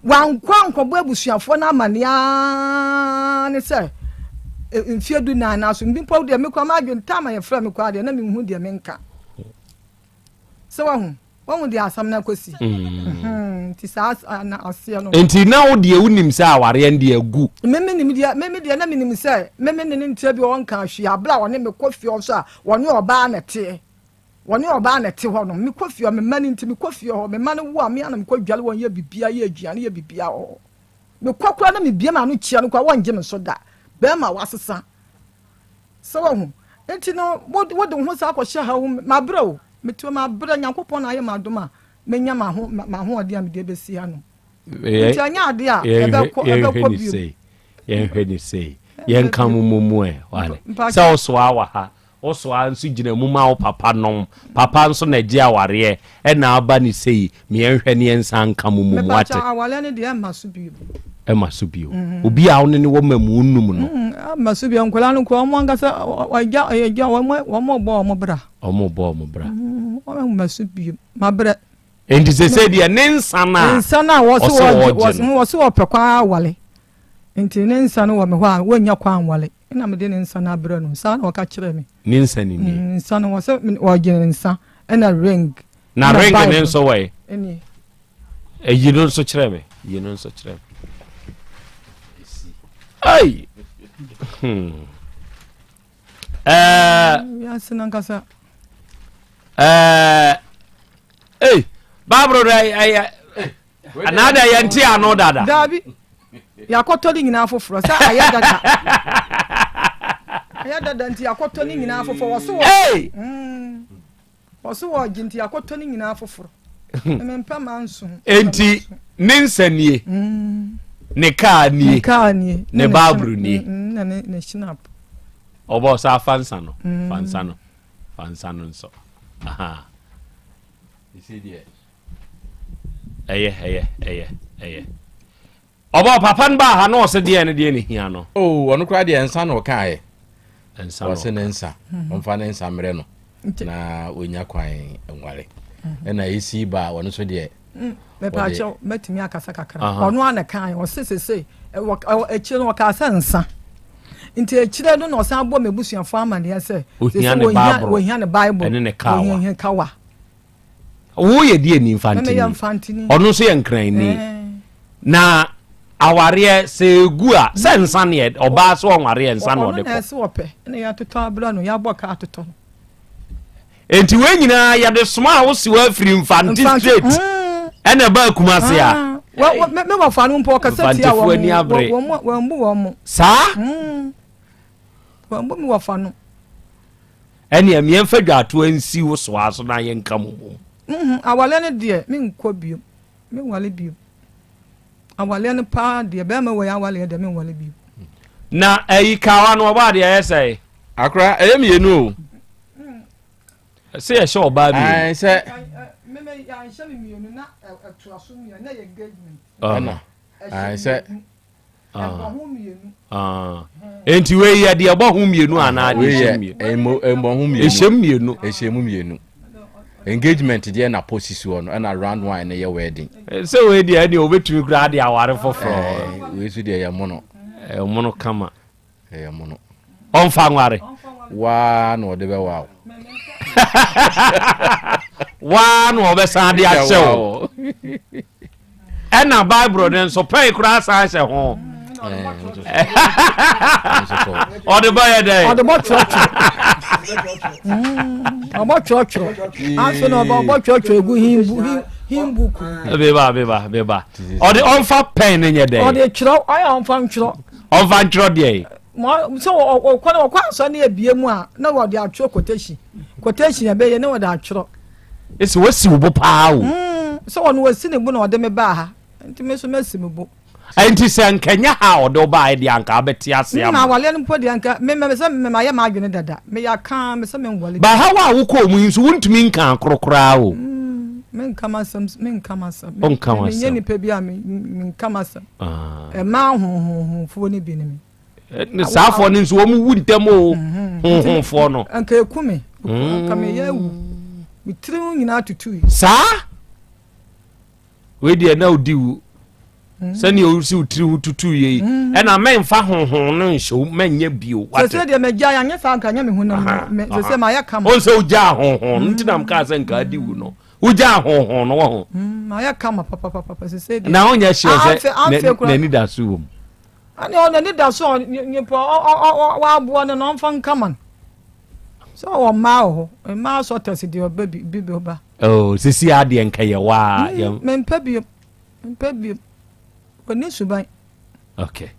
Wankɔ ankɔbɔ abusuafoɔ no amaneɛ ara ne sɛ mfeɛ du nan no aso. Mpo deɛ me koraa m'adwene time a yɛfrɛ me koraa deɛ na menhu deɛ menka. Sɛ wahu wahu deɛ asɛm no akɔsi. Mm. Nti saa na aseɛ no. Nti na wo deɛ wonim sɛ awareɛ no deɛ agu. Me menim deɛ me me deɛ na menim sɛ me me ne ne ntia bi ɔnka hwee abere a ɔne me kɔ fie nso a wɔne ɔbaa na ɛteɛ. Wɔne ɔbaa na ɛte hɔ no. Mekɔ fie hɔ, me mma no nti, mekɔ fie hɔ. Me mma no wo a, me ara na mekɔdware wɔn, yɛ biribiara, yɛ aduane, yɛ biribiara wɔ hɔ. Mekɔ koraa na mebue m'ano kyia no koraa, wɔngye me so da. Barima a wasesa. Sɛ wahu? Nti no, wode wo ho saa kɔhyɛ haw mu. Mabrɛ o. Mete hɔ, mabrɛ. Nyankopɔn na ayɛ me adom a manya m'ahoɔden a mede abɛsi ha no. Nti ɛnyɛ adeɛ a ɛbɛkɔ ɛbɛkɔ bio. Yɛnhwɛ ne sei. Yɛnka mo mmɔ mu ɛ. Wale. Sɛ wosoa wɔ ha, Wo so ara nso gyina mu ma wo papa nom. Papa nso na ɛgye awareɛ ɛna aba no sei, me yɛnhwɛ ne yɛnsan nka mo mmom wate. Mepakyɛw awareɛ no deɛ ɛmma so bio. Ɛma so bio. Obi a wo ne no wɔ mmamu nnum no. Ɛmma so bio, nkwadaa no koraa wɔn ankasa wɔagya wɔagya wɔn wɔn rebɔ wɔn bra. Wɔn rebɔ wɔn bra. Ɛmma so bio, mabrɛ. Nti sese deɛ ne nsa no a. Nsa no a wɔse wɔgye no. Wɔse wɔpɛ kwan awale. Nti ne nsa no wɔ me hɔ a wɔnnya kwan nwale. Ɛna mede ne nsa no abrɛ no. Saa na ɔka kyerɛɛ me. Ne nsa no nie? Mm, nsa no, wɔsɛ wɔgye ne nsa, ɛna ring. Na ring ne nso wɔ yi? Ɛnie. Ɛyi no nso kyerɛ me. Yi no nso kyerɛ me. Ai! Hmm. Ɛɛ. Wiase nankasa. Ɛɛ. Ei, Bible dɛ ɛyɛ. Anaa dɛ yɛnte ano dada. Daabi. Yɛakɔtɔ ne nyinaa foforɔ sɛ ayɛ dada. Ayɛ dada nti yɛakɔtɔ ne nyinaa foforɔ. Wɔso wɔ. Hey! Mm. Wɔso wɔ gye nti yɛakɔtɔ ne nyinaa foforɔ. Mempɛ ma nso. Enti ne nsa nie. Mm. Ne kaa nie. Ne kaa nie. Ne baaburu nie. Mm, na ne ne shinap. Ɔbɔ saa fa nsa no. Fa nsa no. Fa nsa no nso. Aha. Ɛsɛ deɛ. Ɛyɛ ɛyɛ ɛyɛ ɛyɛ. Ɔbɔ papa no baa ha na ɔsɛ deɛ ne deɛ ne hia no. Oh, ɔno koraa deɛ nsa na ɔkaeɛ. Nsa na ɔsɛ ne nsa. Ɔmfa ne nsa mmerɛ no na ɔnya kwan nware. Ɛna ɛsi ba ɔno nso deɛ. Mepaakyɛw mɛtumi akasa kakra. Ɔno a na kae ɔse sese akyire no ɔkaa sɛ nsa. Nti akyire no na ɔsan bɔ m'abusuafoɔ amaneɛ sɛ sese wɔhia ne Bible. Ɛne ne kawa. Kawa. Wo yɛ deɛ ni mfantini. Ɔno nso yɛ nkranni. Na awareɛ sɛ egu a sɛ nsa neɛ ɔbaa sɛ ɔnwareɛ nsa na ɔde kɔ. Ɔno na ɛsɛ ɔpɛ ɛna yɛatotɔ abira no yɛabɔ ka atotɔ no. Enti wei nyinaa yɛde soma a wosi wɔ afiri mfante straight ɛna ɛba Kumasi a. Me wɔfa no mpo ɔkasa tia wɔn wɔn bu wɔn mo. Saa. Wɔn bu mi wɔfa no. Ɛnneɛ meɛmfa dwatoa nsi wo soa so na yɛnka mo bom. Mhm, awaleɛ no deɛ menkɔ bio, menwale bio. Awaleɛ no paa deɛ bɛrima wei awaleɛ deɛ menwale bio. Na ayi kawa no ɔbɔ adeɛ ɛyɛ sɛe? Akora ɛyɛ mmienu o. Sɛ yɛhyɛ ɔbaa mmienu. Ɛn sɛ. Meme yɛanhyɛ me mmienu na ɛtoa so mmienu na yɛ engagement. Ɛna ɛn sɛ. Ɛbɔ ho mmienu. Ah. Enti wei yɛ deɛ ɛbɔ ho mmienu anaa deɛ ɛhyɛ mmienu? Ɛmmɔ ho mmienu. Ɛhyɛ mmienu. Ɛhyɛ mu mmienu. Engagement deɛ na posi soɔ no ɛna round one no yɛ wedding. Sɛ wei deɛ ɛdeɛ obetumi koraa de aware foforɔ. Wei nso deɛ ɛyɛ mono. Ɛyɛ mono kama. Ɛyɛ mono. Ɔmfa nware. Waa na ɔde bɛwa wo. Waa na ɔbɛsan de ahyɛ wo. Ɛna Bible no nso pɛn koraa san hyɛ ho. Ɔde bɔ yɛ dɛ. Ɔde bɔ twerɛtwerɛ. Ɔbɔ twerɛtwerɛ. Afei na ɔbɔ ɔbɔ twerɛtwerɛ egu himbu himbu ku. Beba beba beba. Ɔde ɔnfa pɛn ne nyɛ dɛ. Ɔde twerɛ ɔyɛ ɔnfa ntwerɛ. Ɔnfa ntwerɛ deɛ. Sɛ ɔkɔ na ɔkɔ asɔ ne ebie mu a na wɔde atwerɛ quotation quotation ɛbɛyɛ na wɔde atwerɛ. Esi wɔsi wo bo paa o. Sɛ ɔno wɔsi ne bo na ɔde me baa ha nti me nso mɛsi me bo. Enti sɛ anka ɛnyɛ ha a ɔde wo baeɛ deɛ anka wobɛte ase ama. Na awaleɛ no mpo deɛ anka me me sɛ me mayɛ m'adwene dada meyɛ akaa me sɛ menwale. Ba haw a wokɔɔ mu yi nso wontumi nkaa koro koraa o. Menka m'asɛm menka m'asɛm. Wonka w'asɛm. Menyɛ nipa bi a menka m'asɛm. Ɛmaa honhomfoɔ no bi ne me. Ne saafoɔ no nso wɔn wu ntɛm o honhomfoɔ no. Anka eku me. Anka meyɛ awu. Me tiri nyinaa tutui. Saa? Wei deɛ na odi wu hmm. sɛnea osi wo tiri ho tutu yie yi hmm. ɛna mɛnfa honhon no nhyɛ wo mɛnyɛ bio wate. Sese deɛ mɛgya yɛ anyɛ saa nka nyɛ me honam mɛ sese ma yɛ kama. O nsɛ ogya honhon no nti na mo kaa sɛ nka adi wu no wogya honhon no wɔ ho. Hmm, ma yɛ kama papapapa sese deɛ. Na ɔnyɛ hyɛ sɛ n'ani da so wɔ mu. Ɛne ɔno n'ani da so nipa waboa no na ɔmfa nkama no. Sɛ ɔwɔ mmaa wɔ hɔ mmaa sɔtɛs deɛ ɔbɛ bi bi bɛba. Oh, sisi adeɛ nka yɛ waa. Mm, mempɛ bio mempɛ bio ɔni suban. Okay.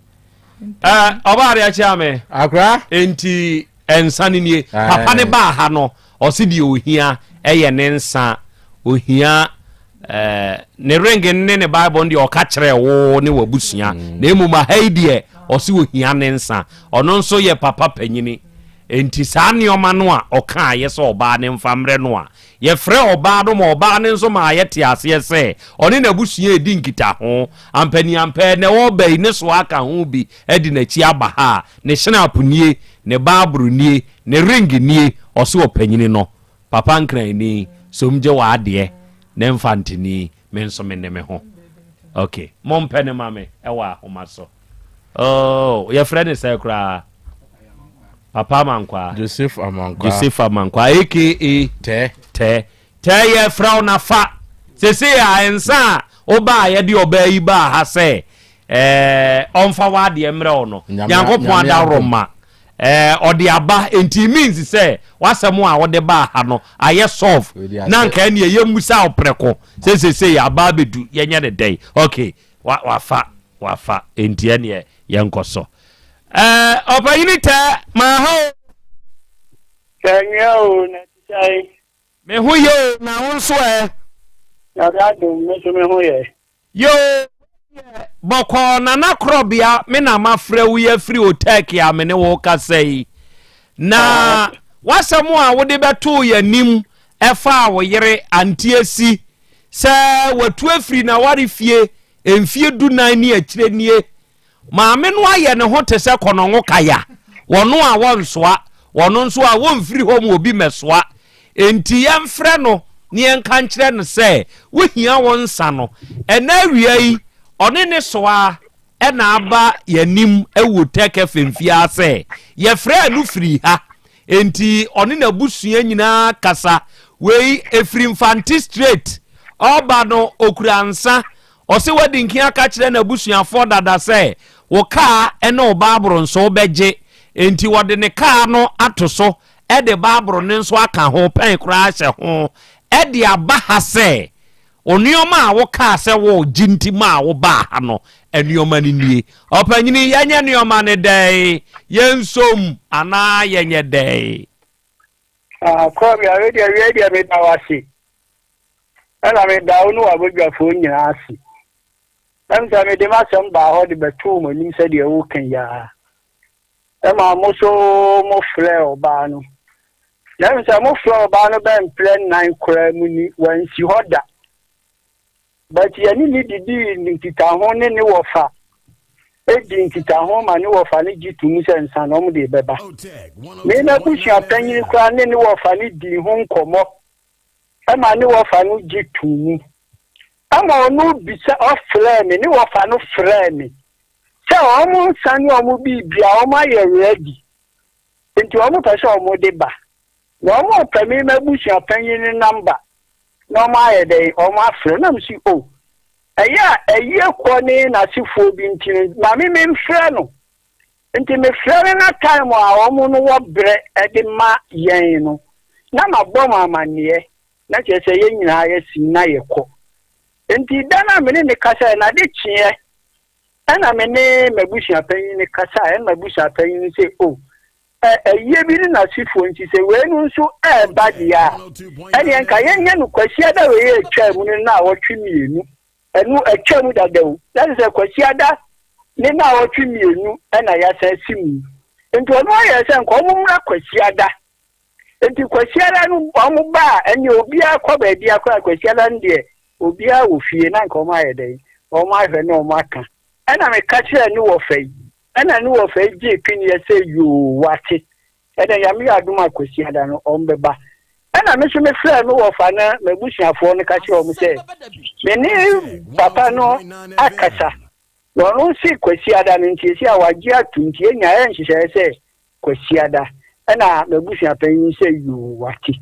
Ɔbaa adeɛ akyea me. Akora. Enti nsa no nie. Papa ne baa ha no ɔsi deɛ ohia ɛyɛ ne nsa ohia eh, ne ring ne ne bible deɛ ɔka kyerɛ wo ne w'abusua mm. na mmom aha yi deɛ ɔsi ohia ne nsa ɔno nso yɛ papa panyini nti saa nneɛma no a ɔka yɛ sɛ ɔbaa ne mfa mmerɛ no a Yɛfrɛɛ ɔbaa no ma ɔbaa no nso maa yɛtee aseɛ sɛ ɔne n'abusua redi nkitaho. Ampaniampɛ, nnɛ ɔreba yi, ne soa aka ho bi adi n'akyi aba ha a, ne hyenapo nie, ne baaboro nie, ne ring nie, ɔse ɔpanyini no, Papa Nkranni, som gye w'adeɛ, ne Mfanteni, me nso mene me ho. Ok, mompɛ no ma me wɔ ahoma so. Oh, yɛfrɛ ne sɛ koraa? Papa Amankwaa. Joseph Amankwaa. Joseph Amankwaa aka Tɛ. Tɛ. Tɛ yɛ frɛ wo na fa. Sese a nsa a wobaa yɛde ɔbaa yi baa ha sɛ ɛɛ ɔmfa w'adeɛ mmerɛ wo no. Nyankopɔn adaworo ma ɛɛ ɔde aba nti means sɛ w'asɛm a wode baa ha no ayɛ solve na nka ɛneɛ yɛmmusa wo prɛko sɛ sese aba abɛdu yɛnyɛ ne dɛn. Okay, wafa wafa nti ɛneɛ yɛnkɔ so. Ɛɛ ɔpanyini tɛ maa ha o. Tɛ nwia o na ti sɛn. Me ho yɛ o na wo nso ɛ. Nyame adom me nso me ho yɛ. Yoo deɛ bɔkɔɔ Nana Korɔbea me na mafrɛ wo yi afiri Otɛki a me ne wo kasa yi. Na w'asɛm a wode bɛtoo yɛn anim ɛfaa wo yere Antiesi sɛ watu afiri n'aware fie mfie dunan ne akyire nie Maame no ayɛ ne ho te sɛ kɔnɔngo kaya, wɔno a wɔnsoa, wɔno nso a wɔmfiri hɔ ma obi mmɛsoa. Enti yɛmfrɛ no na yɛnka nkyerɛ no sɛ wohia wo nsa no. Ɛnnɛ awia yi, ɔne ne soa na aba yɛn anim wɔ Tech FM fie ha sɛ yɛfrɛɛ no firii ha. Enti ɔne n'abusua nyinaa kasa. Wei, ɛfiri Mfante Straight. Ɔreba no, ɔkura nsa. Ɔse wadi nken aka kyerɛ n'abusuafoɔ dada sɛ wo kaa ne wo baaboro nso wobɛgye, enti wɔde ne kaa no ato so de baaboro no nso aka ho pɛn koraa ahyɛ ho de aba ha sɛ wo nnoɔma a wokaa sɛ woregye nti maa wobaa ha no nnoɔma no nie. Ɔpanyini yɛnyɛ nnoɔma no dɛn? Yɛnsom anaa yɛnyɛ dɛn? Ah, Kɔbea, wei deɛ, wei deɛ meda wo ase. Ɛna meda wo ne w'abadwafoɔ nyinaa ase. Ɛm sɛ mede m'asɛm baa hɔ de bɛtoo mo anim sɛdeɛ woreka yi ara. Ɛma mo so mofrɛɛ ɔbaa no. Na ɛm sɛ mofrɛɛ ɔbaa no bɛn mprɛ nnan koraa mu ni, wansi hɔ da. But yɛne ne didii nkitaho ne ne wɔfa di nkitaho ma ne wɔfa no gye to mu sɛ nsa na wɔde bɛba. Me m'abusua panyin koraa ne ne wɔfa no dii ho nkɔmmɔ ma ne wɔfa no gye too mu. Ɛma ɔno bisa ɔfrɛɛ me, ne wɔfa no frɛɛ me sɛ wɔn nsa ne wɔn biribia wɔn ayɛ ready nti wɔn pɛ sɛ wɔn de ba. Na wɔn pɛ me m'abusua panyin no number na wɔn ayɛ dɛn wɔn afrɛ na me si oh. Ɛyɛ a ayie kɔ ne n'asefoɔ bi nti no, ma me memfrɛ no. Nti mefrɛ no na time a wɔn no wɔ berɛ de ma yɛn no, na mabɔ mo amanneɛ, na kyerɛ sɛ yɛn nyinaa yɛasim na yɛkɔ. Nti da no a me ne no kasaeɛ no, ade kyeeɛ ɛna me ne m'abusuapanyin no kasaeɛ, ɛna m'abusuapanyin no sɛ, oh, ɛ, ayie bi ne n'asefoɔ nti sɛ wei no nso ɛreba deɛ a, ɛneɛ nka yɛnyɛ no Kwasiada wei a ɛtwaa mu no nnawɔtwe mmienu. Ɛno atwa mu dada o. Na kyerɛ sɛ Kwasiada ne nnawɔtwe mmienu na yɛasan asi mu. Nti ɔno ayɛ sɛ nka wɔn mmra Kwasiada. Nti Kwasiada no wɔn ba a, ɛnneɛ obiara kɔ baabi akora Kwasiada no deɛ obiara wɔ fie na nka wɔn ayɛ dɛn? Wɔn ahwɛ na wɔn aka. Ɛna meka kyerɛɛ ne wɔfa yi, ɛna ne wɔfa yi gyee piniɛ sɛ yoo wate. Ɛna Nyame yɛ adom a Kwasiada no ɔmbɛba. Ɛna me nso me frɛɛ me wɔfa ne m'abusuafoɔ no ka kyerɛɛ wɔn sɛ me ne papa no akasa na ɔno se Kwasiada no nti esi a wagye ato nti yɛn nyinaa yɛ nhyehyɛeɛ sɛ Kwasiada. Ɛna m'abusua panyin sɛ yoo wate.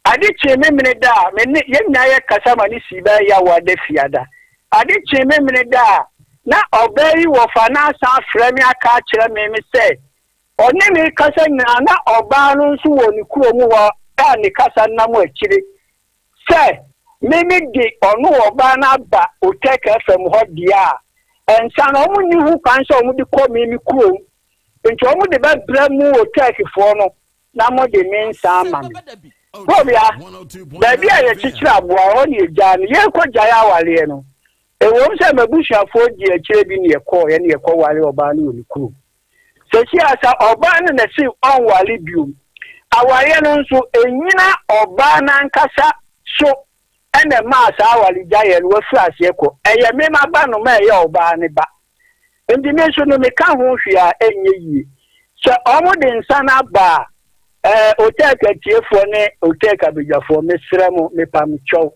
Ade kyee Memeneda a, me ne yɛn nyinaa yɛkasa ma no sii bɛyɛ Yawoada Fiada. Ade kyee Memeneda a, na ɔbaa yi wɔfa no asan afrɛ me aka akyerɛ me me sɛ ɔne me rekasa nyinaa na ɔbaa no nso wɔ ne kurom hɔ a ne kasa nam akyire sɛ me me de ɔno ɔbaa no aba Otek FM hɔ deɛ a, ɛnsa no wɔn nni ho kwan sɛ wɔn de kɔ me me kurom nti wɔn de bɛbrɛ mu Otekfoɔ no na mode me nsa ama me. Kobea, baabi a yɛkyekyere aboa, ɛhɔ na yɛgyaa no. Yɛrekɔgyae awareɛ no, ɛwom sɛ m'abusuafoɔ dii akyire bi na yɛkɔeɛ na yɛkɔwaree ɔbaa no wɔ ne kurom. Seesei ara sɛ ɔbaa no na ɛse ɔnware biom. Awareɛ no nso, ɛnnyina ɔbaa no ankasa so na ɛmaa saa awaregyaeɛ no wafiri aseɛ kɔ. Ɛyɛ me maba no ma ɛyɛ ɔbaa no ba. Nti me nso no meka ho hwee a ɛnyɛ yie. Sɛ wɔn de nsa no aba a, ɛɛ Otec atiefoɔ ne Otec abadwafoɔ mesrɛ mo mepa mo kyɛw.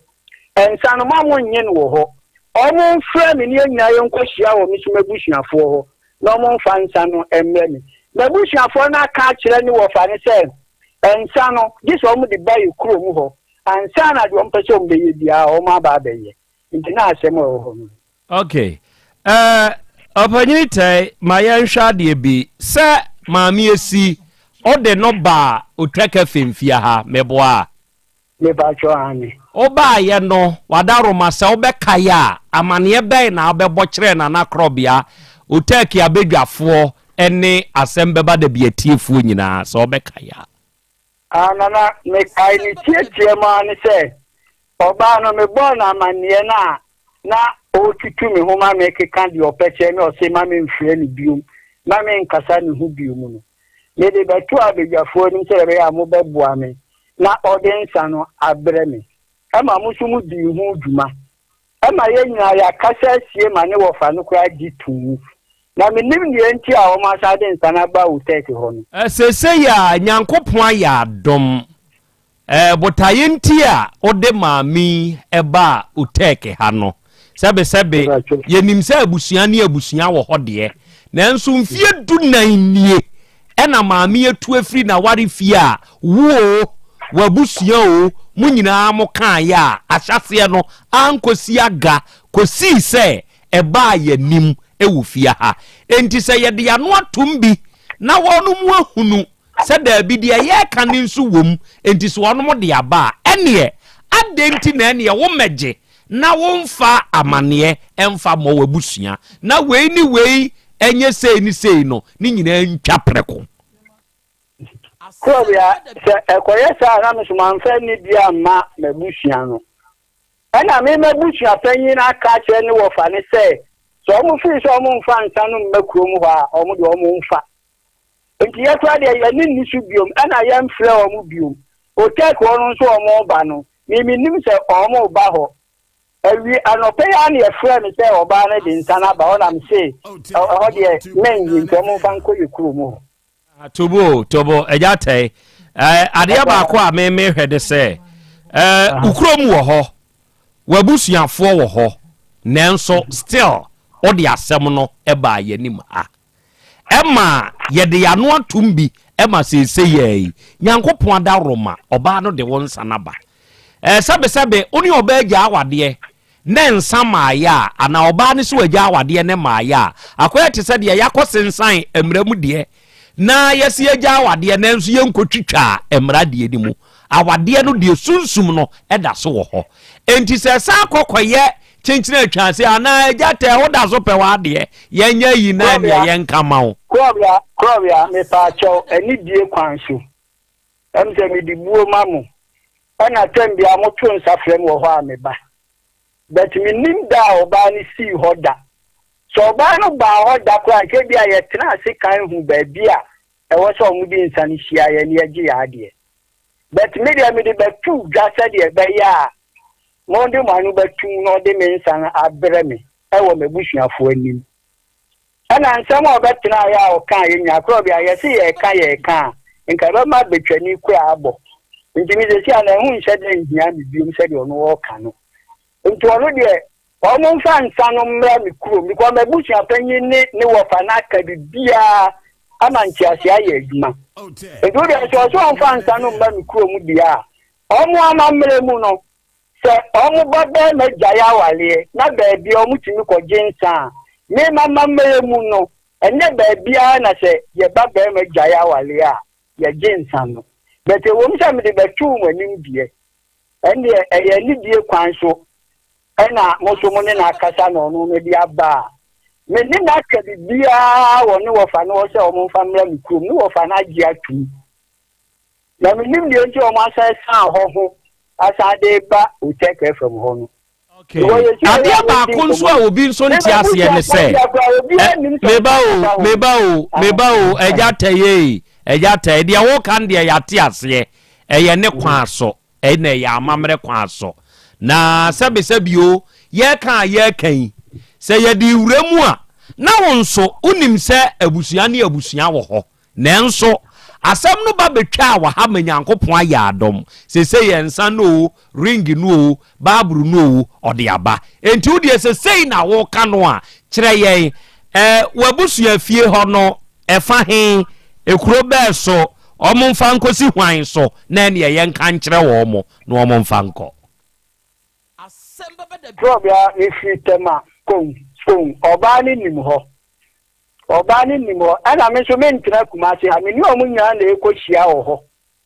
Nsa no ma mo nnye no wɔ hɔ. Wɔn mfrɛ me ne yɛn nyinaa yɛnkɔ hyia wɔ me nso m'abusuafoɔ hɔ na wɔn mfa nsa no mmrɛ me. M'abusuafoɔ no aka akyerɛ ne wɔfa no sɛ nsa no gye sɛ wɔn de ba yɛ kurom hɔ ansa na deɛ wɔn pɛ sɛ wɔn bɛyɛ biara wɔn aba abɛyɛ. Nti na asɛm a ɛwɔ hɔ no. Ok. Eh, ɔpanyini tɛe, ma yɛnhwɛ adeɛ bi. Sɛ Maame Esi, ɔde no baa Otwaka Femfia ha, meboa a? Mepakyɛw, aane. Wobaeɛ no, w'adaworoma, sɛ wobɛkae a, amaneɛ bɛn na wobɛbɔ kyerɛɛ Nana Korɔbea, Otaki abadwafoɔ ne Asɛm Bɛba Da Bi atiefoɔ nyinaa, sɛ wobɛkae a? Ah, Nana, mekae ne tiatia mu ara ne sɛ, ɔbaa no, mebɔɔ no amanneɛ no a na ɔretutu me ho ma mekeka deɛ ɔpɛ kyerɛ me, ɔse ma memfrɛ no biom, ma menkasa ne ho biom no. Mede bɛtoo abadwafoɔ anim sɛdeɛ ɛbɛyɛ a mobɛboa me na ɔde nsa no abrɛ me. Ɛma mo nso modii ho dwuma. Ɛma yɛn nyinaa yɛakasa asie ma ne wɔfa no koraa gye too. Na mennim deɛ nti a wɔasan de nsa no aba Utek hɔ no. Seesei a Nyankopɔn ayɛ adom, botaeɛ nti a wode maame yi baa Utek ha no, sɛbesɛbe yɛnim sɛ abusua ne abusua wɔ hɔ deɛ, nanso mfeɛ dunan nie ɛna maame atu afiri n'aware fie a wo o, w'abusua o, mo nyinaa mo kaeɛ a ahyɛaseɛ no ankɔsi aga kɔsii sɛ ɛbaa yɛanim wɔ fie ha. Enti sɛ yɛde yɛn ano atom bi na wɔnom ahunu sɛ daabi deɛ yɛreka no nso wom, enti sɛ wɔnom de aba a, ɛneɛ adɛn nti na ɛneɛ wommɛgye na womfa amaneɛ mfa mmɔ w'abusua na wei ne wei nyɛ sei ne sei no ne nyinaa ntwa prɛko. Korɔbea, sɛ ɛkɔyɛ saa a na me nso mamfa anidie amma m'abusua no. Ɛna me m'abusua panyin no aka akyerɛ ne wɔfa no sɛ, sɛ wɔn firi sɛ wɔn mfa nsa no mma kurom hɔ a, wɔn deɛ wɔn mfa. Nti yɛ koraa deɛ yɛne nni so biom, ɛna yɛmfrɛ wɔn biom. Otek hɔ no nso wɔn reba no, Me mennim sɛ wɔreba hɔ. Awie anɔpa yi ara na yɛfrɛɛ me sɛ ɔbaa no de nsa no aba hɔ na mese ɛhɔ deɛ mennye nti wɔmfa nkɔ yɛ kurom hɔ. Tobo tobo agya tɛe. Eh, adeɛ baako a me mehwɛ de sɛ eh, wo kurom wɔ hɔ, w'abusuafoɔ wɔ hɔ, nanso still wode asɛm no baa yɛnim ha. Ɛma yɛde yɛn ano atom bi ma seesei ara yi, Nyankopɔn adaworoma, ɔbaa no de wo nsa no aba. Ɛɛ, sɛbesɛbe, wo ne ɔbaa agya awadeɛ, na nsa maayɛ a, anaa ɔbaa no sɛ wagya awadeɛ ne maayɛ a, akɔyɛ te sɛ deɛ yɛakɔ sensan mmara mu deɛ na yɛse yɛgya awadeɛ nanso yɛnkɔtwitwaa mmara deɛ no mu. Awadeɛ no deɛ sunsum no da so wɔ hɔ. Enti sɛ ɛsan kɔ kɔyɛ kyenkyene atwaase anaa agya tɛɛ wo da so pɛ w'adeɛ, yɛnyɛ ayi na ɛneɛ yɛnka ma wo. Korɔbea, korɔbea, mepaakyɛw, anidie kwan so, ɛm sɛ mede buo ma mo, ɛna tɛm biara moto nsa frɛ me wɔ hɔ a meba. But mennim da a ɔbaa no sii hɔ da. Sɛ ɔbaa no baa hɔ da koraa a, nka ebia yɛtenaa ase kan hu baabi a ɛwɔ sɛ wɔde nsa no hyia yɛn na yɛgye yɛn adeɛ. But me deɛ mede bɛtoo dwa sɛdeɛ ɛbɛyɛ a mode mo ano bɛtom na ɔde me nsa no abrɛ me wɔ m'abusuafoɔ anim. Ɛna nsɛm a ɔbɛtenaeɛ a ɔkaeɛ nyinaa korɔ bia yɛse yɛreka yɛreka a nka ɛbɛma betwani koraa abɔ. Nti me sɛsi a na ɛho nhyɛ da nhia me biom sɛdeɛ ɔno ɔreka no. Nti ɔno deɛ wɔn mfa nsa no mmra me kurom because m'abusua panyin ne ne wɔfa no aka biribiara ama nteaseɛ ayɛ adwuma. Nti wo deɛ sɛ ɔsɛ ɔmfa nsa no mma me kurom deɛ a wɔn amammerɛ mu no Sɛ wɔn ba barima gyae awareɛ na baabi a wɔtumi kɔgye nsa a, me m'amammerɛ mu no, ɛnyɛ baabiara na sɛ yɛ ba barima gyae awareɛ a, yɛgye nsa no. But ɛwom sɛ mede bɛtoo mo anim deɛ, ɛndeɛ ɛyɛ anidie kwan so ɛna mo nso mo ne no akasa na ɔno no de aba a, me ne no aka biribiara wɔ ne wɔfa no hɔ sɛ wɔmfa mmra me kurom, ne wɔfa no agye atom. Na mennim deɛ nti a wɔasan asiane hɔ ho asan de reba Otec FM hɔ no. Okay. Adeɛ baako nso a obi nso nte aseɛ ne sɛ, meba o, meba o, meba o, ɛgya tɛyee, ɛgya tɛyɛ, deɛ woka no deɛ yɛate aseɛ, ɛyɛ ne kwan so, ɛna ɛyɛ amammerɛ kwan so. Na sɛbesɛbe o, yɛka a yɛka yi, sɛ yɛde wura mu a, na wo nso wonim sɛ abusua ne abusua wɔ hɔ. Nanso, asɛm no ba bɛtwaa wɔ ha ma Nyankopɔn ayɛ adom. Seesei yɛn nsa no oo, ring no oo, Bible no oo, ɔde aba. Enti wo deɛ sɛ sei na woka no a, kyerɛ yɛn, ɛ, w'abusua fie hɔ no, ɛfa he, ekuro bɛɛ so, wɔn mfa nkɔsi hwan so, na ɛneɛ yɛnka nkyerɛ wɔn na wɔn mfa nkɔ. Trɔbea, mefiri Tema, Kong, Kong, ɔbaa no nim hɔ. Ɔbaa no nnim hɔ, ɛna me nso mentena Kumasi ha, me ne wɔn nyinaa na ɛrekɔhyia wɔ hɔ.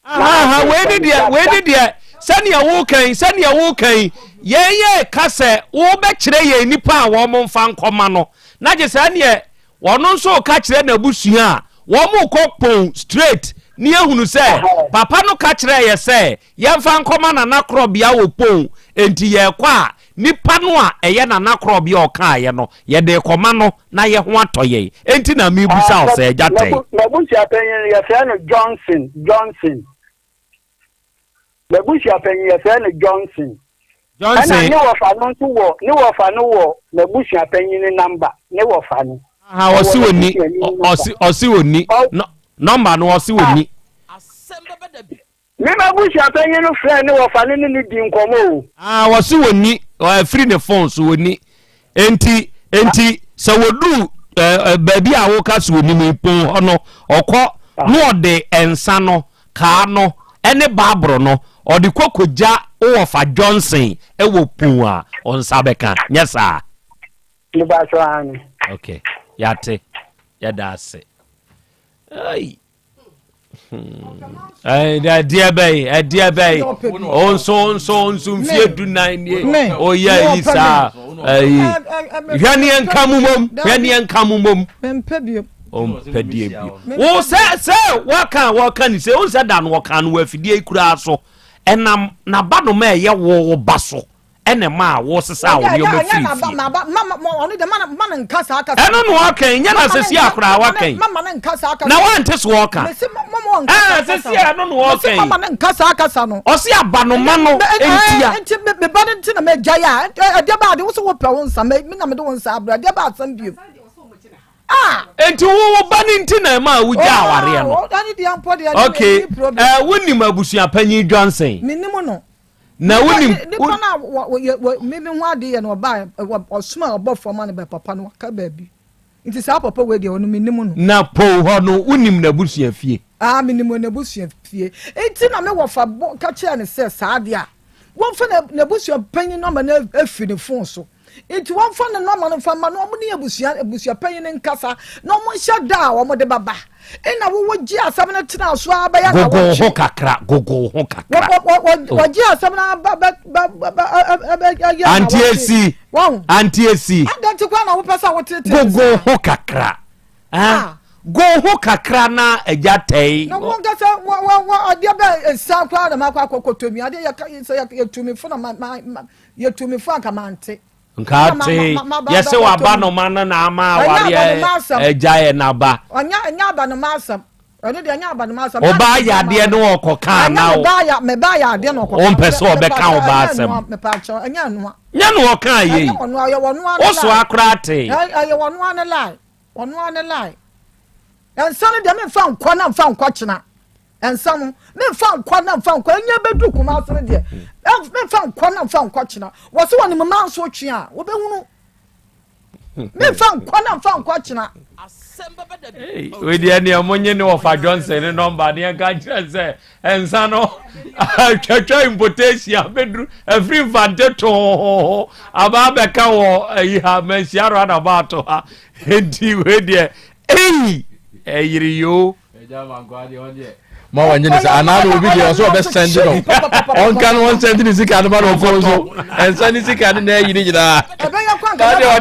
Ahaha, wei ne deɛ, wei ne deɛ, sɛdeɛ woreka yi, sɛdeɛ woreka yi, yɛn yɛreka sɛ wobɛkyerɛ yɛn nnipa a wɔn mfa nkɔma no, na gye sɛ ɛneɛ wɔn nso reka kyerɛ n'abusua a, wɔn rekɔ pon straight ne yɛhunu sɛ papa no ka kyerɛɛ yɛ sɛ yɛmfa nkɔma Nana Korɔbea wɔ pon, enti yɛrekɔ a, nipa no a ɛyɛ Nana Korɔbea a ɔkaeɛ no, Yɛde rekɔma no na yɛ ho atɔ yɛn. Enti na merebisa wo sɛ, Agya Tɛn. M'abusua panyin no, yɛfrɛ no Johnson, Johnson. M'abusua panyin, yɛfrɛ no Johnson. Johnson. Ɛna ne wɔfa no nso wɔ, ne wɔfa no wɔ m'abusua panyin no namba, ne wɔfa no. Aha, ɔsi wɔ ni, ɔsi, ɔsi wɔ ni, nɔmba no ɔsi wɔ ni. Me m'abusuapanyin no frɛɛ ne wɔfa no ne no dii nkɔmmɔ o. Ah, wɔse wɔnni, afiri ne phone so wɔnni. Enti, enti sɛ wɔduru eh, baabi a woka sɛ wɔnim yi, pon hɔ no, ɔkɔ na ɔde nsa no, kaa no, ɛne baaboro no, ɔde kɔ kɔgya wo wɔfa Johnson wɔ pon a, wo nsa bɛka. Nyɛ saa? Mepakyɛw, aane. Ok, yɛate. Yɛda ase. Ai. Ɛdeɛ bɛyi ɛdeɛ bɛyi onso onso onso nfie dunan nie oyɛ yi saa ɛyi hwɛ neɛ nka mu mom hwɛ neɛ nka mu mom ɔmpɛ deɛ bio wo sɛ sɛ wɔka wɔka ne sɛ wo sɛ da no wɔka no wɔ afidie yi koraa so ɛnam n'abanoma ɛyɛ wo wo ba so ɛna ɛmaa wosesaa wo nneɛma firii fie. Ɛno na ɔka yi, nyɛ na sɛsi a koraa waka yi. Na wante so ɔka. Ɛɛ sɛsi a ɛno na ɔka yi. Ɔsi abanoma no ntia. Nti me ba no nti na mɛgya yɛ a ɛdeɛ ba ade wo sɛ wopɛ wo nsa me na mede wo nsa abrɛ ɛdeɛ ba asɛm bio. Nti wo wo ba no nti na ɛma wogya awareɛ no. Okay, ɛɛ wonim abusuapanyin Johnson. Menim no. Na wonim. Nipa no a wɔ me me ho ade yɛ no ɔbaa ɔsoma ɔbɔfoɔ ma no bɛ papa no waka baabi nti saa papa wei deɛ ɔno menim no. Na pow hɔ no wonim n'abusua fie. Ah menim n'abusua fie nti na me wɔfa bɔ ka kyerɛ no sɛ saa deɛ a. Wɔmfa n'abusua panyin nɔma no afiri ne fon so. Nti wɔmfa ne nɔma no mfa mma na wɔn ne abusua abusua panyin no nkasa na wɔn nhyɛ da a wɔn de bɛba. Ɛna wowo gye asɛm no tena so ara bɛyɛ na wɔtwe. Gogo ho kakra, gogo ho kakra. Wɔgye asɛm no aba bɛ bɛ bɛ bɛ yɛ na wɔtwe. Anti esi. Wɔn. Anti esi. Adan ti kwan na wopɛ sɛ wotete. Gogo ho kakra. Ah. Go ho kakra na agya tɛi. Na wɔn kasa wɔ wɔ wɔ adeɛ bɛ nsa koraa na ma akɔ akɔ kɔtɔ mi adeɛ yɛ sɛ yɛ yɛ tu mi fo na ma ma yɛ tu mi fo anka ma nte. Nka te yɛsɛ waba noma no na ama awareɛ agya yɛ naba. Ɔnyɛ ɛnyɛ abanoma asɛm ɛno deɛ ɛnyɛ abanoma asɛm. Ɔbaa yɛ adeɛ no ɔkɔ kaa na o. Mɛ ba yɛ adeɛ na ɔkɔ kaa. Ɔmpɛ sɛ ɔbɛka ɔbaa asɛm. Ɛnyɛ ɛnoa. Nyɛ na ɔkaa yei. Ɛnyɛ ɔnoa ɛyɛ wɔnoa ne lie. Wosoa koraa tee. Ɛyɛ wɔnoa ne lie. Ɔno ara ne lie. Nsa no deɛ memfa nkɔ na mfa nkɔ kyena. Nsa no memfa nkɔ na mfa nkɔ ɛnyɛ bɛdu Kumasi no deɛ memfa nkɔ na mfa nkɔ kyena. Wɔse wɔne mma nso twe a wɔbɛhunu. Memfa nkɔ na mfa nkɔ kyena. Wei deɛ neɛ monye ne wɔfa Johnson ne nɔmba ne yɛnka nkyerɛ sɛ Nsa no twatwa importation abɛduru afiri mfante too aba abɛka wɔ ayi ha manhyia no ana baato ha nti wei deɛ ei ɛyere yoo. Ma wɔnye ne sɛ anaa na obi deɛ ɔsɛ ɔbɛ sɛnde no ɔnka no ɔnsɛnde ne sika no ma no ɔfɔn so ɛnsa ne sika no na ayi ne nyinaa. Ɛbɛyɛ kɔ anka ɛbɛyɛ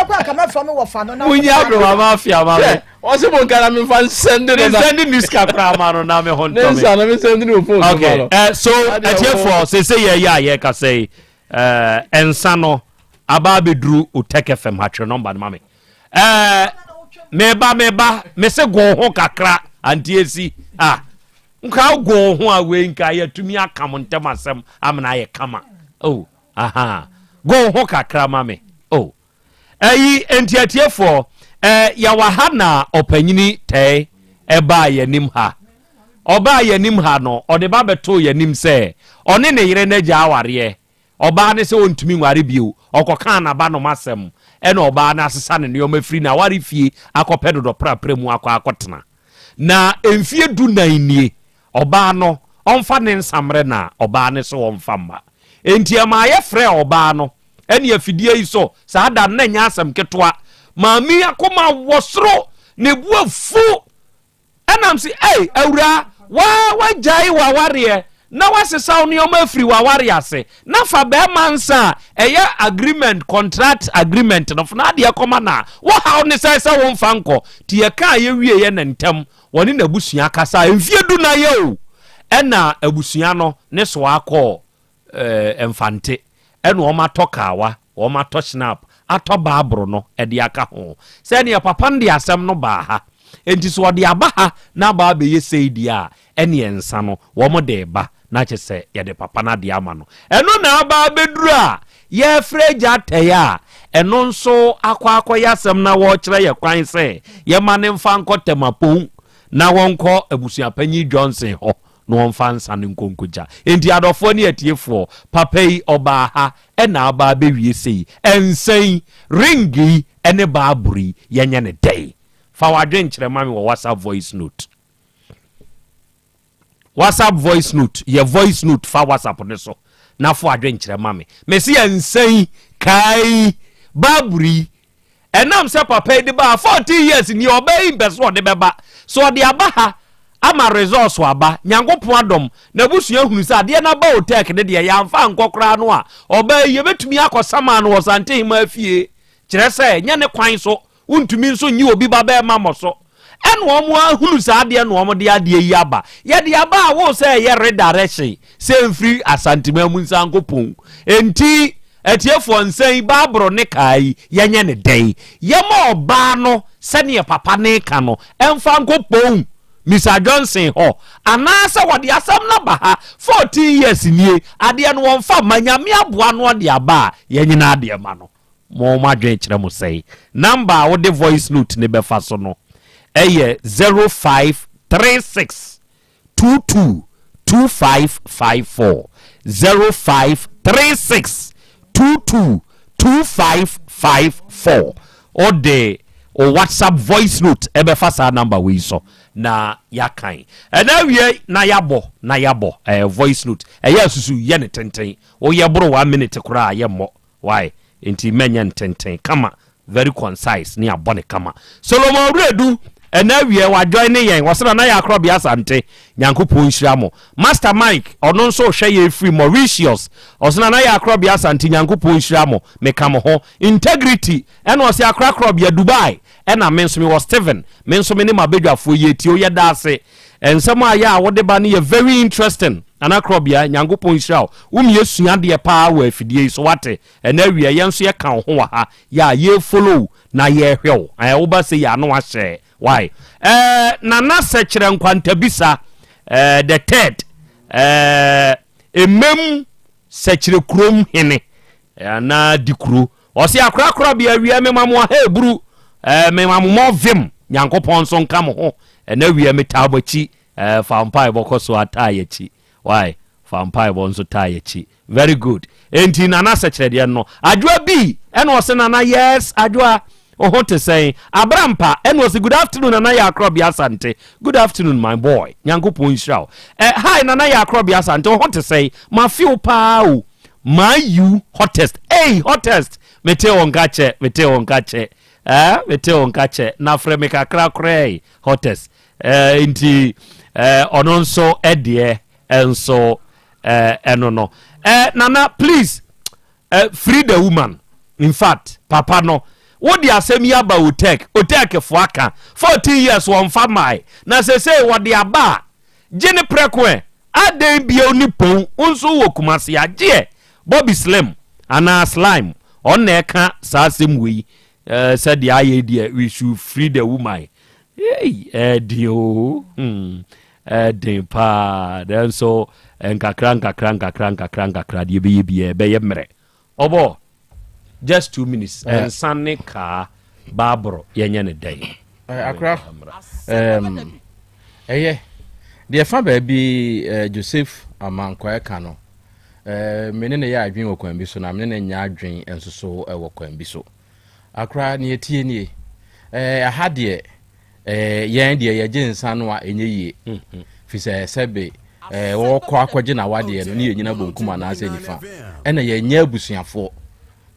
kɔ anka mɛfa me wɔfa no na. Munyi aberewa ma afia ma me. Ɔse mo nka na memfa nsɛnde no na. Mensɛnde ne sika koraa ma no na me ho ntɔ me. Ne nsa na mensɛnde no phone so ma no. Okay, so atiefoɔ sese yɛ yɛ a yɛkasa yi uh, nsa no aba abɛduru Otec FM ha twerɛ nɔmba no ma me. Uh, meba meba mese go ho kakra anti esi ah nka go ho a wei nka yɛatumi aka mo ntɛm asɛm amena ayɛ kama oh aha go ho kakra ma me oh Ɛyi nti atiefoɔ, eh, yɛwɔ ha na ɔpanyini Tɛe ɛbaa yɛnim ha. Ɔbaa yɛnim ha no, ɔde ba bɛtoo yɛnim sɛ ɔne ne yere no agya awareɛ. Ɔbaa no sɛ ɔntumi nware bio. Ɔkɔkaa n'abanom asɛm, ɛna ɔbaa no asesa ne nneɛma firi n'aware fie akɔpɛ dodɔprapra mu akɔ akɔtena. Na mfie dunan nie, ɔbaa no, ɔmfa ne nsa mmrɛ no a, ɔbaa no se ɔmfa mma. Enti ɛmaa yɛfrɛɛ ɔbaa no ɛne afidie yi so saa da no na ɛnyɛ asɛm ketewa. Maame yi akoma wɔ soro, ne bo afu. Ɛnam se, ei, awuraa, waa wagyae w'awareɛ na wasesa wo nneɛma afiri w'awareɛ ase na fa bɛrima nsa a ɛyɛ agreement, contract agreement no, fa n'adeɛ kɔma no a, wo haw ne sɛ sɛ womfa nkɔ. Nti yɛkaa yɛwieeɛ na ntɛm wɔne n'abusua kasaa, mfie du na yɛ o, ɛna abusua no ne soa kɔɔ eh, Mfante, ɛna wɔn atɔ kaawa, wɔn atɔ schnapp, atɔ baaboro no de aka ho. Sɛ ɛneɛ papa no de asɛm no baa ha, enti sɛ ɔde aba ha na aba abɛyɛ sei deɛ a, ɛneɛ nsa no wɔn de reba na kyerɛ sɛ yɛde papa no adeɛ ama no. Ɛno na aba abɛduru a yɛrefrɛ agya atɛeɛ a, ɛno nso akɔ akɔyɛ asɛm na wɔrekyerɛ yɛ kwan sɛ yɛma no mfa nkɔ Tɛmapon na wɔnkɔ abusuapanyin Johnson hɔ na wɔmfa nsa no nkɔ nkɔgya. Enti adɔfoɔ ne atiefoɔ, papa yi ɔbaa ha na aba abɛwie sei, nsa yi, ring yi ne Bible yi, yɛnyɛ no dɛn? Fa w'adwenkyerɛ ma me wɔ WhatsApp voice note. WhatsApp voice note, yɛ voice note fa WhatsApp no so na fo adwenkyerɛ ma me. Mese yɛ nsa yi, kaa yi, Bible yi, Ɛnam sɛ papa yi de baa 14 years nie ɔbaa yi mpɛ sɛ ɔde bɛba. Sɛ ɔde aba ha ama results aba, Nyankopɔn adom, n'abusua hunu sɛ adeɛ no aba Otec no deɛ yɛamfa ankɔ koraa no a, ɔbaa yi yɛbɛtumi akɔ saman no wɔ Santehemaa fie. Kyerɛ sɛ, nyɛ ne kwan so, wontumi nso nnye obi ba bɛɛma mmɔ so. Ɛna wɔn ahunu saa adeɛ na wɔn de adeɛ yi aba. Yɛde aba a wo sɛ ɛyɛ redirection sɛ mfiri Asanteman mu nsan nkɔ pon. Enti atiefoɔ nsa yi baaboro ne kaa yi yɛnyɛ ne dɛn? Yɛma ɔbaa no sɛdeɛ papa no reka no ɛmfa nkɔ pon Mister Johnson hɔ anaasɛ wɔde asɛm no aba ha 14 years nie adeɛ no wɔmfa mma Nyame aboa no ɔde aba a yɛnyina adeɛ ma no. Mo mo adwene kyerɛ mo sɛn? Number a wode voice note no bɛfa so no yɛ 0536 22 2554, 0536 22 2554. Wode wo WhatsApp voice note bɛfa saa number wei so. na yɛakan. Ɛna awie na yɛabɔ na yɛabɔ ɛɛ voice note. Ɛyɛ asusu yɛ ne tenten. Woyɛ boro one minute koraa a yɛmmɔ. Why? Nti mɛnyɛ ntenten. Kama. Very concise ne abɔ ne kama. Solomon Awuredu ɛna awie wa join ne yɛn. Ɔsɛ Nana yɛ akorɔbea Asante. Nyankopɔn nhyira mo. Master Mike ɔno nso hwɛ yɛn firi Mauritius. Ɔsɛ Nana yɛ akorɔbea Asante Nyankopɔn nhyira mo. Meka mo ho. Integrity ɛna ɔsɛ akora akorɔbea Dubai ɛna me nso mewɔ Steven. Me nso me ne m'abadwafoɔ yɛtie o. Yɛda ase. Nsɛm a yɛ a wode ba no yɛ very interesting. Nana Krɔbea, Nyankopɔn nhyira wo. Wo mie sua adeɛ paa wɔ afidie yi so wate. Ɛnɛ awia yɛn nso yɛka wo ho wɔ ha. Yɛ a yɛ follow wo na yɛhwɛ wo. Ɛɛ woba sei a na wahyɛ. Why? Ɛɛ Nana Sɛkyerɛ Nkwantabisa ɛɛ the third ɛɛ Emem Sɛkyerɛ kurom hene anaa dikuro. Ɔse akorakora bea awia mema mo aha eburu ɛɛ mema mo more vim. Nyankopɔn nso nka mo ho. Ɛnɛ awia metaa mo akyi. Eh, fa mpaebɔ kɔ so ataa yɛkyi. Why? Fa mpaebɔ nso taa yɛkyi. Very good. Enti Nana sɛkyerɛdeɛ no. Adwoa bi ɛna ɔse Nana yes Adwoa wo ho te sɛn? Abrampa ɛna ɔse good afternoon Nana yɛ akorɔbea Asante. Good afternoon my boy. Nyankopɔn nhyira wo. Eh, hi Nana yɛ akorɔbea Asante wo ho te sɛn? Mafe wo paa o. My you hottest. Hey hottest. Mete wo nka kyɛ, mete wo nka kyɛ. Eh, mete wo nka kyɛ. Na frɛ me kakra koraa hottest. Eh, nti eh, ɔno nso deɛ nso eh, ɛno no eh, nana please eh, free the woman in fact papa no wode asɛm yi aba otek otek fo aka 14 years wɔmfa mae na sesei wɔde aba a gye ne prɛko ɛ adɛn bio ne pon nso wɔ kumase agyeɛ Bobby Slim anaa Slime ɔno na ɛka saa asɛm wei eh, sɛdeɛ ayɛ deɛ we should free the woman Ei, ɛden o, hmm, ɛden paa. Nanso nkakra nkakra nkakra nkakra nkakra deɛ ɛbɛyɛ biara ɛbɛyɛ mmerɛ. Ɔbɔ just 2 minutes. Nsa ne kaa baaboro yɛnyɛ ne dɛn? Akora, ɛyɛ deɛ fa baabi Joseph Amankwaa ka no, me ne ne yɛ adwene wɔ kwan bi so na me ne ne nyɛ adwene nso so wɔ kwan bi so. Akora, nea ɛteɛ nie, ɛɛ, ɛha deɛ, ɛɛ, yɛn deɛ yɛgye nsa no a ɛnyɛ yie. Fi sɛ sɛbe ɛɛ, wɔkɔ akɔgye n'awadeɛ no ne yɛnyina bonkum anaasɛ nifa. Ɛna yɛnyɛ abusuafoɔ.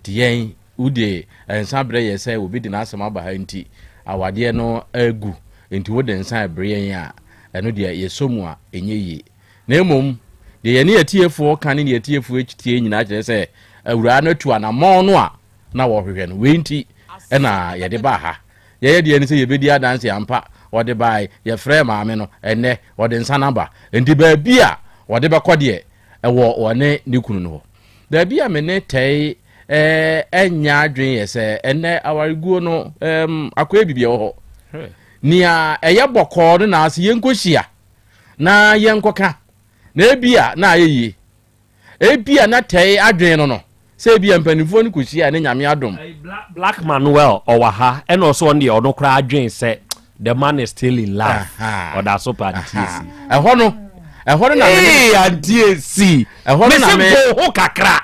Nti yɛn, wode nsa brɛ yɛ sɛ obi de n'asɛm aba ha nti awadeɛ no agu. Nti wode nsa ɛbrɛ yɛn a, ɛno deɛ yɛsɔ mu a ɛnyɛ yie. Na mmom, deɛ yɛne atiefoɔ ka ne deɛ atiefoɔ tie nyinaa kyerɛ sɛ awuraa no atu anammɔn no a na wɔhwehwɛ no. Wei nti na yɛde baa ha. Yɛyɛ deɛ ne sɛ yɛbɛdi adanse ampa. Wɔde bae, yɛfrɛɛ maame no, ɛnnɛ wɔde nsa no aba. Enti baabi a wɔde bɛkɔ deɛ, ɛwɔ wɔne ne kunu no hɔ. Baabi a me ne Tɛe nyɛ adwene yɛ sɛ ɛnnɛ awareguo no akɔyɛ biribi ɛwɔ hɔ. Nea ɛyɛ bɔkɔɔ no na ase yɛnkɔhyia na yɛnkɔka na ebia na ayɛ yie. Ebia na Tɛe adwene no no sɛ ebia mpanimfoɔ no kɔhyia ne Nyame adom. Black Manuel ɔwɔ ha ɛna ɔsɛ ɔno deɛ ɔno koraa adwene sɛ the man is still in love ɔda so pɛ Auntie Esi. Ɛhɔ no ɛhɔ no na me. Ee Auntie Esi. Ɛhɔ no na me. Mesi bo ho kakra.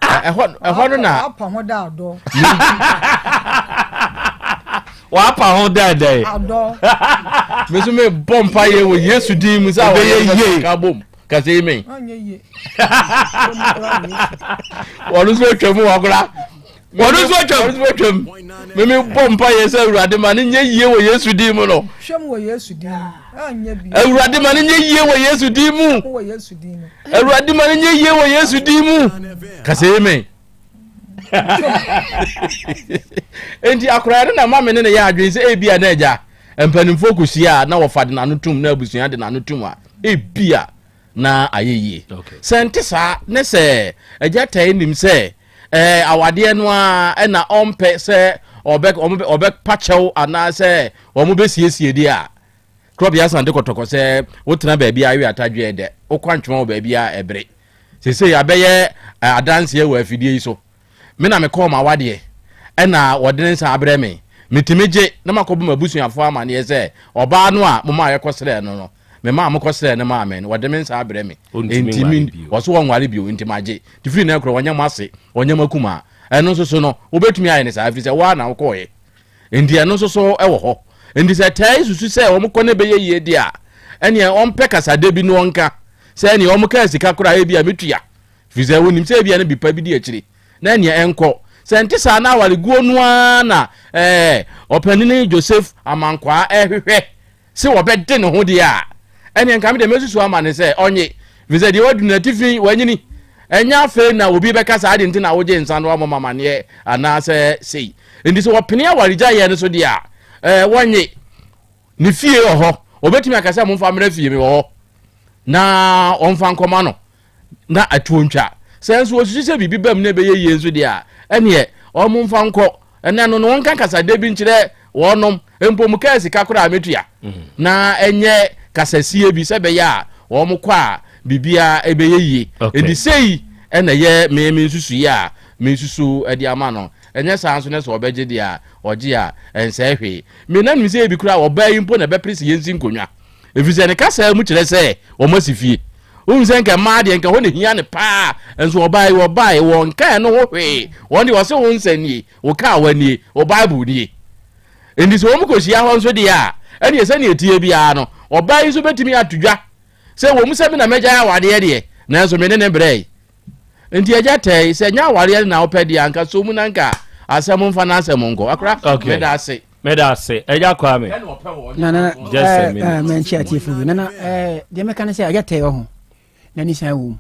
Ɛhɔ ɛhɔ no na. Wapa ho da adɔ. Wapa ho da dɛ. Adɔ. Me nso me bɔ mpa yɛ wɔ Yesu din mu sɛ awɔ yɛ yie. Ka bom. Ka sɛ amen. Wɔn nso atwa mu wakora. Wɔn nso atwam. Wɔn nso atwam. Mimi bɔ mpa yɛ sɛ Awurade ma ne nyɛ yie wɔ Yesu din mu no. Hwɛm wɔ Yesu din mu. Anyɛ bi. Awurade ma ne nyɛ yie wɔ Yesu din mu. Wɔ Yesu din mu. Awurade ma ne nyɛ yie wɔ Yesu din mu. Ka sɛ amen. Enti akora no na ma me ne ne yɛ adwene sɛ ebi a na agya mpanimfoɔ kɔhyia a na wɔfa de n'ano tum na abusua de n'ano tum a ebia na ayɛ yie. Sɛ nte saa ne sɛ agya taa nim sɛ ɛɛ awadeɛ no ara ɛna ɔmpɛ sɛ ɔbɛ ɔbɛpa kyɛw anaasɛ wɔn bɛsiesie deɛ a Krɔbea san de kɔtɔkɔ sɛ wotena baabi a awe atadweɛ dɛ wokɔ antwema wɔ baabi a ɛbere. Seesei abɛyɛ adanseɛ wɔ afidie yi so. Me na mekɔɔ m'awadeɛ ɛna wɔde ne nsa abrɛ me. Metumi gye na makɔbɔ m'abusuafoɔ amaneɛ sɛ ɔbaa no a momaa yɛkɔsrɛɛ no no, memaa mokɔsrɛɛ no maa me no, wɔde me nsa abrɛ me. Enti me, wɔso wɔnware bio, enti magye. Nti firi nnɛ korɔ wɔnyɛ mo ase, wɔnyɛ mo akumaa. Ɛno nso so no, wobɛtumi ayɛ no saa ɛfiri sɛ wo ara na wokɔeɛ. Enti ɛno nso so wɔ hɔ. Nti sɛ taa susu sɛ wɔn kɔ no bɛyɛ yie deɛ a, ɛneɛ ɔmpɛ kasade bi na ɔnka sɛ ɛneɛ wɔn kaa sika koraa ebi a metua. Firi sɛ wɔnim sɛ ebia no bi pa bi di akyire na ɛneɛ ɛnkɔ. Sɛ nte saa na awareguo no ara na ɛɛ ɔpanini Joseph Amankwaa ɛrehwehwɛ sɛ wɔbɛde ne ho deɛ a, ɛneɛ nka me deɛ mɛsusu ama no sɛ ɔnye, ɛfiri sɛ deɛ wadu no atifi, wanyini. Ɛnyɛ afei na obi bɛka saa ade nti na wogye nsa no amɔ amaneɛ anaasɛ sei. Nti sɛ wɔpene awaregyaeɛ no so deɛ a, ɛɛ wɔnye. Ne fie wɔ hɔ, wɔbɛtumi aka sɛ momfa mmra fie, mewɔ hɔ, na wɔmfa nkɔma no. na atuo ntwa. Sɛ nso wɔsusu sɛ biribi bam na ɛbɛyɛ yie nso deɛ a, ɛneɛ wɔn mfa nkɔ. Ɛnɛ no no wɔnka kasadeɛ bi nkyerɛ wɔnom, mpo mu kaa sika koraa mɛtua, na ɛnyɛ kasasie bi sɛ ɛbɛyɛ a wɔn kɔ a biribiara ɛbɛyɛ yie. Enti sei ɛna ɛyɛ me me nsusuiɛ a mesusu de ama no. Ɛnyɛ saa nso na sɛ ɔbɛgye deɛ a, ɔgye a, ɛnsɛe hwee. Me na nim sɛ ebi koraa ɔbaa yi mpo na ɛbɛpere sɛ yɛnsi nkonnwa. Ɛfiri sɛ ne kasaa mu kyerɛ sɛ wɔn asi fie. Wohu sɛ nka mmaa deɛ nka hɔ na hia no paa, nso ɔbaa yi wɔbae wɔnka ɛno ho hwee. Wɔn deɛ wɔse wo nsa nie, wo kaawa nie, wo Bible nie. Enti sɛ wɔn kɔhyia hɔ nso deɛ a, ɛneɛ sɛdeɛ ɛteɛ biara no, ɔbaa yi nso bɛtumi ato dwa sɛ wɔ mu sɛ me na mɛgyae awadeɛ deɛ, nanso me ne ne brɛe. Nti agya tɛe, sɛ nyɛ awareɛ no na wopɛ deɛ anka so mu na nka asɛm mfa n'asɛm nkɔ. Akora, okay. meda ase. Meda ase. Agya Kwame. Nana, Just a minute. Eh, mɛnkyɛ atiefo bi. Nana, eh, deɛ mɛka ne sɛ agya tɛe ɔho. Na nisan wɔ mu.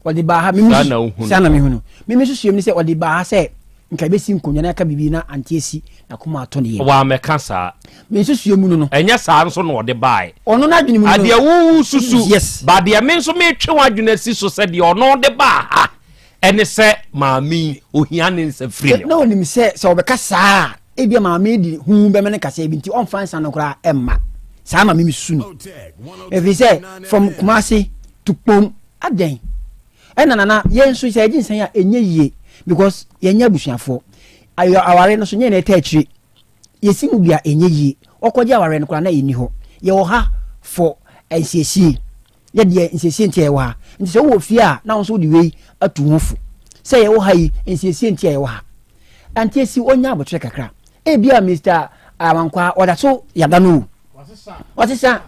Ɔde baa ha. Saa na wohu no. Saa na mehu no. Mimi nso suam ne sɛ ɔde baa ha sɛ nka ebesi nkonnwa na aka biribi na ante asi na koma atɔ ne yam. Wammɛka saa. Me nsusuo mu no no. Ɛnyɛ saa nso na ɔde baeɛ. Ɔno n'adwene mu no. Adeɛ wo susu. Yes. Ba deɛ me nso metwe w'adwene asi so sɛ deɛ ɔno de baa ha ɛne sɛ maame yi ohia ne nsa firi ne hɔ. Na onim sɛ sɛ ɔbɛka saa a ebia maame yi de hu bɛma no kasa bi nti ɔmfa nsa no koraa ɛmma. Saa na me mesusu no. Ɛfiri sɛ from Kumasi to Kpom adɛn? Ɛna nana yɛn nso sɛ yɛgye nsa a ɛnyɛ yie because yɛnyɛ abusuafoɔ. Aware no so nyɛ na ɛta akyire. Yɛsi mu dua ɛnyɛ yie. Ɔkɔgye awareɛ no koraa na ɛnni hɔ. Yɛwɔ ha for nsiesie. Yɛ deɛ nsiesie nti a yɛwɔ ha. Nti sɛ wowɔ fie a na wo nso wode wei atu ho fo. Sɛ yɛwɔ ha yi nsiesie nti a yɛwɔ ha. Ante asi ɔnya aboterɛ kakra. Ebia Mister Amankwaa ɔda so yada no o. Wasesa.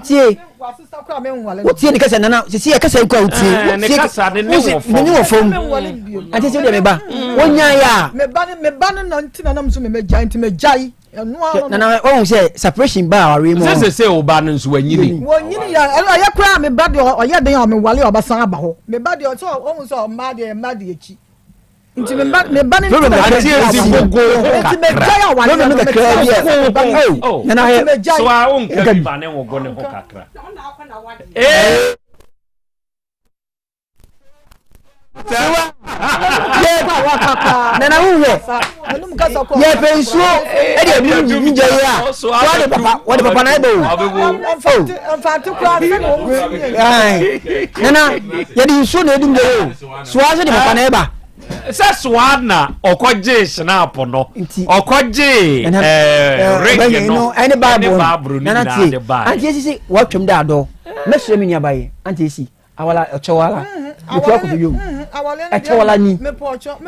Tie. Wotie ne kasa nana sisi yɛ kasa yi kɔ a wotie. Eh, ne kasa ne ne wɔ fam. Ne ne wɔ fam. Ante sɛ wodeɛ meba. Wonya yɛ a. Meba ne meba ne na nti na nam so me megyae nti megyae. Ɛno ano. Nana wɔn sɛ separation ba awareɛ mu. Sɛ sɛ sɛ ɔba no nso wanyini. Wɔnyini yɛ ɛyɛ koraa meba deɛ ɔyɛ den a ɔmewale ɔbɛsan aba hɔ. Meba deɛ ɔsɛ ɔhu sɛ ɔmmaa deɛ mma deɛ akyi. nti me ba me ba ne nti na ati esi gogo ho kakra no kakra bi ɛ oh nana yɛ so a o nka bi ma ne wo go ne ho kakra ee. Nana wo wɛ yɛ fɛ nsuo ɛde ɛbi mu gya yi a wɔde papa wɔde papa na ɛbɛ o nana yɛde nsuo na ɛdi mu gya yi o. Soa nso de papa na ɛba. Sɛ soa na ɔkɔgyee snap no, ɔkɔgyee ɛɛ ring no ɛne bible no nana nyinaa tie de baeɛ. Auntie Esi se watwam dɛ adɔ mɛsrɛ me nuaba yi Auntie Esi awala ɔkyɛw ala metu akɔtɔ dwom ɛkyɛw ala ni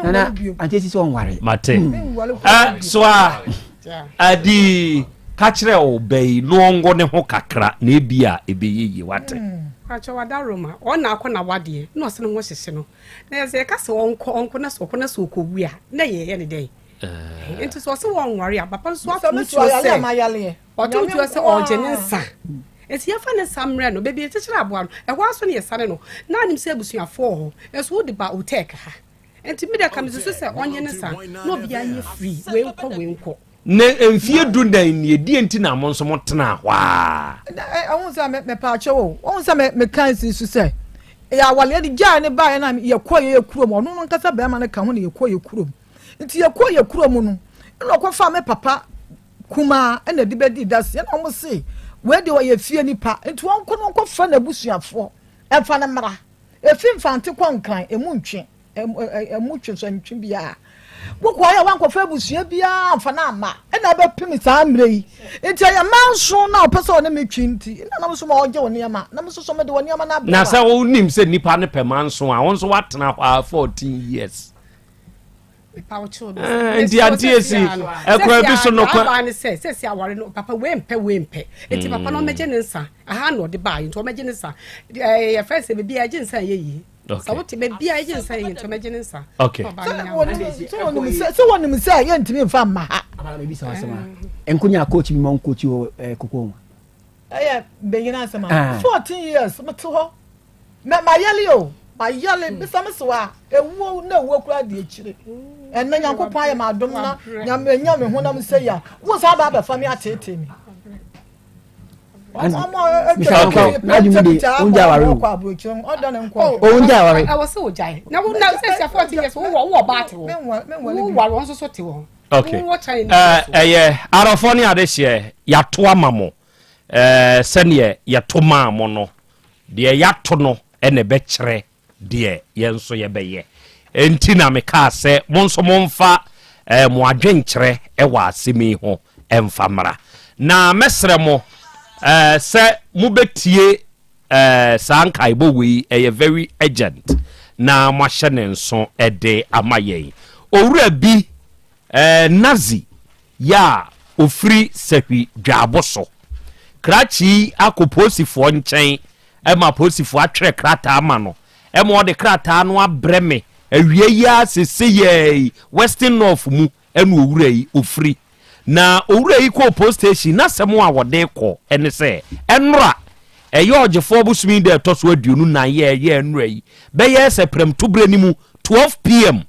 nana Auntie Esi sɛ ɔnware. Mate. Ɛ soa Adi, ka kyerɛ wo ba yi na ɔngo ne ho kakra na ebia ɛbɛyɛ yie, wate? Pakyɛ wada Roma, ɔn na akɔ na wadeɛ na ɔse ne ho hyehye no na yɛsɛ yɛka sɛ ɔnkɔ ɔnkɔ na sɛ ɔkɔ na sɛ ɔkɔwu a na yɛyɛ ne dɛn nti sɛ ɔse wɔnware a papa nso ato tuo sɛ ɔto tuo sɛ ɔgye ne nsa nti yɛfa ne nsa mmerɛ no baabi yɛkyekyere aboa no ɛhɔ ara so ne yɛsane no na anim sɛ abusuafoɔ wɔ hɔ nso wode ba otek ha Nti me deɛ ka mesusu sɛ ɔnyɛ ne saa na obiara nyɛ free wei nkɔ wei nkɔ. Na mfie dunnan nie, deɛ nti na mo nso mo tenaa hɔ ara? Ɛho sɛ mepaakyɛw o, wɔn sɛ meka nsi so sɛ yɛ awale de gyaa ne baeɛ na yɛkɔ yɛ kurom, ɔno no nkasa bɛrima no ka ho na yɛkɔ yɛ kurom. Nti yɛkɔ yɛ kurom no, ɛna ɔkɔfa me papa kumaa ɛna de bɛdi daseɛ na wɔn se wei deɛ ɔyɛ fie nipa, nti wɔn kɔ no wɔnkɔfa n'abusuafoɔ ɛmfa no mmra. Efi Mfante kɔ Nkran, emu ntwe, emu twe so ntwe biara. Wokɔe a woankɔfa abusua biara amfa no amma, ɛna abɛpem saa mmerɛ yi. Nti ɛyɛ manso na ɔpɛ sɛ ɔne me twe nti, na nam so ma ɔgye wo nneɛma, na me nso so mede wo nneɛma no abrɛ Na sɛ wonim sɛ nipa no pɛ manso a, wo nso woatena hɔ ara 14 years. Eh, nti ante esi ɛkwan bi so no kwan. Aba ne sɛ sɛsi aware no papa wei mpɛ wei mpɛ eti papa no ɔmɛgye ne nsa aha na ɔde baa yi nti ɔmɛgye ne nsa ɛɛ yɛfrɛ sɛ beebi a ɛgye nsa yɛ yie sɛ wote beebi a ɛgye nsa yɛ yie nti ɔmɛgye ne nsa. Okay. Sɛ wɔnim sɛ yɛntumi nfa mma ha. Nkonya coach bi ma nkochi wɔ koko ho. Ɛyɛ benyin asɛm a 14 years mete hɔ. Mɛ mayɛle o, mayɛle, bisa me so a, ewuo na ewuo koraa di akyire. Ɛnɛ Nyankopɔn ayɛ me adom na Nyame nya me honam sɛ yi a, wo san ba abɛfa me ateetee me. Okay. Ɛyɛ arɔfoɔ ne adehyeɛ yɛato ama mo sɛdeɛ yɛto maa mo no Deɛ yɛato no na ɛbɛkyerɛ deɛ yɛn nso yɛbɛyɛ. Enti na mekaa sɛ mo nso momfa eh, mo adwenkyerɛ wɔ asɛm yi ho mfa mmra. Na mɛsrɛ mo eh, sɛ mobɛtie eh, saa nkaebɔ wei, ɛyɛ very urgent, na moahyɛ ne nso de ama yɛn. Owura bi eh, Nazi yɛ a ɔfiri Sahwi Dwaabo so. Krakye yi akɔ polisifoɔ nkyɛn ma polisifoɔ atwerɛ krataa ama no ma ɔde krataa no abrɛ me awia yi ara seesei yi Western North mu na owura yi ɔfiri. Na owura yi kɔɔ post station n'asɛm a wɔde kɔ ne sɛ ɛnora ɛyɛ ɔgyefoɔ bosome yi da ɛtɔ so 24 yɛ ɛyɛ ɛnora yi bɛyɛ sɛ prɛmtoberɛ no mu 12 pm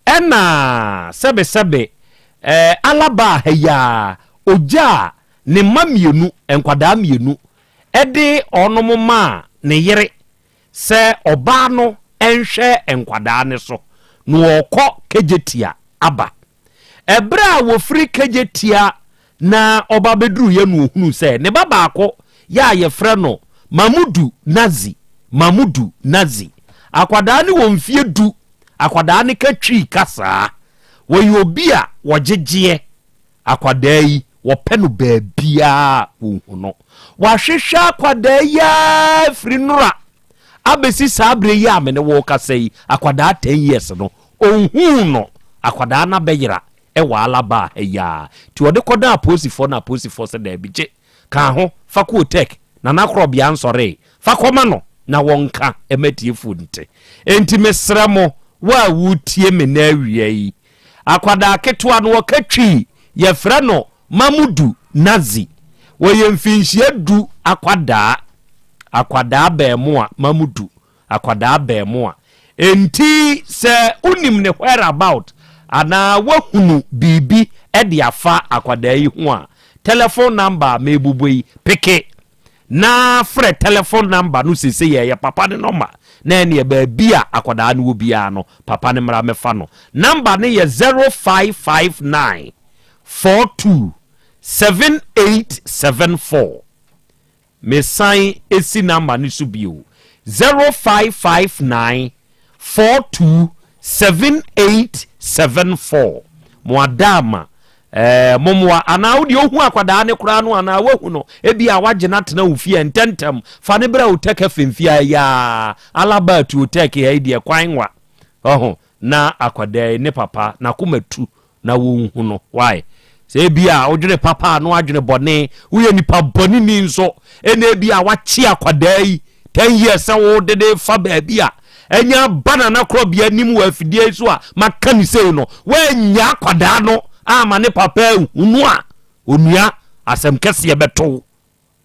ɛna sɛbesɛbe Eh, Allah baa ha yi ara, ɔgyaa ne mma mmienu, nkwadaa mmienu, de wɔnom maa ne yere sɛ ɔbaa no nhwɛ nkwadaa no so, na ɔrekɔ Kejetia aba. Ɛberɛ a wɔfiri Kejetia na ɔba bɛduruiɛ no ɔhunuu sɛ ne ba baako yɛ a yɛfrɛ no Mamudu Nazi, Mamudu Nazi. Akwadaa no wɔ mfeɛ du, akwadaa no ka Twi kasaa. Wɔyɛ obi a wɔgyegyeɛ. Akwadaa yi, wɔpɛ no baabiara a wɔhu no. Wɔahwehwɛ akwadaa yi ara firi nnora abɛsi saa berɛ yi a me ne wo rekasa yi, akwadaa 10 years no, ɔnhuu no. Akwadaa no abɛyera wɔ Alaba ha yi ara. Nti wɔde kɔdaa apolisifoɔ na apolisifoɔ sɛ daabi, gye ka ho, fa kɔ Otek, Nana Korɔbea nsɔree, fa kɔma no na wɔnka ma atiefoɔ nte. Enti mesrɛ mo, wo a woretie me nnɛ awia yi, akwadaa ketewa no wɔka Twi, yɛfrɛ no Mamudu Nazi, wɔyɛ mfinhyia du akwadaa, akwadaa bɛɛmoa Mamudu Akwadaa abɛɛmoa. Enti sɛ wonim ne whereabout anaa woahunu biribi de afa akwadaa yi ho a, telephone number a merebobɔ yi, peke na frɛ telephone number no seesei. Ɛyɛ papa no nɔma, na ɛneɛ baabi a akwadaa no wɔ biara no, papa no mmra mmɛfa no. Number no yɛ 0559 42 7874. Mesan si number no so bio, 0559 42 7874. Mo adaama eh, mommoa. Anaa wo deɛ ohu akwadaa no koraa no anaa wahu no, ebi a wagye no atena wo fie ntɛntɛm, fa no brɛ wo tɛk FM fie ha yi ara, Alaba to Tɛk ha yi deɛ kwan nwa. Ɔho, na akwadaa yi ne papa n'akoma tu na wonhu no. Why? Sɛ ebia wodwene papa a na wadwene bɔne, woyɛ nipa bɔne ni nso, ɛna ebia wakye akwadaa yi 10 years sɛ wode de fa baabi a ɛnyɛ aba nana korɔbea anim wɔ afidie yi so a maka ne sei no, woannya akwadaa no ama ne papa ahunu a, onua asɛm kɛseɛ bɛto wo.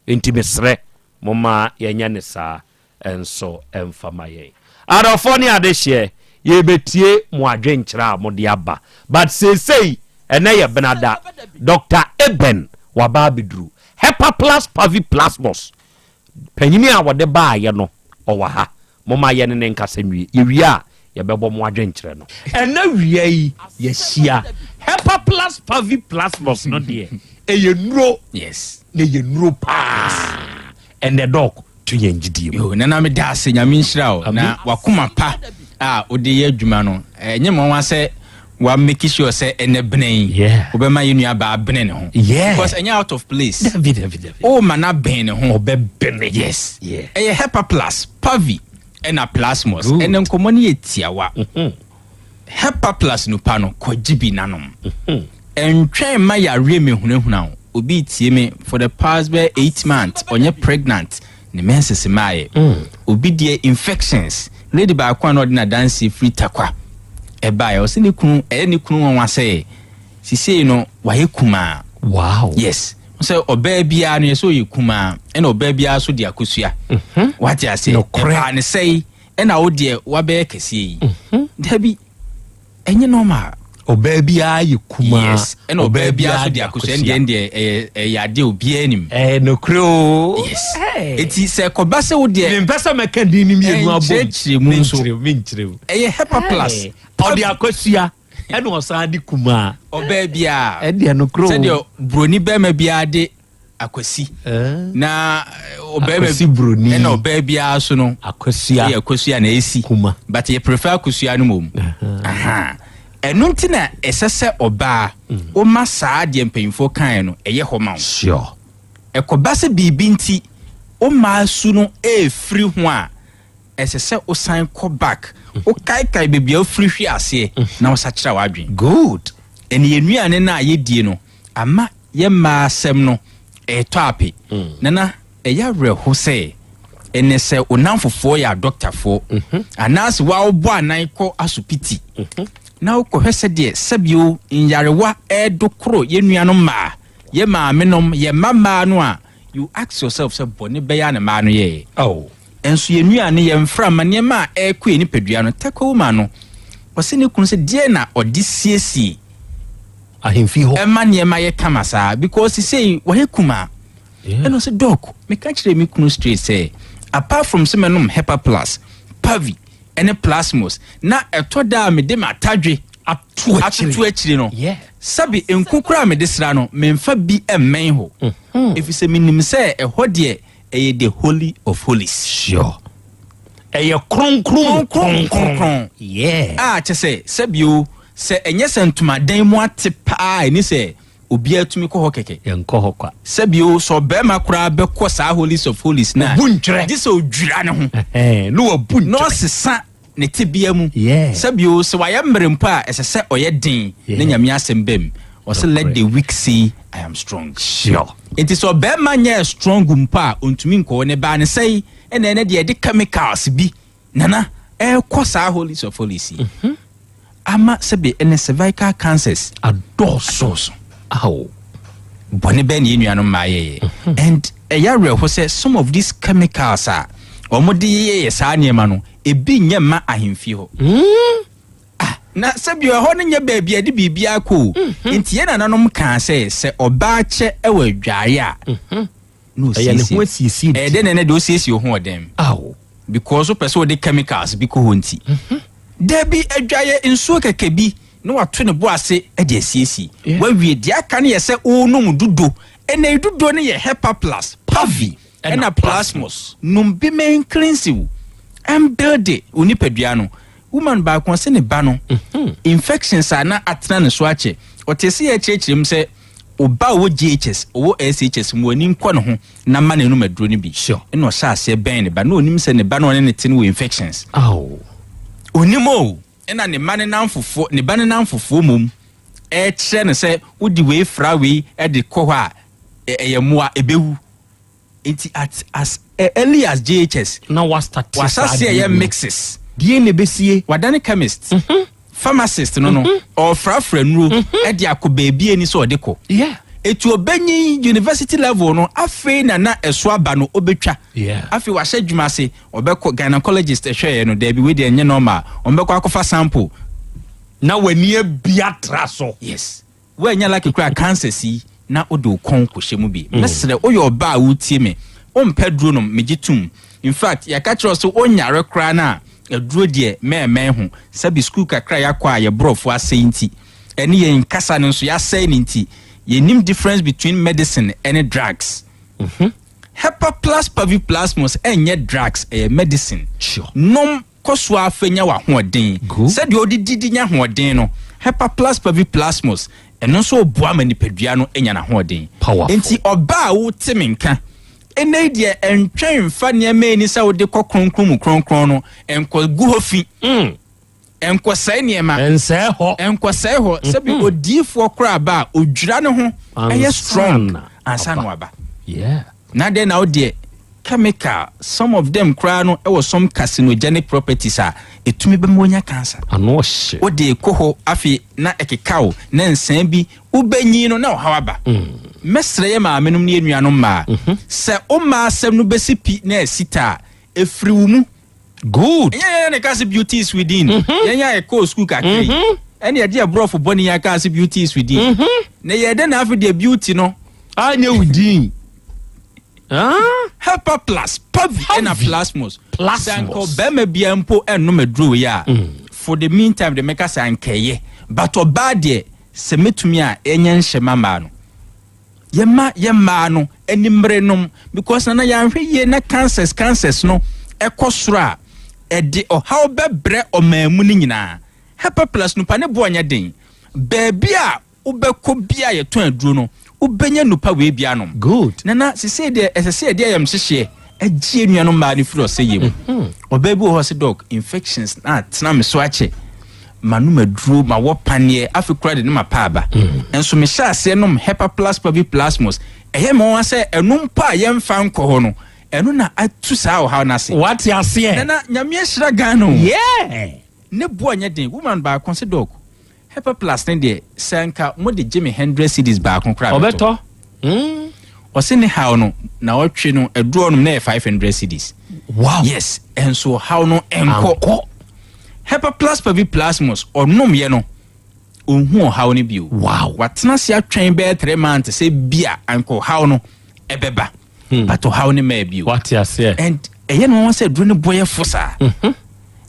Enti mesrɛ momma yɛnyɛ no saa nso mfa ma yɛn. Adɔfoɔ ne adehyeɛ, yɛrebɛtie mo adwenkyerɛ a mode aba. But seesei, ɛnnɛ yɛ Benada, Doctor Eben waba abɛduru. Hepaplus Paviplasmus, panyini a wɔde baeɛ no, ɔwɔ ha. Momma yɛne no nkasa nwie. Yɛwie a, yɛbɛbɔ mo adwenkyerɛ no. Ɛnnɛ wia yi, yɛahyia. Hepaplus paviplasmus no deɛ, ɛyɛ nnuro. Yes. Na ɛyɛ nnuro paa. Ɛnnɛ Doc, to yɛn gyidie mu. Yo, Nana meda ase, Nyame nhyira wo. Na wakoma pa a wode yɛ adwuma no, ɛnyɛ me nwanwa sɛ wa make sure sɛ ɛnɛ bene yi, wobɛma yɛn nua baa bene ne ho. Because ɛnyɛ out of place. Dabi, dabi, dabi. O ma na bɛn ne ho. Ɔbɛbene. Yes. Ɛyɛ Hepa Plus, Pavi, ɛna Plasmos. Ɛnɛ nkɔmmɔ no yɛ tiawa. Hepa Plus nupa no, kɔgye bi na nom. Ɛntwɛn mma yareɛ mmɛhunahuna wo. Obi retie me for the past bɛyɛ 8 months, ɔnyɛ pregnant, ne menses mmaeɛ. Obi deɛ infections. Lady baako a na ɔde n'adanseɛ firi Takwa ɛbaeɛ, ɔsɛ ne kunu, ɛyɛ ne kunu nwanwa sɛ sisei no wayɛ kumaa. Yes. Sɛ ɔbaa biara no yɛ sɛ ɔyɛ kumaa, ɛna ɔbaa biara so de akosua. Wate ase? Nokorɛ. Ɛbaa ne sɛe ɛna wo deɛ wabɛyɛ kɛseɛ yi. Dabi, ɛnyɛ normal. Ɔbaa biara yɛ kumaa. Yes, ɛna ɔbaa biara so de akosua ɛndeɛ ɛndeɛ ɛyɛ ɛyɛ adeɛ obiara nim. Ɛyɛ nokorɛ o. Yes. Eti sɛ kɔba sɛ wo deɛ. Mempɛ sɛ mɛka din no mmienu abom. Ɛnkyerɛkyerɛ mu nso. Menkyerɛ menkyerɛ mu. Ɛyɛ Hepa Plus. Ɔde akosua ɛna ɔsan de kumaa. Ɔbaa biara. Ɛdeɛ nokorɛ o. Sɛdeɛ buroni bɛrima biara de akwasi. Na ɔbɛrima Akwasi buroni. Ɛna ɔbaa biara so no. Akosua. Ɛyɛ akosua na esi. Kuma. But yɛ prefer akosua no mmom. Aha. Ɛno nti na ɛsɛ sɛ ɔbaa woma saa deɛ mpanyinfoɔ kaeɛ no ɛyɛ hɔ ma wo. Sure. Ɛkɔba sɛ biribi nti womaa su no ɛɛfiri ho a, ɛsɛ sɛ wosan kɔ back, wokaekae baabi a wofiri hwe aseɛ na wosakyera w'adwene. Good. Ɛne yɛn nnuane no a yɛdie no ama yɛn mmaa asɛm no ɛretɔ ape. Nana, ɛyɛ awerɛho sɛ ɛnɛ sɛ wo namfofoɔ yɛ adɔktafoɔ anaasɛ woabɔ anan kɔ asopiti na wokɔhwɛ sɛdeɛ sɛbio nyarewa ɛredokoro yɛn nuanom mmaa, yɛn maamenom, yɛn mma mmaa no a, you ask yourself sɛ bɔne bɛyɛ a na mmaa no yɛɛ. Oh. Ɛnso yɛn nnuane, yɛn mframa, nneɛma a ɛrekɔ yɛn nipadua no, Tarkwa woman no, ɔse ne kunu sɛ deɛ na ɔde siesie ahemfie hɔ ɛma nneɛma yɛ kama saa, because sisei wɔyɛ kumaa. Ɛna ɔsɛ doc, meka kyerɛ me kunu straight sɛ apart from sɛ mɛnom Hepa Plus, Pavi ɛne Plasmos, na ɛtɔ da a mede m'atadwe atoto akyire no, sɛbi nku koraa mede sra no, memfa bi mmɛn hɔ, ɛfiri sɛ menim sɛ ɛhɔ deɛ ɛyɛ the holy of holies. Sure. Ɛyɛ kronkron kronkron. Yeah. A kyɛ sɛ sɛbio sɛ ɛnyɛ sɛ ntomadan mu ate paa, ɛni sɛ obiara tumi kɔ hɔ kɛkɛ. Yɛnkɔ hɔ kwa. Sɛbio sɛ ɔbɛrima koraa bɛkɔ saa holies of holies na Obu ntwerɛ. gye sɛ odwira ne ho na wabu na ɔsesa ne tebea mu. Sɛbio sɛ wayɛ mmerɛ mpo a, ɛsɛ sɛ ɔyɛ den na Nyame asɛm bam. Ɔsɛ let the weak say I am strong. Sure. Nti sɛ ɔbɛrima nyɛ strong mpo a, ɔntumi nkɔ hɔ. Ne baa ne sɛe ɛna ɛnɛ deɛ yɛde chemicals bi nana ɛrekɔ saa holies of holies yi ama sɛbi ɛnɛ cervical cancers adɔɔso. Awo bɔne bɛɛ ne yɛn nuanom mmaa yɛyɛ, and ɛyɛ awerɛho sɛ some of these chemicals a wɔn de yɛyɛ saa nneɛma no, ebi nyɛ mma ahemfie hɔ. Ah, na sɛbi ɛhɔ no nyɛ baabi a yɛde biribi akɔ o. Nti yɛn nananom kaa sɛ sɛ ɔbaa kyɛ ɛwɔ adwaeɛ a, na Ɛyɛ ne ho asiesie. Ɛyɛ dɛ na ɛnɛ deɛ osiesie ho wɔ dɛm because wopɛ sɛ wode chemicals bi kɔ hɔ nti. Dabi, adwaeɛ nsuo kɛkɛ bi na wato ne bo ase de asiesie. Wawie, deɛ aka no yɛ sɛ wonom dudo. Ɛnɛ dudo no yɛ Hepa Plus, Pavi ɛna Plasmos. Nom bi ma ɛncleanse wo, ɛmbuilde wo nipadua no. Woman baako ɔsɛ ne ba no infections a na atena ne so akyɛ, ɔte sɛ yɛkyerɛkyerɛ mu sɛ ɔba a ɔwɔ JHS, ɔwɔ SHS mu, ani nkɔ ne ho na ma n'anum aduro no bi. Ɛna ɔhyɛ aseɛ bɛn ne ba na onim sɛ ne ba no ɔne ne te no wɔ infections. Onim o, ɛna ne ma ne namfofoɔ, ne ba ne namfofoɔ mom ɛkyerɛ no sɛ wodi wei fra wei ɛde kɔ hɔ a, ɛyɛ mmoa ɛbɛwu. Nti at as early as JHS na wastart wasase ɛyɛ mixes. Deɛ na ɛbɛsie. Wadane chemist, pharmacist no, ɔfrafra nnuro ɛde akɔ beebi ani sɛ ɔde kɔ. Etu ɔbɛnyin university level no, afei na na ɛso aba no ɔbɛtwa. Afei wahyɛ adwuma ase, ɔbɛkɔ gynecologist, ɛhwɛɛ no, daabi, wei deɛ ɛnyɛ normal, ɔmbɛkɔ akɔfa sample. Na w'ani abi atra so. Yes, woanya lucky koraa, cancer si na wode wo kɔn kɔhyɛ mu bi. Mɛsrɛ, woyɛ ɔbaa a wotie me, wompɛ duro nom, megye tom. In fact, yɛka kyerɛ wo sɛ wonyare koraa no a, aduro deɛ mɛɛmɛn ho. Sɛbi school kakra yɛakɔ a yɛborɔfo asɛe nti, ɛne yɛn kasa no nso yɛasɛe no nti, yɛnim difference between medicine ɛne drugs. Hepa Plus, Pavi, Plasmos ɛnyɛ drugs, ɛyɛ medicine. Nom kɔ so afa nya w'ahoɔden sɛdeɛ ɔde didi nya ahoɔden no. Hepa Plus, Pavi, Plasmos ɛno nso ɔboa ma nipadua no nya n'ahoɔden. Nti ɔbaa a wote me nka ɛnɛ yi deɛ, ɛntwɛn mfa nneɛma ani sɛ wode kɔ kronkron mu kronkron no, ɛnkɔ gu hɔ fi. Ɛnkɔsɛe nneɛma. Ɛnsɛe hɔ. Ɛnkɔsɛe hɔ. Sɛbi odiyifoɔ koraa ba a, odwira ne ho ɛyɛ strong ansa na waba. Yeah. Na dɛn na wo deɛ chemical, some of them koraa no wɔ some carcinogenic properties a ɛtumi bɛma woanya cancer. Ano ɔhye. Wode kɔ hɔ afei na ɛkeka wo na nsaa bi wobɛnyin no na ɔhaw aba. Mɛsrɛ yɛ maamenom ne yɛ nuanom mmaa sɛ wo mmaa asɛm no bɛsi pi na asi ta a, ɛfiri wo mu. Good. Ɛnyɛ yɛn na ɛka sɛ beauty is within. Yɛn a yɛkɔɔ sukuu kakra yi. Ɛne yɛde aborɔfo bɔne yi aka sɛ beauty is within. Na yɛyɛ dɛn na afei deɛ beauty no. Anyɛ within. Helper plus, Pavi ɛna Plasmos. Plasmos. Sɛ anka ɔbarima biara mpo ɛnnom aduro wei a, for the meantime deɛ mɛka sɛ anka ɛyɛ. But ɔbaa deɛ, sɛ mɛtumi a, ɛnyɛ nhyɛ ma mmaa no. Yɛma yɛ mmaa no ani mmere nom because nana yɛanhwɛ yie na cancers cancers no ɛkɔ soro a, ɛde ɔhaw bɛbrɛ ɔman mu no nyinaa. Hepa plus nupa ne boɔ nyɛ den. Baabi a wobɛkɔ bi a yɛtɔn aduro no, wobɛnya nupa wei bi anom. Good. Nana, sesei deɛ ɛsɛ sɛ yɛde ayamhyehyeɛ gye yɛn nuanom mmaa no firi ɔsɛeɛ mu. Ɔbaa bi wɔ hɔ ɔse, Doc, infections no atena me so akyɛ. Manom aduro, mawɔ paneɛ, afei koraa de ne mapa aba. Nso mehyɛ aseɛ nom Hepa Plus Paviplasmos. Ɛyɛ me nwanwa sɛ ɛno mpo a yɛmfa nkɔ hɔ no, ɛno na atu saa ɔhaw no ase. Wate aseɛ? Nana, Nyame ahyira Ghana o. Yeah! Ne boɔ nyɛ den. Woman baako se, Doc, Hepa Plus no deɛ, sɛ anka mode gye me hundred cedis baako koraa a, mɛtɔ. Ɔbɛtɔ. Ɔse ne haw no, naɔtwe no, aduro ɔnom na ɛyɛ 500 cedis. Wow. Yes, ɛnso ɔhaw no ɛnkɔ. Ankɔ. Hepa Plus Pavi Plasmos, ɔnom yɛ no, ɔnhu ɔhaw no bio. Wow. Watena ase atwɛn bɛyɛ 3 months sɛ bia anka ɔhaw no ɛbɛba. But ɔhaw no mmaa bio. Wate aseɛ. And ɛyɛ no nwanwa sɛ aduro no bɔ yɛ fo saa.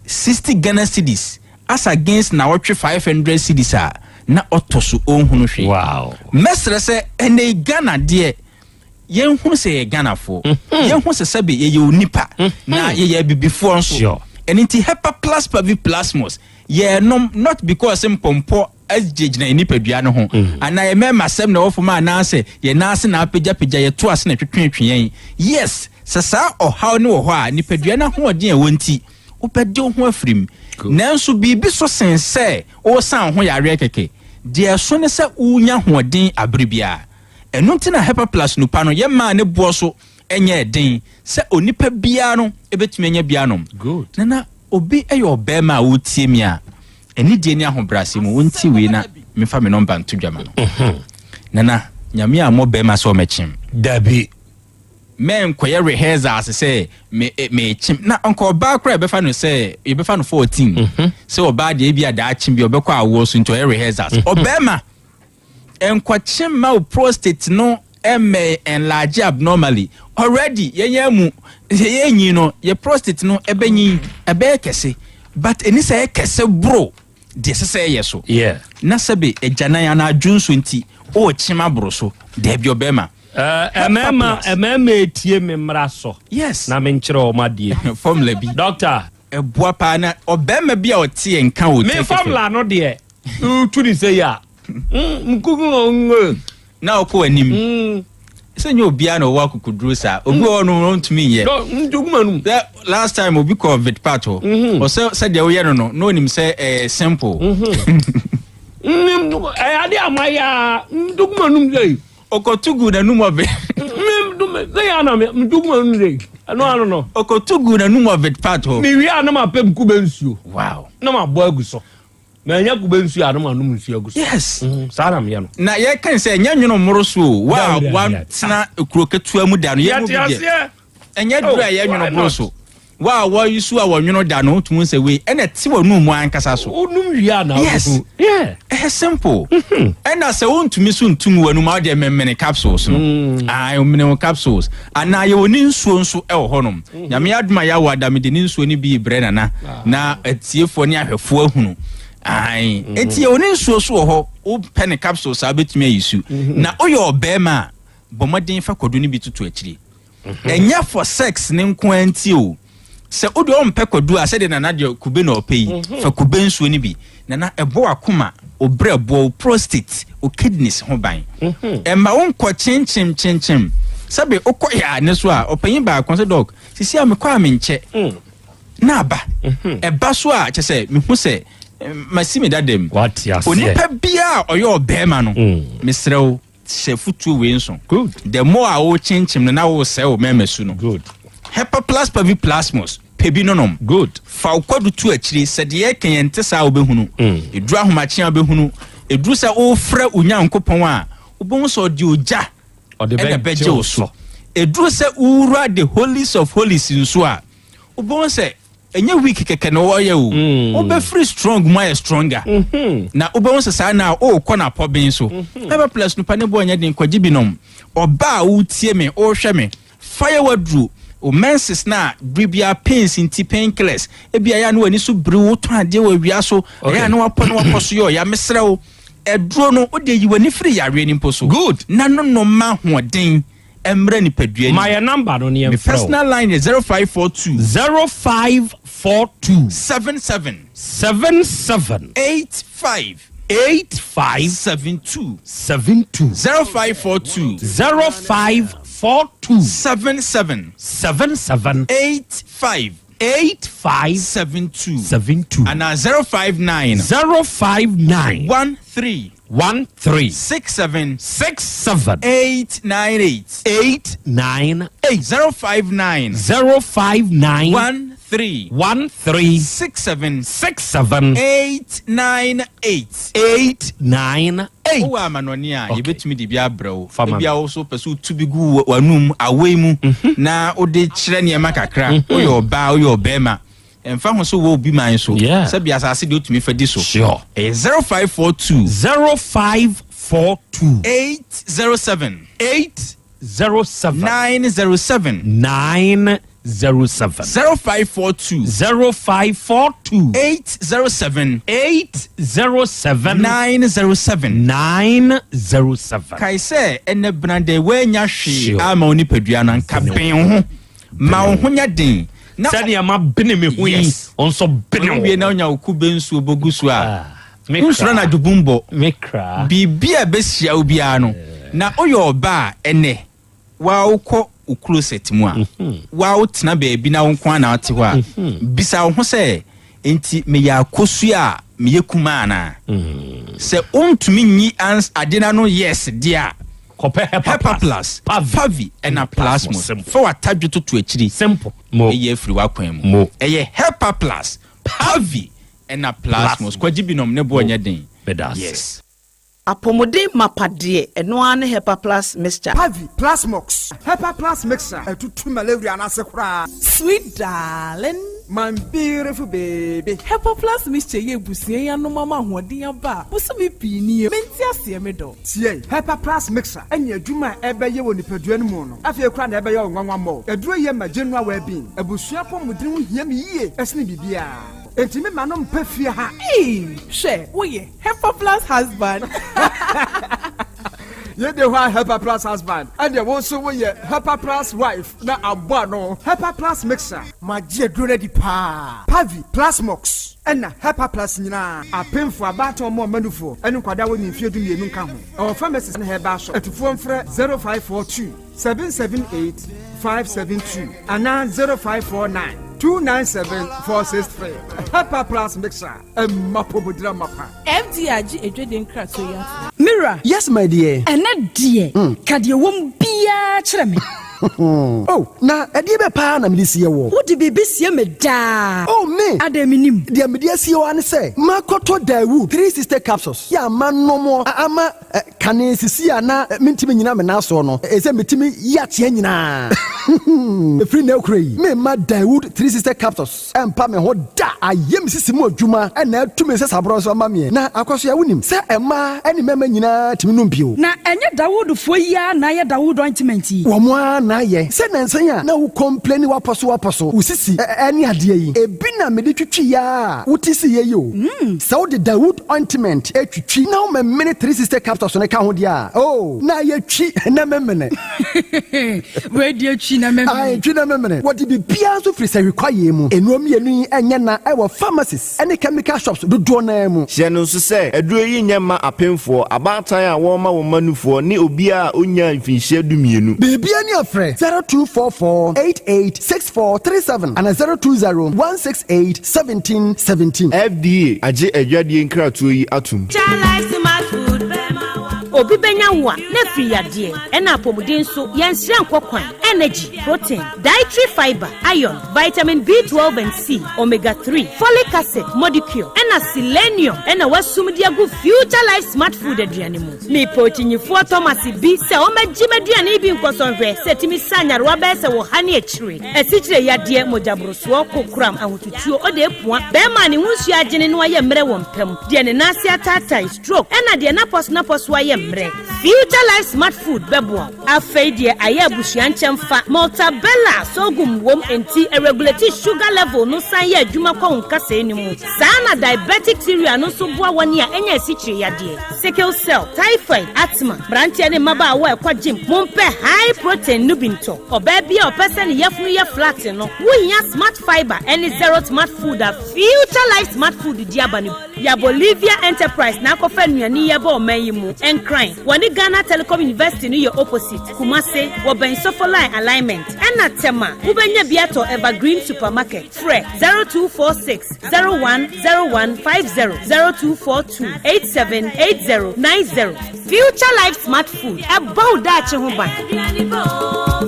60 Ghana cedis as against naɔtwe 500 cedis a na ɔtɔ so ɔnhunu hwee. Wow. Mɛsrɛ sɛ ɛnɛ yi Ghana deɛ yɛnhunu sɛ yɛyɛ Ghanafoɔ. Yɛnhu sɛ sɛbe yɛyɛ onipa na yɛyɛ abibifoɔ nso. Sure. Ɛno nti Hepa Plus Pavi Plasmos yɛnom not because mpɔmpɔ agyinagyina yɛn nipadua no ho anaa yɛn mmarima asɛm na ɛwɔ fam anaasɛ yɛn nan ase na apagyapagya yɛto ase na ɛtwetwetwe yɛn. Yes, sɛ saa ɔhaw no wɔ hɔ a nipadua no ahoɔden a ɛwɔ nti wobɛde wo ho afiri mu. Nanso biribi so sen sɛ woresan wo ho yareɛ kɛkɛ. Deɛ ɛso ne sɛ wonya ahoɔden abere biara. Ɛno nti na Hepa Plus nupa no yɛmaa ne boɔ so nyɛɛ den sɛ onipa biara no bɛtumi anya bi anom. Nana, obi yɛ ɔbarima a ɔretie me a, anidie ne ahobrɛaseɛ mu, ɔntie wei na memfa me nɔmba nto dwa ma no. Nana, Nyame ammɔ barima sɛ ɔmmɛkyem. Dabi. Mɛnkɔyɛ rehearsals sɛ me eh, mekyem. Na nka ɔbaa koraa yɛbɛfa no sɛ yɛbɛfa no 14. Sɛ ɔbaa deɛ ebi a daakye bi ɔbɛkɔ awoɔ so nti ɔyɛ rehearsals. Ɔbarima, nkɔkyem ma wo prostate no mmɛ enlarge abnormally. Already yɛn yɛn mu sɛ yɛnyin no yɛ prostate no ɛbɛnyin ɛbɛyɛ kɛse but ɛni sɛ ɛyɛ kɛse boro deɛ ɛsɛ sɛ ɛyɛ so. Yeah. Na sɛbe agyanan anaa adwonso nti ɔrekyem aboro so. Daabi ɔbarima. Mmarima mmarima etie me mmara so. Yes. Na menkyerɛ wɔn adeɛ bi. Formula bi. Doctor. Ɛboa paa na ɔbarima bi a ɔte yɛn nka wɔ Me Tech FM. formula no deɛ wotu ne sɛ yi a Na ɔkɔ anim. Sɛ nyɛ obiara na ɔwɔ akokoduro saa. Obi wɔ hɔ no ɔntumi nyɛ. Sɛ last time obi kɔ Vitpat hɔ. Ɔsɛ sɛdeɛ woyɛ no no na onim sɛ ɛyɛ simple. Ɛyɛ adeɛ a mayɛ a ntokuma num sɛ yi. Ɔkɔto gu n'anum ɔbɛ. Sɛ yɛ ana ntokuma num sɛ yi. Ɛno ano no. Ɔkɔto gu n'anum wɔ Vitpat hɔ. Mewie a na mapɛ kube nsuo. Wow. Na mabɔ agu so. Manya kube nsuo a na manom nsuo agu so. Yes. Saa na meyɛ no. Na yɛka sɛ ɛnyɛ nwono mmoro so o. Wa a watena kuro ketewa mu da no yɛn mu bi deɛ. Ɛnyɛ duro a ɛyɛ nwono boro so. Wa a wɔyi so a wɔnwono da no wotumi sɛ wei ɛna ɛte wɔ num mu ankasa so. Wonum wie a na Yes. Yeah. Ɛyɛ simple. Ɛna sɛ wontumi so ntum wɔ anum a wodeɛ memene capsules no. Ah, memene wo capsules. Anaa yɛwɔ ne nsuo nso ɛwɔ hɔnom. Nyame adom a yɛawo ada mede ne nsuo no bi rebrɛ Nana na atiefoɔ ne ahwɛfoɔ ahunu. Ae. Enti yɛwɔ ne nsuo so wɔ hɔ. Wopɛ ne capsules a wobɛtumi ayi su. Na woyɛ ɔbarima a, bɔ mmɔden fa kwadu no bi toto akyiri. Ɛnyɛ for sex ne nko ara nti o. Sɛ wo deɛ ɔmpɛ kwadu a, sɛdeɛ Nana deɛ kube na ɔpɛ yi, fa kube nsuo no bi. Nana, ɛbɔ w'akoma, wo berɛboɔ, wo prostate, wo kidneys ho ban. Ɛmma wo nkɔ kyenkyem kyenkyem. Sɛbe wokɔ yɛ a ne so a, ɔpanyin baako sɛ dɔk, sisi a mekɔ a menkyɛ. Na aba. Ɛba so a, kyɛ sɛ mehu sɛ Masi me dada mu. Wate aseɛ. Onipa biara a ɔyɛ ɔbarima no, mesrɛ wo, hyɛ afotuo wei nso. Good. The more a worekyenkyem no na woresɛe wo mmarima su no. Good. Hepaplas paviplasmus, pɛ bi nonom. Good. Fa wo kwadu to akyire, sɛ deɛ yɛreka yi ɛnte saa a wobɛhunu. Ɛduru ahomakye a wobɛhunu. Ɛduru sɛ worefrɛ wo Nyankopɔn a, wobɛhu sɛ ɔde ogya Ɔde na bɛgye ɛbɛgye wo wo so. so. Ɛduru sɛ wowura the holies of holies nso a, wobɛhu sɛ ɛnyɛ weak kɛkɛ na wɔyɛ o mm. wobɛfiri strong mu ayɛ stronger mm-hmm. na wobɛhu sɛ saa na wokɔ no apɔben so mm-hmm. ɛbɛ plus no pa ne boɔ nyɛ den kɔgye binom ɔba a wotie me wohwɛ me fa yɛ waduro o menses na bere biara pains nti painkillers ebi ayɛ a na w'ani so biri wotɔn adeɛ wɔ awia so ɛyɛ a na wapɔ na wapɔ so yɛ ɔya mesrɛ wo ɛduro no wode yi w'ani firi yareɛ no mpo so good na no no ma hoɔden mmra nipadua Ma yɛ number no ne yɛn Me frɛ wo. personal line yɛ 0542. 0542. 77. 77. 85. 85. 72. 72. 0542. 0542. 77. 77. 85. 85. 72. 72. Anaa 059. 059. 13. 1 3. 67. 6 7. 8 9 8. 8 9 8. 059. 059. 1 3. 1 3. 6 7. 6 7. 8 9 8. 8 9 8. Wowɔ amanɔne a, yɛbɛtumi de bi abrɛ wo. Fa ma me. Ebia wo nso wopɛ sɛ wotu bi gu w'anum awei mu na wode kyerɛ nneɛma kakra. Woyɛ ɔbaa, woyɛ ɔbarima. Ɛmfa ho sɛ wowɔ obi man so, sɛbi asase deɛ wotumi fa di so. Sure. Ɛyɛ 0542. 0542. 807. 807. 907. 907. 0542. 0542. 807. 807. 907. 907. Kae sɛ ɛnɛ benadɛ woannya hwee amma wo nipadua no anka bɛn wo ho. Ma wo ho nyɛ den. Na Sɛdeɛ mabene me ho yi, wo nso bene wo ho. Wowie na wonya wo kube nsuo bɔ gu so a, ah, wonsuro anadwo bumbɔ. Me kra. Biribi a ɛbɛhyia wo biara no, na woyɛ ɔba a ɛnɛ waa wokɔ wo closet mu a, mhm. waa wotena baabi na wo nko ara na wote hɔ a, mhm. bisa wo ho sɛ, enti meyɛ akosua a meyɛ kumaa anaa? Mm. Sɛ wontumi nyi ade no ano yes deɛ a, Kɔpɛ Hepaplus, Pavi ɛna Plasmos. Fa w'atadwe toto akyiri. Simple. Mo. Ɛyɛ afiri w'akwan mu. Mo. Ɛyɛ Hepaplus, Pavi ɛna Plasmos. Kwagye binom ne boɔ nyɛ den. Meda ase. Yes. Apɔmuden mapa deɛ, ɛno ara ne Hepaplus mixture. Pavi, Plasmox, Hepaplus mixture, ɛtutu malaria no ase koraa. Sweet darling. My beautiful baby. Hepaplus mixture yi abusua yi anom ama ahoɔden aba a, bosome pii nie, mente aseɛ me dɔ. Tie! Hepaplus Mixer ne adwuma a ɛbɛyɛ wɔ nipadua no mu no, afei koraa na ɛbɛyɛ wo nwanwa mmɔ. Aduro yi yɛ ma general well-being. Abusua apɔmuden ho hia me yie sene biribiara. Enti me ma no mpa fie ha. Eii hwɛ woyɛ Hepaplus husband. Yei de hɔ a Hepaplus husband, ɛnneɛ wo nso woyɛ Hepaplus wife na abɔ ano. Hepaplus Mixer. Magye aduro no adi paa. Pavi, Plasmox. Ɛna Hepaplus nyinaa, apemfo, abaatan, wɔn a wɔma nufoɔ, ne nkwadaa a wɔnnii mfeɛ dumienu nka ho. Ɛwɔ pharmacies ne herbal shop. Atufoɔ mfrɛ 0542 778 572 anaa 0549 297 463. Hepaplus mixture, ɛma apɔmudira mapa. FDA agye adwadie nkratoɔ yi atom. Me wura. Yes my dear. Ɛnɛ deɛ, ka deɛ ɛwɔ mu biara kyerɛ me. Oh, na ɛdeɛ bɛ paa na mede sie woɔ? Wode biribi sie me daa. Oh, me! Adɛn mennim? Deɛ mede asie wo ara ne sɛ, makɔtɔ Daewoo 360 capsules yi a manom ama kane sisi a na mentumi nnyina me nan soɔ no, ɛsɛ metumi yi akyea nyinaa. Ɛfiri nnɛ rekora yi, meremma Daewoo 360 capsules ɛmpa me ho da. Ayɛ me sisi mu adwuma na atu me nsasaborɔ nso ama meɛ. Na Akwasoa, wonim sɛ mmaa ne mmarima nyinaa tumi nom bio. Na ɛnyɛ Dawoodfoɔ yi ara na ayɛ Dawood ointment yi? Wɔn ara na ayɛ. Sɛ nnansa yi a na wo complaini w'apɔso w'apɔso, wo sisi ne adeɛ yi, ebi na mede twitwiiɛ ara a wote siiɛ yi o. Sɛ wode Dawood ointment twitwi na womemene 360 capsules no ka ho deɛ a, oh, na ayɛ twi na memene. Wei deɛ twi. Twi na memene. Ae, twi na memene. Wɔde biribiara nso firi sahwi kwaeɛ mu. Nnuro mmienu yi nyɛ na wɔ pharmacies ne chemical shops dodoɔ no ara mu. Hyɛ no nso sɛ, aduro yi nyɛ mma apemfoɔ, abaatan a wɔrema wɔn mma nufoɔ ne obiara a ɔnnyaa mfinhyia dumienu. Biribiara ni a frɛ 0244 88 6437 anaa 020 168 1717. FDA agye adwadie nkratoɔ yi atom. Obi bɛnya wo a, na afiri yadeɛ, ɛna apɔmuden nso, yɛnsrɛ nkɔ kwan. Energy, protein, dietary fiber, iron, vitamin B12 and C, omega 3, folic acid, modicure, ɛna selenium ɛna wasum de agu Future Life Smart Food aduane mu. Mepɛ okyinyifoɔ Thomas bi sɛ ɔmmɛgye m'aduane yi bi nkɔsɔ nhwɛ sɛ ɛtumi sa nyarewa bɛyɛ sɛ wɔ ha ne akyire, asikyire yadeɛ, mogyaborosoɔ, kokoram, ahotutuo, odeepua, bɛrima a ne ho nsuo agyene na wayɛ mmerɛ wɔ mpa mu, deɛ ne nan ase ataatae, stroke, ɛna deɛ n'apɔso-napɔso ayɛ mmerɛ. Future Life Smart Food bɛboa wo. Afei deɛ ayɛ abusua nkyɛmfa, Maltabella sorghum wom enti ɛregulate sugar level no san yɛ adwuma kɔ wo nkasɛɛ no mu. Saa na diabetic cereal no nso boa wɔn a anya asikyire yadeɛ, sickle cell, typhoid, asthma. Mmeranteɛ ne mmabaawa a ɛkɔ gym, mompɛ high protein no bi ntɔ. Ɔbaa bi a ɔpɛ sɛ ne yafunu yɛ flat no, wohia Smart Fiber ne Zero Smart Food a Future Life Smart Food de aba no bi. Ya Bolivia Enterprise na akɔfa nnuane yi aba ɔman yi mu. Nkran, wɔne Ghana Telecom University no yɛ opposite. Kumase, wɔbɛn Sofoline Alignment. Ɛna Tema, wobɛnya bi atɔ Evergreen Supermarket. Frɛ 0246 0101 50, 0242 87 80 90. Future Life Smart Food, ɛbɔ wo daakye ho ban.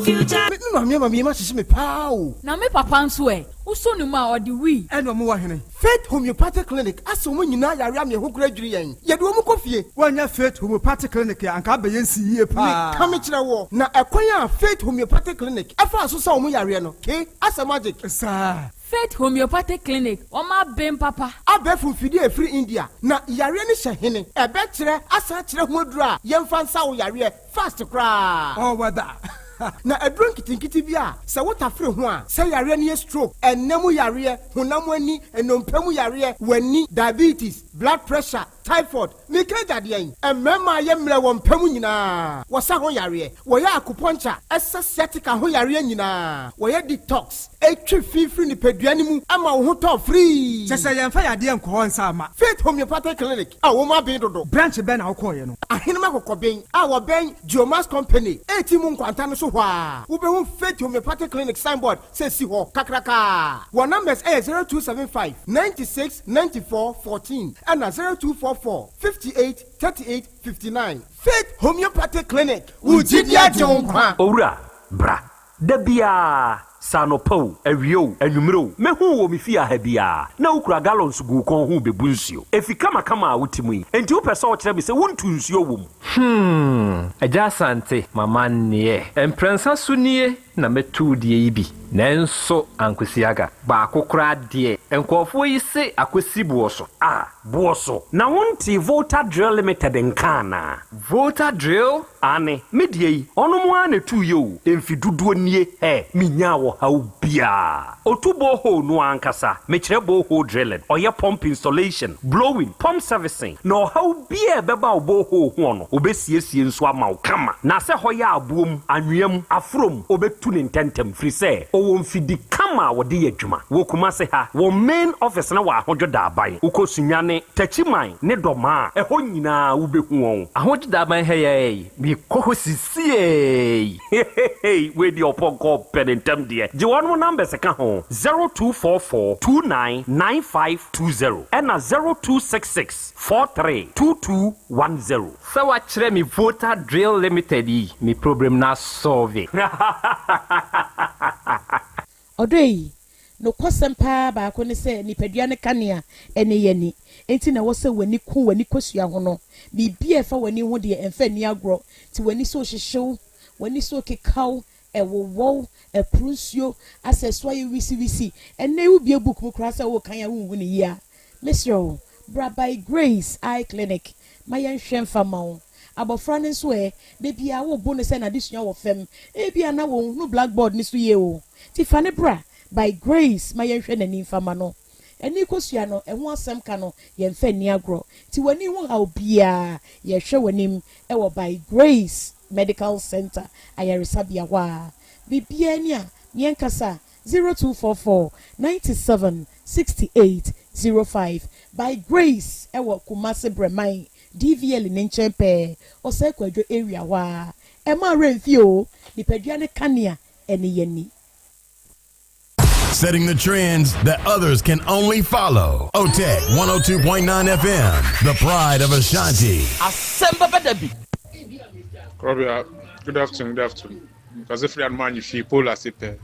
Me maame ama me yam ahyehye me paa o. Na me papa nso ɛ? Wosɔ ne mu a, ɔde wii. Ɛna ɔmo wɔ hene? Faith Homeopathic Clinic asa wɔn nyinaa yare ama ɛho koraa dwiri yɛn. Yɛde wɔn kɔ fie. Woannya Faith Homeopathic Clinic a, anka abɛyɛ nsi yie paa. Meka mekyerɛ woɔ, na ɛkwan a Faith Homeopathic Clinic faa so sa wɔn yareɛ no, ke, asɛ magic. Saa. Faith Homeopathic Clinic, wɔn aben papa. Abɛɛfo mfidie a ɛfiri India, na yareɛ no hyɛ hene? Ɛbɛkyerɛ asan akyerɛ ho aduro a yɛmfa nsa wo yareɛ fast koraa. All weather. Na aduro nketenkete bi a sɛ wotafere ho a, sɛ yareɛ no yɛ stroke, ɛnna mu yareɛ, honam ani, nnompe mu yareɛ, w'ani, diabetes, blood pressure, typhoid, meka agya deɛn? Mmarima a yɛ mmerɛ wɔ mpa mu nyinaa, wɔsa ho yareɛ, wɔyɛ acupuncture, ɛsa sciatica ho yareɛ nyinaa, wɔyɛ detox, ɛtwe fi firi nipadua no mu ma wo ho tɔ firii. Kyɛ sɛ yɛmfa yadeɛ nkɔ hɔ nsa mma. Faith Homeopathic Clinic a wɔn aben dodo. Branch bɛn na wokɔeɛ no? Ahenem Akokɔben a wɔbɛn Geomax Company reti mu nkwanta no so hɔ ara, wobɛhu Faith Homeopathic Clinic signboard sɛ si hɔ kakrakaa. Wɔn numbers yɛ 0275 96 94 14 ɛna 0244 58 38 59. Faith Homeopathic Clinic, wo gyidi agye wo nkwa. Owura, bra. Da biara, sɛ anɔpa o, awia o, anwummere o, mɛhu wo wɔ me fie ha biara, na wokura gallons gu wo kɔn ho rebebu nsuo. Efi kamakama a wote mu yi, enti wopɛ sɛ wokyerɛ me sɛ wontu nsuo wɔ mu? Hmm, Agya Asante, m'amanneɛ. Mprɛnsa so nie na mɛtu wo deɛ yi bi, nanso ankosi aga. Baako koraa deɛ, nkurɔfoɔ yi se akɔsi boɔ so. Ah, boɔ so? Na wontee Volta Drill Limited nka anaa? Volta Drill? Aane, me deɛ yi, ɔnom ara na ɛtuiɛ o, mfe dodoɔ nie, hɛ, menyaa ɔhaw biara. Ɔtu borehole no ara ankasa, mekyerɛ borehole drilling, ɔyɛ pump installation, blowing, pump servicing, na ɔhaw biara a ɛbɛba wo borehole hoɔ no, ɔbɛsiesie nso ama wo kama. Na sɛ hɔ yɛ aboɔ mu, anwea mu, aforɔ mu, ɔbɛtu no ntɛntɛm, firi sɛ ɔwɔ mfidi kama a wɔde yɛ adwuma. Wɔ Kumase ha, wɔn main office no wɔ Ahodwo Daaban. Wokɔ Sunyani, Techiman, ne Dɔmaa a, ɛhɔ nyinaa wobɛhu wɔn. Ahodwo Daaban ha yi ara yi, mekɔ hɔ sisiei. Hehehe wei deɛ ɔpɔnkɔ ɔpɛ ne ntɛm deɛ. Gye wɔnom numbers ka ho, 0244 29 9520 ɛna 0266 43 2210. Sɛ wakyerɛ me Volta Drill Limited yi, me problem no asɔlve. Ɔdɔ yi, nokwasɛm paa baako ne sɛ nipadua no kanea ne yɛn ani. Enti na ɛwɔ sɛ w'ani ku w'ani kosua ho no. Biribi a ɛfa w'ani ho deɛ, ɛmfa nni agorɔ. Nti w'ani so rehyehye wo, w'ani so rekeka wo, ɛwowɔ wo, ɛporo nsuo, asɛ ɛso ayɛ wisiwisi. Ɛnnɛ yi wobue book mu koraa sɛ worekan a wonhu no yie a, mesrɛ wo, bra By Grace Eye Clinic ma yɛnhwɛ mfa mma wo. Abɔfra no nso ɛ, da biara wobo no sɛ n'adesua wɔ fam. Ebia na ɔnhunu blackboard no so yie o. Nti fa no bra By Grace ma yɛnhwɛ n'ani mfa mma no. Ani kosua no, ɛho asɛm ka no, yɛmfa nni agorɔ. Nti w'ani ho haw biara, yɛhwɛ w'anim wɔ By Grace Medical Centre ayaresabea hɔ a. Biribiara ni a, yɛnkasa 0244 97 68 05. By Grace ɛwɔ Kumasi Brɛman DVL ne nkyɛn pɛɛ, Ɔsɛe Kwadwo area hɔ ara. Ɛmma wo werɛ mfi o, nipadua no kanea ɛne yɛn ani. Setting the trends that others can only follow. OTEC 102.9 FM, the pride of Ashanti. Asɛm bɛba da bi. Krɔbea, good afternoon, good afternoon. Kase firi anoma anyi fie pole ase pɛ.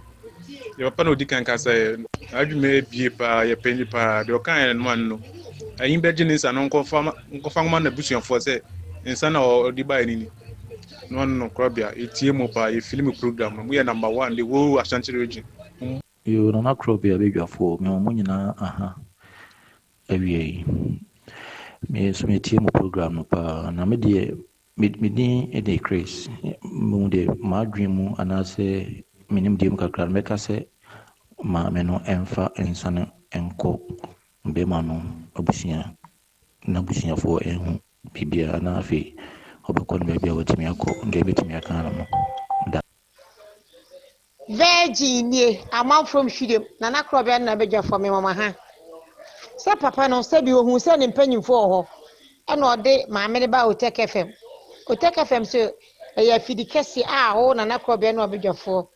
Yɛ papa na odi kan kasa yɛ. N'adwuma ebie paa, yɛ pɛ ni paa. Deɛ ɔka yɛ no ano no. Ayin bɛgye ne nsa no nkɔfa nkɔfa nwoma n'abusuafoɔ sɛ nsa na ɔde baeɛ no ni. No ano no Krɔbea, yɛtie mo paa, yɛ fili mo program no. Mo yɛ number one, the whole Ashanti region. Mo Yoo Nana Krɔbea badwafoɔ me mo nyinaa aha awia yi. Me nso metie mo program no paa na me deɛ Me me din de Chris. Mehu deɛ m'adwene mu anaasɛ me nimdeɛ mu kakra no, mɛka sɛ maame no mfa nsa no nkɔ bɛrima no abusua n'abusuafoɔ nhu biribiara na afei ɔbɛkɔ no baabi a watumi akɔ deɛ ɛbɛtumi aka ano no da. Virgin nie, amanfrom hwirem, Nana Korɔbea ne n'abadwafoɔ, me mama ha. Sɛ papa no, sɛbi ohuu sɛ ne mpanyimfoɔ wɔ hɔ, ɛna ɔde maame no baa Otek FM. Otek FM nso ɛyɛ afidi kɛse a wo Nana Korɔbea ne w'abadwafoɔ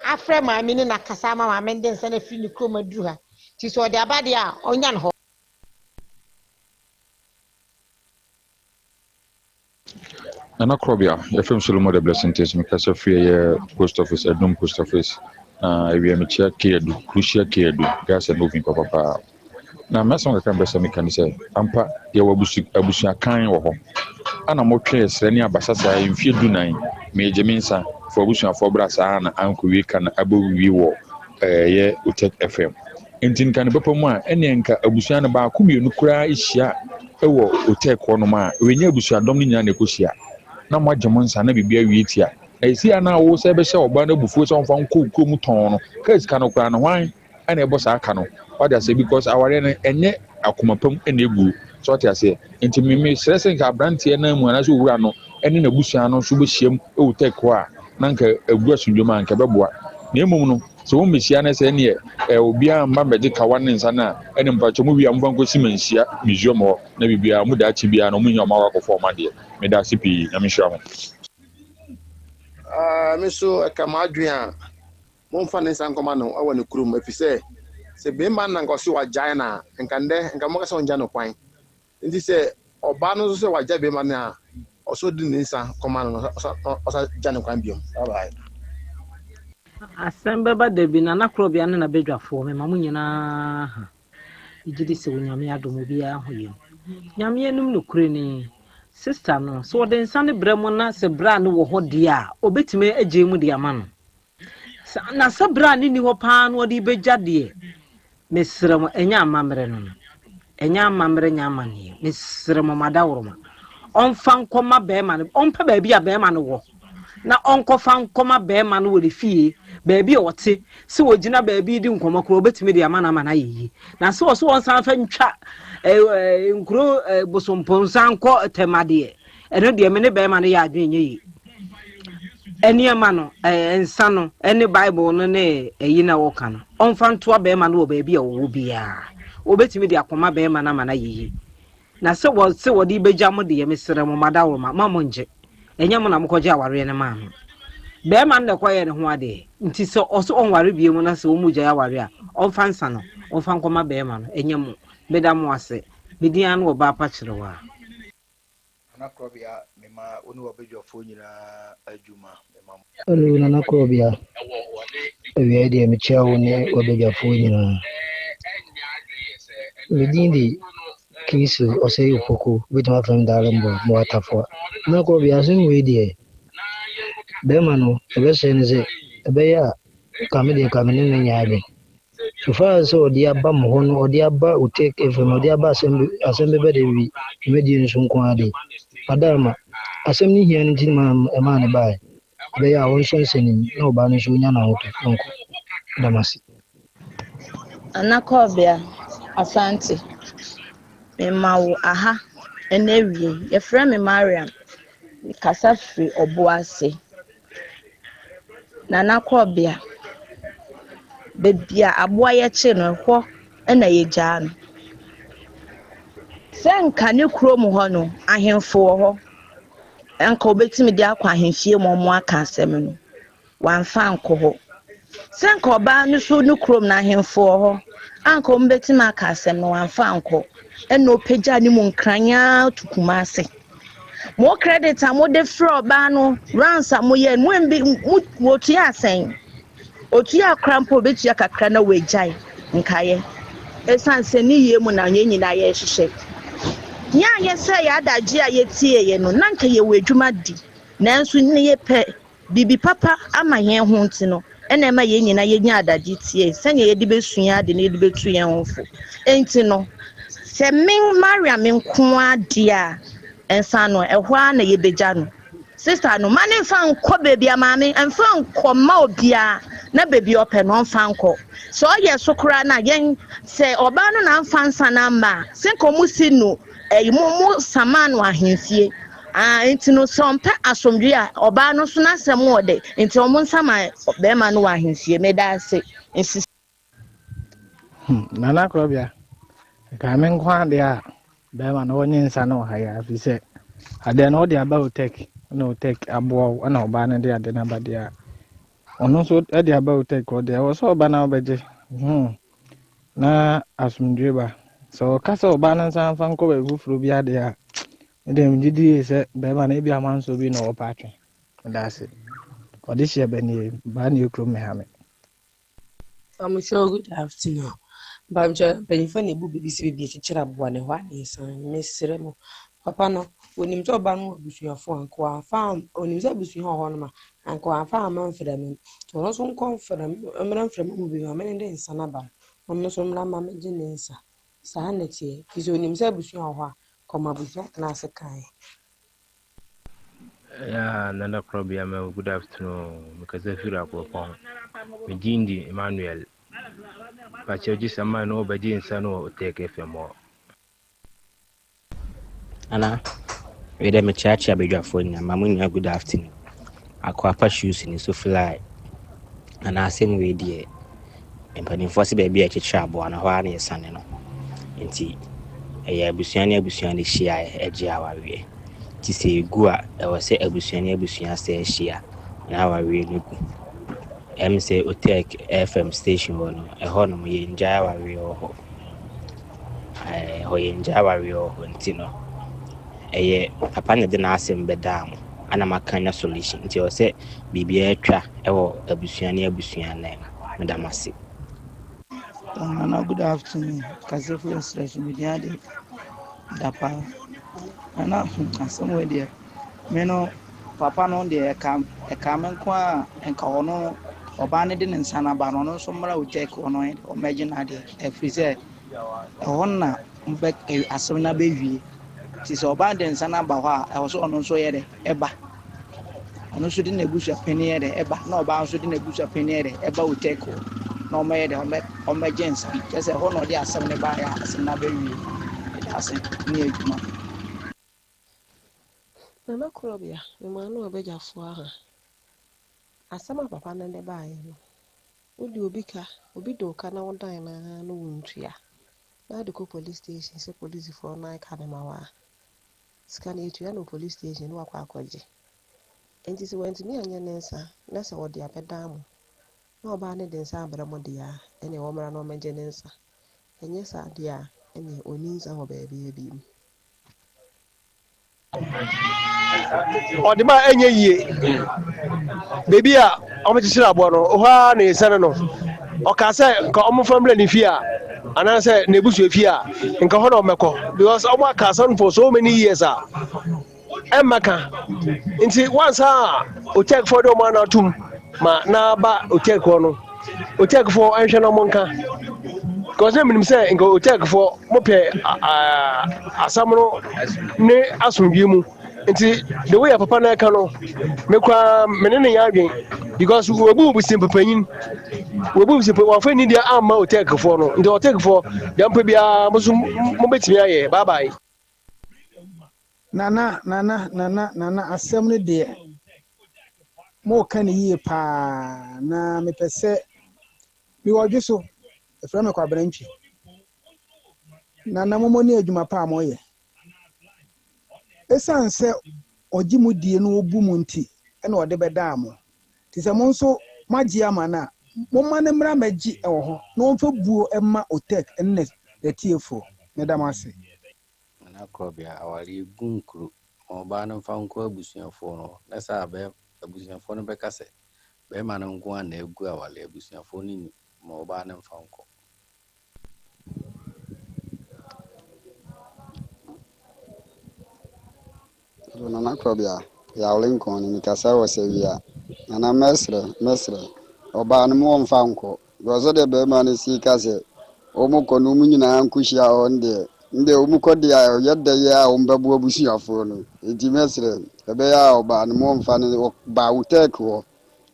afrɛ maame no na akasa ama maame no de nsa no afiri ne kurom aduru ha. Nti sɛ ɔde aba deɛ a, ɔnya no hɔ. Nana Korɔbea, yɛfrɛ me Solomon the Blessing Test, mekasa firi ɛyɛ post office, Adum post office. Na awia mekyia K-Adu, Crucial K-Adu, gas and oven papapaa. Na m'asɛm kakra mpɛ sɛ meka ne sɛ, ampa yɛwɔ abusu abusuakan wɔ hɔ. Ana motwe ɛsrɛ ne abasa saa mfie dunan, meegye me nsa, fo abusuafoɔ bra saa na ankɔwie ka na abɛwie wɔ ɛyɛ Otec FM. Enti nka ne papa mu a, ɛnneɛ nka abusua no baako mmienu koraa hyia wɔ hotel hɔnom a, ɛnyɛ abusuadɔm no nyinaa na ɛkɔhyia. Na moagye mo nsa na biribi awie tia. Na ɛsi a na wo sɛ bɛhyɛ ɔbaa no abufuo sɛ ɔmfa nkɔ wo kurom tɔn no, kaa sika no koraa no, hwan na ɛbɔ saa ka no? Wate aseɛ? Because awareɛ no, ɛnyɛ akoma pa mu na ɛguo. So wate aseɛ? Nti me mesrɛ sɛ nka aberanteɛ no mu anaasɛ owura no ne n'abusua no nso bɛhyiam wɔ tech hɔ a, na nka agu asomdwoe mu a, nka ɛbɛboa. Na mmom no, sɛ wɔn bɛhyia no sɛ ɛneɛ ɛ obiara mma mmɛgye kawa ne nsa no a, ɛne mpakyɛ mo wie a momfa nkɔsi manhyia museum hɔ na biribiara mo daakye biara no wɔn nyinaa wɔn akɔ akɔfa wɔn adeɛ. Meda ase pii. Nyame nhyira mo. Ah, me so ɛka m'adwene a momfa ne nsa nkɔma no wɔ ne kurom efisɛ sɛ bɛrima no na nka ɔse wagyae no a nka ndɛ nka moka sɛ ɔngya no kwan nti sɛ ɔbaa no nso sɛ wagyae bɛrima no a ɔsɛ ɔde ne nsa kɔma no na ɔsa gya no kwan biom. Bye bye. Asɛm bɛba da bi, Nana Korɔbea ne n'abadwafoɔ, mema mo nyinaa ha. Megye di sɛ Onyame adom obiara ho yam. Nyame anim nokorɛ ni, sister no, sɛ ɔde nsa no brɛ mo na sɛ bra no wɔ hɔ deɛ a, ɔbɛtumi agyae mu de ama no. Na sɛ berɛ a ne nni hɔ paa na ɔde rebɛgya deɛ, mesrɛ mo, ɛnyɛ amammerɛ no no. Ɛnyɛ amammerɛ nyɛ amanneɛ. Mesrɛ mo, madaworoma. Ɔmfa nkɔma bɛrima no, ɔmpɛ baabi a bɛrima no wɔ, na ɔnkɔfa nkɔma bɛrima no wɔ ne fie, baabi a ɔte. Sɛ ɔgyina baabi redi nkɔmmɔ koraa, ɔbɛtumi de ama no ama no ayɛ yie. Na sɛ ɔsɛ ɔnsan fa ntwa nkuro bosompɔnsan nkɔ Tɛma deɛ, ɛno deɛ me ne bɛrima no yɛ adwene nyɛ yie. Nneɛma no, nsa no, ne Bible no ne ɛyi na wɔka no, ɔmfa ntoa bɛrima no wɔ baabi a ɔwɔ biara. Wɔbɛtumi de akɔma bɛrima no ama no ayɛ yie. Na sɛ wɔse wɔde bɛgya mo deɛ, mesrɛ mo, madaworoma, ma mo ngye. Ɛnyɛ mo na mokɔgye awareɛ no maa no. Bɛrima no na ɛkɔyɛɛ ne ho adeɛ. Nti sɛ ɔse ɔnware bio mu na sɛ wɔn mu gyae awareɛ a, ɔmfa nsa no, ɔmfa nkɔma bɛrima no. Ɛnyɛ mo. Meda mo ase. Me din ara ne Ɔbaapa Kyerewaa. Nana Korɔbea mema wo ne w'abadwafoɔ nyinaa adwuma mema mo. Hello Nana Korɔbea, awia yi deɛ mekyia wo ne w'abadwafoɔ nyinaa. Me din de Kingsley Osei Opoku, wobɛtumi afrɛ me Darling Boy, mewɔ Atafoa. Nana Korɔbea, asɛm wei deɛ, bɛrima no ɛbɛsɛe no sɛ ɛbɛyɛ a ka me deɛ ka me ne no nyɛ adwene. So far as sɛ ɔde aba mo hɔ no, ɔde aba Otec FM, ɔde aba asɛm asɛm bɛbɛ de wi dwumadie no so nko ara de, Adaama, asɛm no hia no nti na ɛmaa no baeɛ. Ɛbɛyɛ a ɔnsɔ nsɛm no mu na ɔbaa no nso ɔnya n'ahotɔ na ɔnkɔ. Meda mo ase. Nana Kɔbea Asante, mema wo aha ɛnɛ awie. Yɛfrɛ me Mariam, mekasa firi Ɔboase. Nana Korɔbea, baabi a aboa yɛkyee no, ɛhɔ na yɛgyaa no. Sɛ nka ne kurom hɔ no, ahemfo wɔ hɔ, nka obetumi de akɔ ahemfie ma wɔn aka asɛm no. Wamfa ankɔ hɔ. Sɛ nka ɔbaa no so ne kurom no ahemfo wɔ hɔ, anka wɔn betumi aka asɛm no, wamfa ankɔ. Ɛna ɔpagyaa ne mu nkran ara to Kumase. Mo credit a mode frɛ ɔbaa no, rounds a moyɛ no, mo mbi mo wɔtua asɛn. Otua koraa mpo obetua kakra na wagyae nkaeɛ. Esiane sɛ ne yie mu na yɛn nyinaa yɛrehwehwɛ. Yɛn a yɛsɛe yɛn adagyeɛ a yɛtieeɛ no, na anka yɛwɔ adwuma di, nanso na yɛpɛ biribi papa ama yɛn ho nti no, ɛna ɛma yɛn nyinaa yɛnya adagye tiee sɛnea yɛde bɛsua ade na yɛde bɛtu yɛn ho fo. Enti no, sɛ me Mariam nko ara deɛ a, nsa no, ɛhɔ ara na yɛbɛgya no. Sister no, ma no mfa nkɔ baabi a maame, mfa nkɔ mma obiara na baabi a ɔpɛ no ɔmfa nkɔ. Sɛ ɔyɛ so koraa no a, yɛn, sɛ ɔbaa no na amfa nsa no amma a, sɛ nka ɔmo si no, ɛyi, mo, mo samaa no ahemfie. Ah, nti no, sɛ ɔmpɛ asomdwoe a, ɔbaa no nso n'asɛm wɔ dɛ, nti ɔmo nsama bɛrima no wɔ ahemfie. Meda ase. Nsisi. Hmm, Nana Korɔbea, nka me nko adeɛ a bɛrima no wɔnye nsa no wɔ ha yi a, ɛfiri sɛ adeɛ no wode aba otek na otek aboa wo na ɔbaa no de ade no aba deɛ a ɔno nso de aba otek hɔ deɛ ɛwɔ sɛ ɔba na wobɛgye hmm. na asomdwoe ba sɛ ɔka sɛ ɔbaa no nsa mfa nkɔ baabi foforɔ bi adeɛ a medeɛ megye die sɛ bɛrima no ebi amanso bi na ɔwɔ atwe meda ase ɔde hyɛ bɛnie baa ne kurom me ha me Mpamokyɛw good afternoon. Mpamokyɛw mpanyinfoɔ na ebu biribi sɛ biribi akyekyere aboa no ɛhɔ a na esan. Mesrɛ mo papa no onim sɛ ɔba no wɔ abusuafoɔ anka wamfa onim sɛ abusua wɔ hɔ nom a anka wamfa amma mfrɛ me nti ɔno nso nkɔ mfrɛ me mmra mfrɛ me mu bi ma me ne de nsa no aba no ɔno nso mmra ma megye ne nsa saa na ɛteɛ firi sɛ onim sɛ abusua wɔ hɔ a kɔma abusua tena ase kae. Yeah, Nana Krobia, ma good afternoon. Mekasa firi Akuropɔn. Me din di Emmanuel. Pakyɛ gye sɛ man no wɔbɛgye nsa no wɔ Otec FM hɔ. Ana, wei dɛ mekyeakyea badwafoɔ nyinaa, ma mo nyinaa good afternoon. Akoapa shoes ni so fly. Ana asɛm wei deɛ, mpanimfoɔ sɛ baabi a ɛkyekyere aboa no, hɔ ara na yɛsane no. Nti, ɛyɛ abusua ne abusua na ɛhyia a ɛgye awareɛ. Nti sɛ ɛgu a, ɛwɔ sɛ abusua ne abusua sɛ hyia na awareɛ no gu. Ɛm sɛ Otec FM station hɔ no, ɛhɔ nom yɛngyae awareɛ wɔ hɔ. Ɛhɔ yɛngyae awareɛ wɔ hɔ nti no, ɛyɛ papa na ɛde n'asɛm bɛdaa mo ana maka anya solution. Nti ɛwɔ sɛ biribiara twa ɛwɔ abusua ne abusua nan mu. Meda mo ase. Nana good afternoon. Kasafo ɛsrɛ so me din ade Dapa. Nana hmm, asɛm wei deɛ me no papa no deɛ ɛka ɛka me nko a nka ɔno ɔbaa no de ne nsa no aba no ɔno nso mmra otɛk ɔno ɔmmɛgye no adeɛ ɛfiri sɛ ɛhɔ na bɛ asɛm no abɛwie nti sɛ ɔbaa de nsa no aba hɔ a ɛwɔ sɛ ɔno nso yɛ dɛ ɛba Ɔno nso de n'abusuapanin yɛ dɛ ɛba, na ɔbaa nso de n'abusuapanin yɛ dɛ ɛba Otec hɔ, na wɔyɛ dɛ wɔbɛ wɔbɛgye nsa no. Kyerɛ sɛ ɛhɔ na ɔde asɛm no baeɛ a asɛm no abɛwie. Meda ase ne adwuma. Nana Korɔbea, me maa no ɔbɛgyafoɔ aha. Asɛm a papa no de baeɛ no, wode obi ka, obi de wo ka na wodan no ara na wontua, na wode kɔ police station sɛ polisifoɔ nan ka no ma wo a, Sika no yɛtua no wɔ police station na wakɔ akɔgye. Enti sɛ wantumi anyɛ ne nsa na sɛ ɔde abɛdan mo na ɔbaa no de nsa abrɛ mo deɛ a, ɛneɛ wɔmmra na wɔmmɛgye ne nsa. Ɛnyɛ saa deɛ a, ɛneɛ ɔnni nsa wɔ baabiara bio. Ɔde ma ɛnyɛ yie. Baabi a wɔkyekyere aboa no, hɔ ara na yɛsiane no. Ɔkaa sɛ nka wɔmfa mmrɛ ne fie a, anaasɛ n'abusua fie a, nka hɔ na wɔmmɛkɔ because wɔn aka asɛm for so many years a ɛmma ka. Nti wansa a Otekfoɔ de wɔn ano atom ma n'aba Otekfoɔ no, Otekfoɔ nhwɛ na wɔn nka. Because na menim sɛ nka Otekfoɔ mopɛ asɛm no ne asomdwie mu. Nti the way a papa no ɛka no me koraa me ne ne yɛ adwen because wɔbu wo simple panyin wɔbu wo simple wɔafa ni deɛ amma otɛkfoɔ no nti ɔtɛkfoɔ deɛ mpɛ biara mo so mobɛtumi ayɛ bye bye. Nana nana nana nana asɛm no deɛ. Moreka no yie paa na mepɛ sɛ mewɔ dwe so yɛfrɛ me Kwabena Ntwi na na momɔ ne adwuma pa a moyɛ. Ɛsiane sɛ ɔgye mo die na ɔbu mo nti na ɔde bɛdaa mo. Nti sɛ mo nso moagye ama no a, momma no mmra mmɛgye wɔ hɔ na ɔmfa buo mma Otek ne n'atiefoɔ. Meda mo ase. Nana Korɔbea, awareɛ gu nkuro. Ma ɔbaa no mfa nkɔ abusuafoɔ no hɔ. Na saa a, bɛ, abusuafoɔ no bɛka sɛ, bɛrima no nko ara na agu awareɛ, abusuafoɔ no nnim. Ma ɔbaa no mfa nkɔ. Hello, Nana Krɔbea, Yaw Lincoln ni, mekasa wɔ Sawia. Nana mɛsrɛ, mɛsrɛ, ɔbaa no mo ɔmfa nkɔ. Because sɛdeɛ bɛrima no si ka sɛ wɔn kɔ no wɔn nyinaa nkɔhyia hɔ no deɛ, ndeɛ wɔn kɔ deɛ a ɔyɛ dɛ yɛ a wɔn bɛboa abusuafoɔ no. Enti mɛsrɛ, ɛbɛyɛ a ɔbaa no mo ɔmfa no, ɔbaa wotɛk hɔ.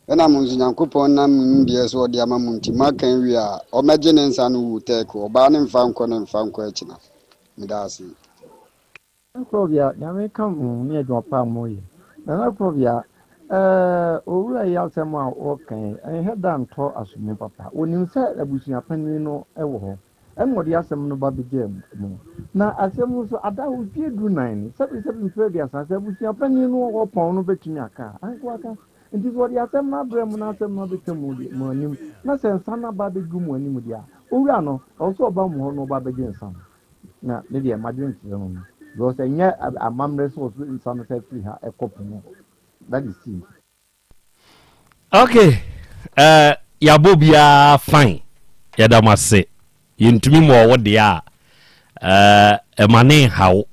Ɛna mo nso Nyankopɔn nam mo nimdeɛ so ɔde ama mo nti moaka awie a, ɔmɛgye ne nsa no wotɛk hɔ. Ɔbaa no mfa nkɔ na mfa nkɔ akyina. Meda ase. Nana Krobea, Nyame nka mo ho ne adwuma pa a mo yɛ. Nana Krobea, eh, owura yi asɛm a ɔka yi, ɛnhɛ da ntɔ asomu papa. Onim sɛ abusua panin no wɔ hɔ, ɛna ɔde asɛm no ba bɛgyaa mu. Na asɛm no nso, ada hɔ mfie du nan ni, sɛbi sɛbi mfeɛ aduasa, sɛ abusua panin no wɔ hɔ pɔn no bɛtumi aka a, anka waka. Nti sɛ ɔde asɛm no abrɛ mo na asɛm no abɛtwa mo deɛ, mo anim, na sɛ nsa no aba abɛgu mo anim deɛ a, owura no, ɛwɔ sɛ ɔba mo hɔ na ɔba abɛgye nsa no. Na me deɛ m'adwene kyerɛ no no because ɛnyɛ amammerɛ sɛ ɔso nsa no sɛ firi ha ɛkɔ po mu hɔ that is it. Okay, uh, yɛabɔ biara fine yɛda mo ase yɛntumi ma ɔwo deɛ a eh, ɛma ne nhaw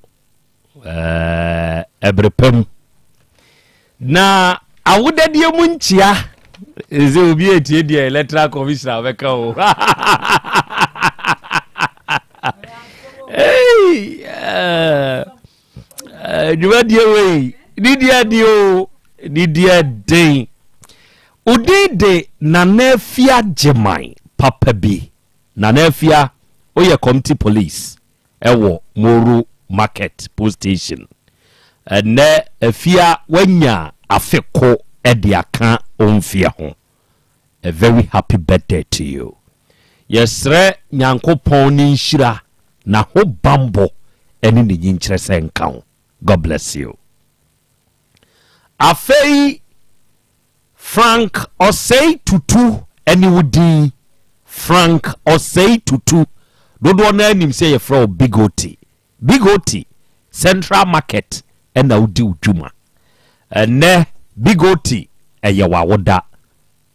eh, ɛberɛ pa mu na awodadeɛ mu nkyia ɛsɛ obi ɛtie deɛ electoral commissioner bɛka o dwumadie wei ne deɛ den o ne deɛ den odin de Nana Afia Gyeman papa bi Nana Afia woyɛ community police ɛwɔ Moro Market Post Station. Ɛnnɛ Afia wanya afe ko de aka wo mfeɛ ho. A very happy birthday to you. Yɛsrɛ Nyankopɔn ne nhyira, n'ahobanbɔ ne ne nyinkyerɛ sɛ nka wo. God bless you. Afei Frank Osei Tutu ne wo din. Frank Osei Tutu. Dodoɔ no ara nim sɛ yɛfrɛ wo Big Oti. Big Oti, Central Market na wodi wo dwuma. Ɛnnɛ Big Oti ɛyɛ w'awoda.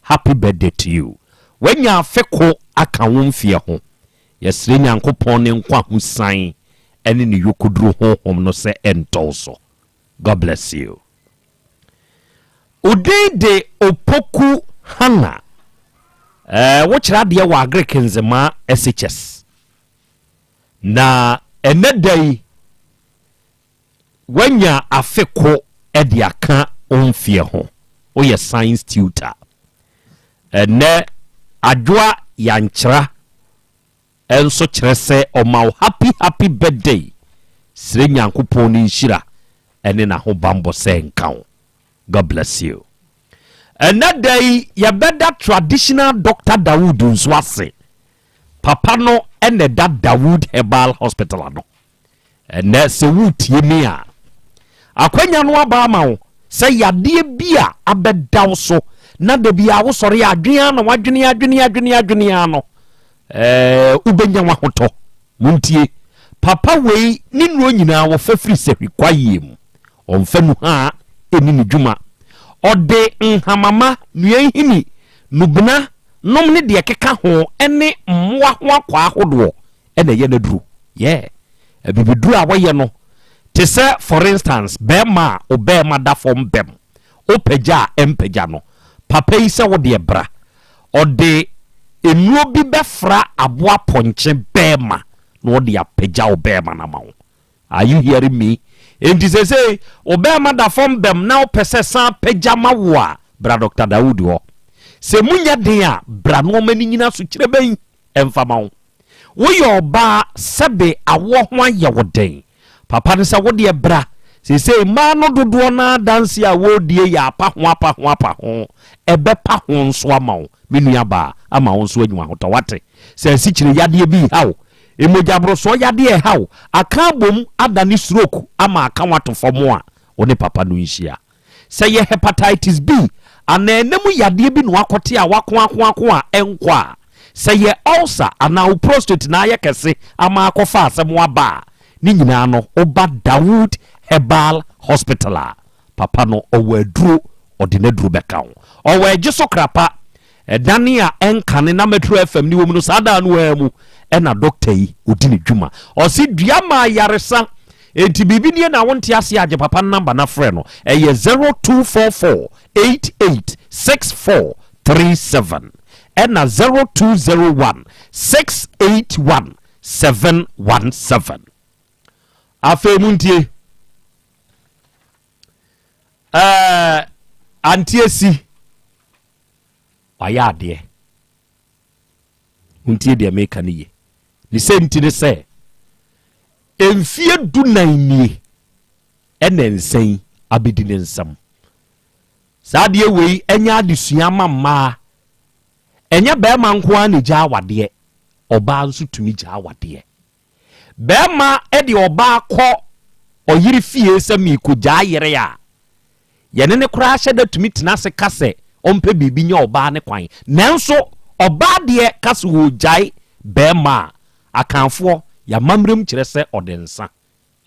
Happy birthday to you. W'anya afe ko aka wo mfeɛ ho. Yɛsrɛ Nyankopɔn ne nkwa ho san ne ne yokoduro honhom no sɛ ɛntɔ wo so. God bless you. Wo din de Opoku Hannah. Eh, wokyerɛ adeɛ wɔ Agric Nzemaa SHS. Na ɛnɛ da yi, woanya afe ko de aka wo mfeɛ ho. Woyɛ science tutor. Ɛnɛ, Adwoa Yankyera nso kyerɛ sɛ ɔma wo happy happy birthday srɛ Nyankopɔn ne nhyira ne n'ahobanbɔ sɛ nka wo God bless you. Ɛnɛ da yi yɛbɛda traditional doctor Dawood nso ase papa no ɛna ɛda Dawood Herbal Hospital ano. Ɛnnɛ, sɛ woretie me a, akwanya no aba ama wo sɛ yadeɛ bi a abɛda wo so na da bi a wosɔre a adwene ara na wadwene adwene adwene adwene ara no, ɛɛ wobɛnya w'ahotɔ. Montie, papa wei ne nnuro nyinaa wɔfa firi sahwi kwaeɛ mu. Ɔmfa nuhaa ɛni ne dwuma. Ɔde nhamama, nnuanhini, nubena nom ne deɛ ɛkeka ho ne mmoa ho akwaa ahodoɔ na ɛyɛ n'aduro. Yeah. Abibiduro a wɔyɛ no te sɛ for instance bɛrima a ɔbɛrima da fam bɛm, wopagya a ɛmpagya no. Papa yi sɛ wo deɛ bra. Ɔde nnuro bi bɛfra aboa pɔnkye bɛrima na ɔde apagya wo bɛrima no ama wo. Are you hearing me? Enti seesei wo bɛrima da fam bɛm na wopɛ sɛ san pagya ma wo a, bra Doctor Dawood hɔ. Sɛ emu nyɛ den a, bra na ɔma ne nyina so kyerɛbɛn mfa ma wo. Woyɛ ɔbaa sɛbe awoɔ ho ayɛ wo den. Papa no sɛ wo deɛ bra. Seesei mmaa no dodoɔ no ara adanseɛ a wɔredie yɛ apa ho apa ho apa ho. Ɛbɛpa ho nso ama wo, me nuabaa, ama wo nso anya ahotɔ. Woate? Sɛ asikyire yadeɛ bi reha wo, mogyaborosoɔ yadeɛ reha wo, aka abom adane stroke ama aka wo ato fam a, wo ne papa no nhyia. Sɛ ɛyɛ hepatitis B anaa ɛna mu yadeɛ bi na woakɔte a woakoakoako a ɛnkɔ a, sɛ ɛyɛ ulcer anaa wo prostate na ayɛ kɛse ama akɔfa asɛm aba a, ne nyinaa no woba Dawood Herbal Hospital a, papa no ɔwɔ aduro, ɔde n'aduro bɛka ho. Ɔwɔ ɛgye so krapa, ɛdane a ɛnkane na Metro FM ne wɔ mu no saa daa no ara mu ɛna dɔkta yi ɔdi ne dwuma. Ɔse dua ma ayaresa, enti biribi nie na wonte aseɛ a gye papa no namba na frɛ no, ɛyɛ 0244 88 64 37 ɛna 0201 681 717. Afei montie. Ɛɛ Antiesi wayɛ adeɛ. Montie deɛ meka no yie. Ne sɛ nti ne sɛ mfie dunan nie ɛna nsa yi abɛdi ne nsam. Saa adeɛ wei ɛnyɛ adesua ma mmaa. Ɛnyɛ bɛrima nko ara na ɛgya awadeɛ, ɔbaa nso tumi gya awadeɛ. Barima de ɔbaa kɔ ɔyere fie sɛ merekɔgyaa yere a, yɛne no koraa hyɛ da tumi tena ase ka sɛ ɔmpɛ biribi nyɛ ɔbaa no kwan. Nanso ɔbaa deɛ ka sɛ ɔregyae barima a, Akanfoɔ, yɛn amammerɛ mu kyerɛ sɛ ɔde nsa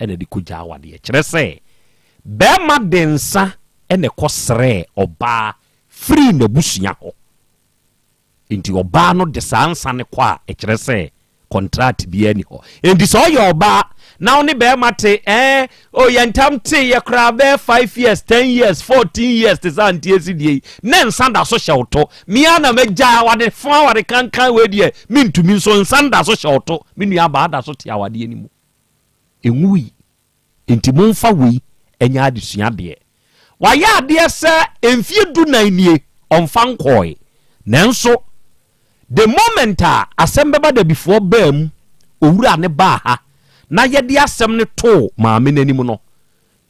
na ɛde kɔgyaa awadeɛ. Kyerɛ sɛ, barima de nsa na ɛkɔsrɛɛ ɔbaa firii n'abusua hɔ. Enti ɔbaa no de saa nsa no kɔ a, ɛkyerɛ sɛ kɔntrat biara nni hɔ. Enti sɛ ɔyɛ ɔbaa na wo ne bɛrima te, ɛɛ, o yɛn ntam te yɛ koraa bɛyɛ five years, ten years, fourteen years te sɛ Auntie Esi deɛ yi, na nsa da so hyɛ wo to. Me ara na magya awade fo awade kankan wei deɛ, mentumi nso nsa da so hyɛ wo to. Me nua baa da so te awadeɛ no mu. Ɛnwui. Enti momfa wei nyɛ adesua deɛ. Wayɛ adeɛ sɛ mfeɛ dunan nie ɔmfa nkɔɔe. Nanso the moment a asɛm bɛba dabifoɔ baa mu, owura no baa ha na yɛde asɛm no too maame no anim no,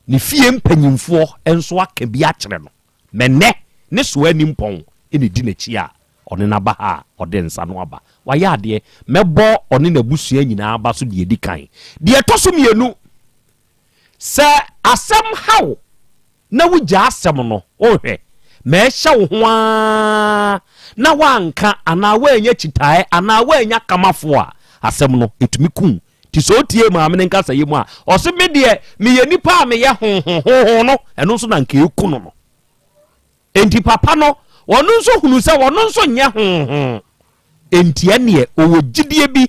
ne fie mpanyimfoɔ nso aka bi akyerɛ no. Ma ɛnnɛ ne soa nimpɔn na ɛdi n'akyi a ɔne no aba ha a ɔde nsa no aba. Wayɛ adeɛ. Mɛbɔ ɔne n'abusua nyinaa aba so deɛ ɛdi kan. Deɛ ɛtɔ so mmienu, sɛ asɛm ha wo na wogyaa asɛm no, wohwɛ, ma ɛhyɛ wo ho ara na woanka anaa woannya kyitaeɛ anaa woannya kamafoɔ a, asɛm no, ɛtumi ku wo. Nti sɛ wotie maame no nkasayɛ mu a, ɔse me deɛ meyɛ nipa a meyɛ honhonhonhon no, ɛno nso na nka ɛku no no. Enti papa no, ɔno nso hunu sɛ ɔno nso nyɛ honhon. Enti ɛneɛ ɔwɔ gyidie bi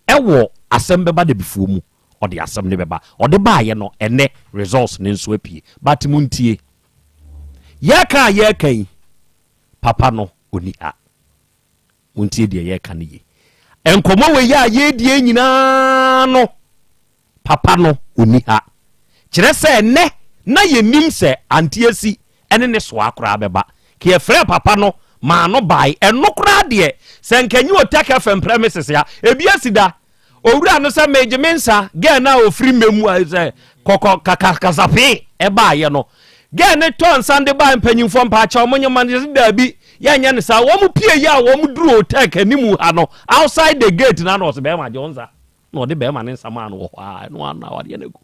wɔ asɛm bɛba dabifoɔ mu, ɔde asɛm no bɛba. Ɔde baeɛ no, ɛnɛ results no nso apue. But montie, yɛreka a yɛreka yi, papa no ɔnni ha. Montie deɛ yɛreka no yie. Nkɔmmɔ wei a yɛredie nyinaa no, papa no ɔnni ha. Kyerɛ sɛ ɛnnɛ na yɛnnim sɛ Auntie Asi ne ne soa koraa bɛba. Ka yɛfrɛɛ papa no maa no bae. Ɛno koraa deɛ, sɛ nka ɛnyɛ Otak FM premises a, ebi asi da. Owura no sɛ megye me nsa, girl no a ɔfiri mmɛ mu a sɛ kɔkɔ kakasapee ɛbaayɛ no. Girl no tɔ nsa de baa mpanyinfoɔ mpaakyɛw mo nye ma no yɛsɛ daabi yɛnyɛ no saa. Wɔn pie yi a wɔn duru Otak anim ha no outside the gate na na ɔsɛ bɛrima gye wo nsa. Na ɔde bɛrima ne nsa maa no wɔ hɔ a ɛno ano awadeɛ no agu.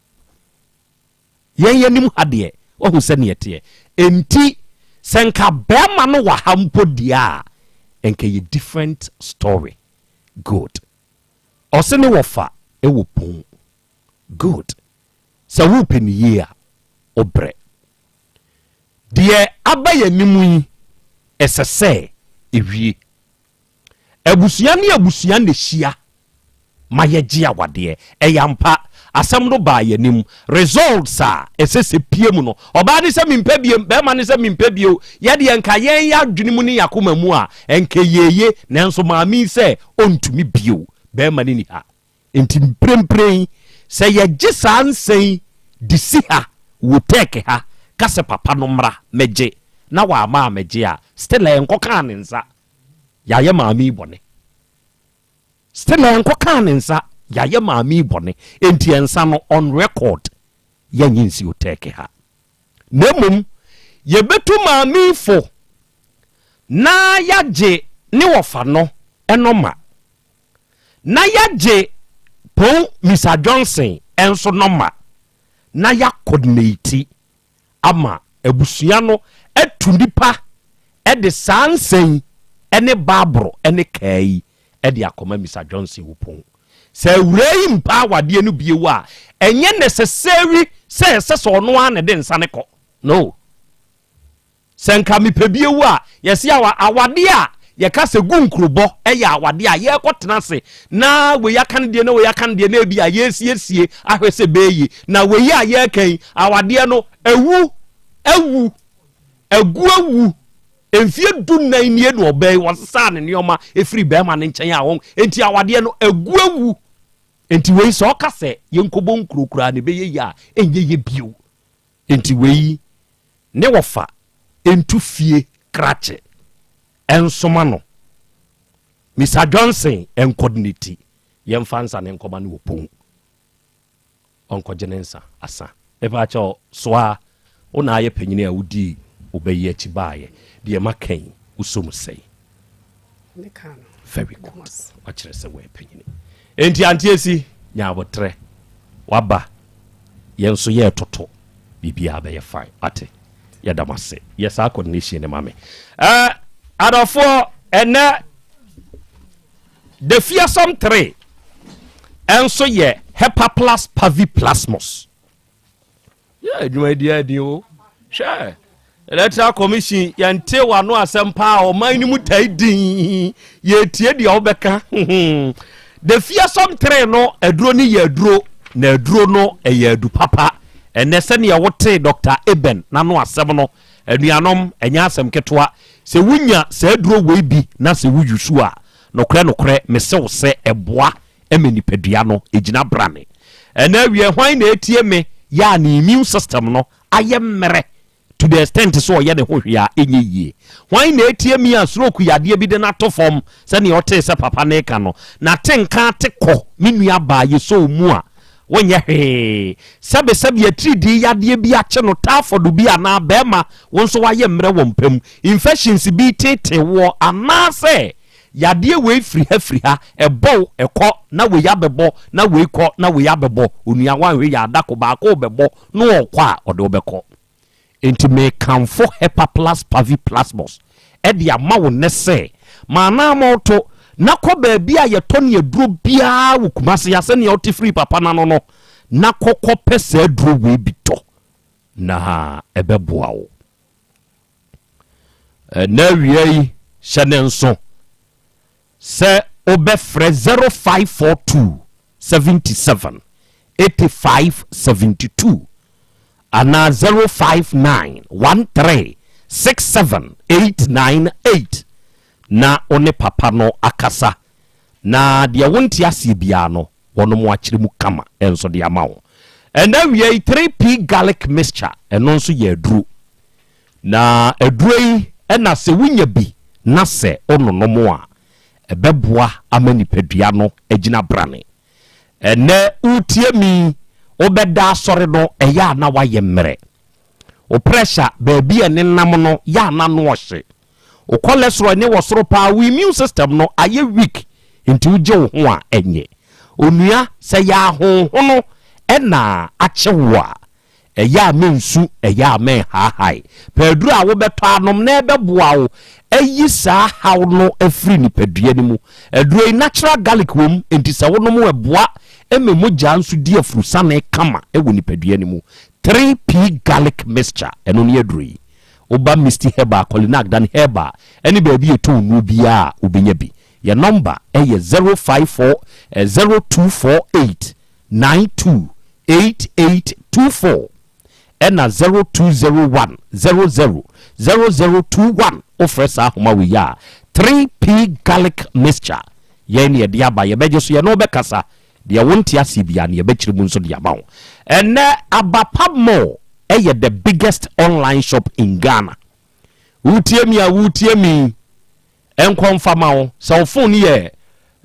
Yɛn anim ha deɛ wahu sɛdeɛ ɛteɛ. Enti sɛ nka bɛrima no wɔ ha mpo deɛ a nka ɛyɛ different story. Good. Ɔse ne wɔfa wɔ pon. Good. Sɛ wopɛ no yie a, wobrɛ. Deɛ aba yɛn anim yi, ɛsɛ sɛ ɛwie. Abusua ne abusua na ɛhyia ma yɛgye awadeɛ. Ɛyɛ ampa, asɛm no baa yɛn anim. Results a ɛsɛ sɛ pie mu no, ɔbaa ne sɛ mempɛ biem, bɛrima ne sɛ mempɛ bio. Yɛdeɛ nka yɛn yɛ adwene mu ne yɛn akoma mu a, nka yɛye, nanso maame yi sɛ ɔntumi bio, bɛrima no ni ha. Nti mprempren sɛ yɛgye saa nsa yi de si ha wɔ Turkey ha ka sɛ papa no mmra mɛgye na wamma ammɛgye a, still ɛnkɔkaa ne nsa. Yɛayɛ maame yi bɔne. Still ɛnkɔkaa ne nsa. Yɛayɛ maame yi bɔne. Enti nsa no on record. yɛnnye nsi Otɛɛke ha. Na mmom yɛbɛtu maame yi fo na yɛagye ne wɔfa no nɔma, na yɛagye Pon Misa Johnson nso nɔma na yɛakɔdinati ama abusua no atu nnipa de saa nsa yi ne Baaboro ne kaa yi de akɔma Misa Johnson wɔ Pon. Sɛ awuraa yi mpa awadeɛ no bio a, ɛnyɛ necessary sɛ ɛsɛ sɛ ɔno ara na ɛde nsa no kɔ. No. Sɛ nka mepɛ bio a, yɛse awa, awadeɛ a yɛka sɛ gu nkurobɔ yɛ awadeɛ a yɛrekɔtena ase na wei aka no deɛ na wei aka no deɛ na ebi a yɛresiesie ahwɛ sɛ ɛbɛyɛ yie. Na wei a yɛreka yi, awadeɛ no awu, awu, agu awu. Mfeɛ du-nnan nie na ɔbaa yi wɔsesaa ne nneɛma ɛfiri bɛrima no nkyɛn a wɔn nti awadeɛ no agu awu. Nti wei sɛ ɔka sɛ yɛnkɔbɔ nkuro koraa na ɛbɛyɛ yie a, ɛnyɛ yie bio. Nti wei ne wɔfa ntu fie krakye nsoma no. Misa Johnson nkɔ ne ti yɛmfa nsa ne nkɔma no wɔ pon. Ɔnkɔgye ne nsa asa. Mepaakyɛw soa wo na ayɛ panyini a wodii wo ba yi akyi baayɛ deɛ maka yi wosɔ mu sɛn? Very good. Wakyerɛ sɛ wɔyɛ panyini. Enti Auntie Esi nya abotrɛ. Waba. Yɛn nso yɛretoto. Biribiara bɛyɛ fine. Wate? Yɛda mo ase. Yɛ saa coordination no ma me. Eh, adɔfoɔ, ɛnɛ The Fearsome 3 nso yɛ Hepaplas paviplasmus. Yɛ adwuma yi di adi o. Hwɛ, Electoral Commission yɛnte w'ano asɛm paa ɔman no mu tae din yɛtie deɛ wobɛka. The Fearsome 3 no aduro no yɛ aduro na aduro no ɛyɛ adu papa. Ɛnɛ sɛdeɛ wotee Dr. Eben n'ano asɛm no, anuanom ɛnyɛ asɛm ketewa. Sɛ wonya saa aduro wei bi na sɛ wo use a, nokorɛ nokorɛ mese wo sɛ ɛboa ma nipadua no gyina brane. Ɛnɛ awiɛ hwan na ɛtie me yɛ a ne immune system no ayɛ mmerɛ to the extent sɛ ɔyɛ ne ho hwee a ɛnyɛ yie? Hwan na ɛtie me a stroke yadeɛ bi de no ato fam sɛdeɛ ɔtee sɛ papa no reka no, nate nka ate kɔ me nua baa yɛsɔ wo mu a wonyɛ hwee. Sɛbesɛbe atiridii yadeɛ bi akye no, typhoid bi anaa barima wo nso woayɛ mmerɛ wɔ mpa mu, infections bi reteetee woɔ anaasɛ yadeɛ wei firi ha firi ha, ɛbɔ wo, ɛkɔ, na wei abɛbɔ, na wei kɔ, na wei abɛbɔ, onua woanhwɛ yie a adako baako rebɛbɔ na ɔrekɔ a ɔde wo bɛkɔ. Enti mekamfo Hepaplas Paviplasmus de ama wo nnɛ sɛ, ma anammɔn to na kɔ baabi a yɛtɔ ne aduro biara wɔ Kumasi ha sɛnea wote firii papa no ano no, na kɔ kɔpɛ saa aduro wei bi tɔ, na ɛbɛboa wo. Ɛnnɛ awia yi, hyɛ ne nso Sɛ wobɛfrɛ 0542 77 85 72 anaa 059 13 67 898 na wo ne papa no akasa na deɛ wonte aseɛ biara no wɔnom akyerɛ mu kama nso de ama wo. Ɛnɛ awia yi 3P garlic mixture ɛno nso yɛ aduro. Na aduro yi na sɛ wonya bi na sɛ wononom a, ɛbɛboa ama nipadua no agyina brane. Ɛnnɛ woretie me yi, wobɛda asɔre no, ɛyɛ a na woayɛ mmerɛ. Wo pressure, baabi a ɛnenam no, yɛ a na ano ɔhye. Wo cholesterol ne wɔ soro paa, wo immune system no ayɛ weak, nti wogye wo ho a ɛnyɛ. Onua, sɛ ɛyɛ ahonhono na akye wo a, Ɛyɛ a mensu, ɛyɛ a menhaahae. Pɛ aduru a wobɛtɔ anom na ɛbɛboa wo ayi saa haw no afiri nipadua no mu. Aduro yi, natural garlic wom, enti sɛ wonom a ɛboa ma mogya nso di afurusane kama wɔ nipadua no mu. 3P Garlic Mixture, ɛno ne aduro yi. Woba Misty Herbal, Kɔlinag, Dan Herbal ne baabi a yɛtɔn nnuro biara a, wobɛnya bi. Yɛn nɔmba yɛ 054 0248 92 8824 ɛna 0201 00 0021 wofrɛ saa ahoma wei a 3P garlic mixture yɛn ne yɛde aba yɛbɛgye so yɛne wobɛkasa deɛ wonte aseɛ biara no yɛbɛkyerɛ mu nso de ama wo ɛnɛ Abapa Mall ɛyɛ the biggest online shop in Ghana wotie mi a wotie mi Nkɔ mfa ma wo. Sɛ wo phone no yɛ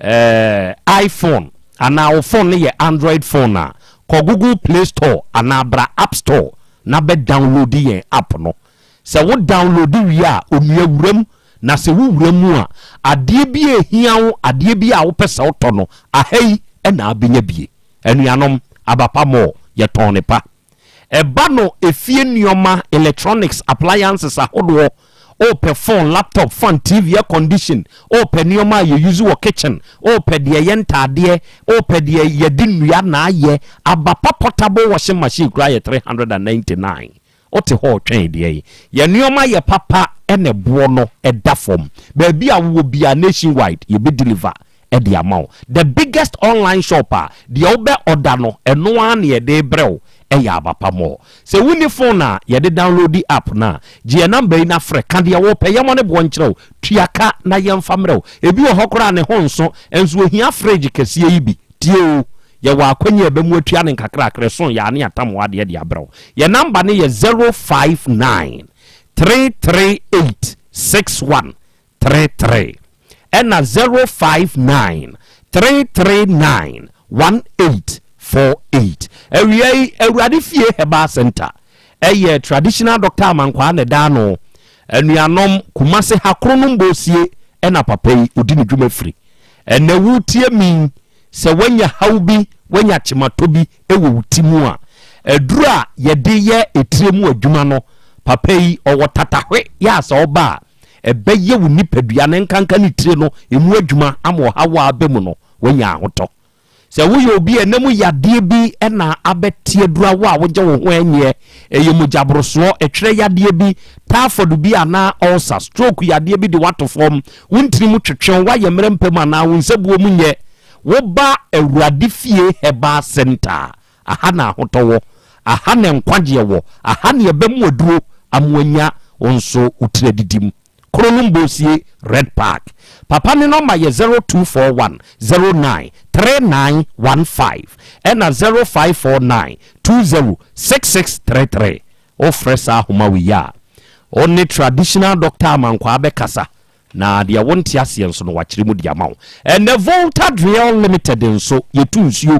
eh, iPhone anaa wo phone no yɛ Android phone a, Kɔ Google Play Store anaa bra App Store na bɛ downloadi yɛn app no. Sɛ wo downloadi wie a, onua wura mu, na sɛ wo wura mu a, adeɛ bi a ɛhia wo, adeɛ bi a wopɛ sɛ wotɔ no, aha yi na abɛnya bie. Anuanom, aba pa mall, yɛtɔn ne pa. Ɛba no efie nnoɔma, electronics, appliances ahodoɔ, wopɛ phone, laptop, fan, TV, air condition, wopɛ nnoɔma a yɛ use wɔ kitchen, wopɛ deɛ ɛyɛ ntaadeɛ, wopɛ deɛ yɛde nnua na ayɛ, aba pa portable washing machine koraa yɛ 399. Wote hɔ retwɛn deɛn? Yɛn nnoɔma yɛ papa ɛna ɛboɔ no da fam. Baabi a wowɔ biara nationwide yɛbɛ deliver de ama wo. The biggest online shop a deɛ wobɛ order no ɛno ara na yɛde rebrɛ wo yɛ Abapa Mall. Sɛ wonni phone a yɛde downloadi app no a, gye yɛn number yi na frɛ, ka deɛ wopɛ, yɛmmɔ ne boɔ nkyerɛ wo, tua ka na yɛmfa mmerɛ wo. Ebi wɔ hɔ koraa a ne ho nso, nso ohia fridge kɛseɛ yi bi. Tie o, yɛwɔ akwanya a ɛbɛmu atua no nkakrakra, ɛso yɛ a ne yɛatam w'adeɛ de abrɛ wo. Yɛn number no yɛ 059 338 61 33 ɛna 059 339 1848. Awia yi, Awurade Fie Herbal Center ɛyɛ Traditional Doctor Amankwaa na ɛda ano. Anuanom, Kumase ha Kronom Bosie ɛna papa yi ɔdi ne dwuma firi. Ɛnɛ woretie me yi, sɛ woanya haw bi, woanya kyematɔ bi wɔ wo ti mu a, aduru a yɛde yɛ etire mu adwuma no, papa yi ɔwɔ tatahwe yɛ a sɛ ɔba a, ɛbɛyɛ wo nipadua no nkanka ne tire no emu adwuma ama ɔhaw a aba mu no woanya ahotɔ. Sɛ woyɛ obi a ɛna mu yadeɛ bi na abɛte adura wo a wogye wo ho ɛnyɛ, ɛyɛ mogyaborosoɔ, ɛtwerɛ yadeɛ bi, typhoid bi anaa ulcer, stroke yadeɛ bi de woato fam, wo ntini mu twetwe wo, woayɛ mmerɛ mpɛ mu anaa wo nsabuo mu nyɛ, woba Awurade Fie Herbal Centre a, Aha na ahotɔ wɔ, aha na nkwagyeɛ wɔ, aha na yɛbɛmo aduro ama wanya wo nso wo tiri adidi mu. Kronom Bosie Red Park. Papa ne nɔma yɛ 0241 09 3915 ɛna 0549 20 6633. Wofrɛ saa ahoma wei a, wo ne Traditional Doctor Amankwaa bɛkasa Na deɛ wonte aseɛ nso no, wakyerɛ mu de ama wo. Ɛnnɛ Volta Driel Limited nso, yɛtu nsuo.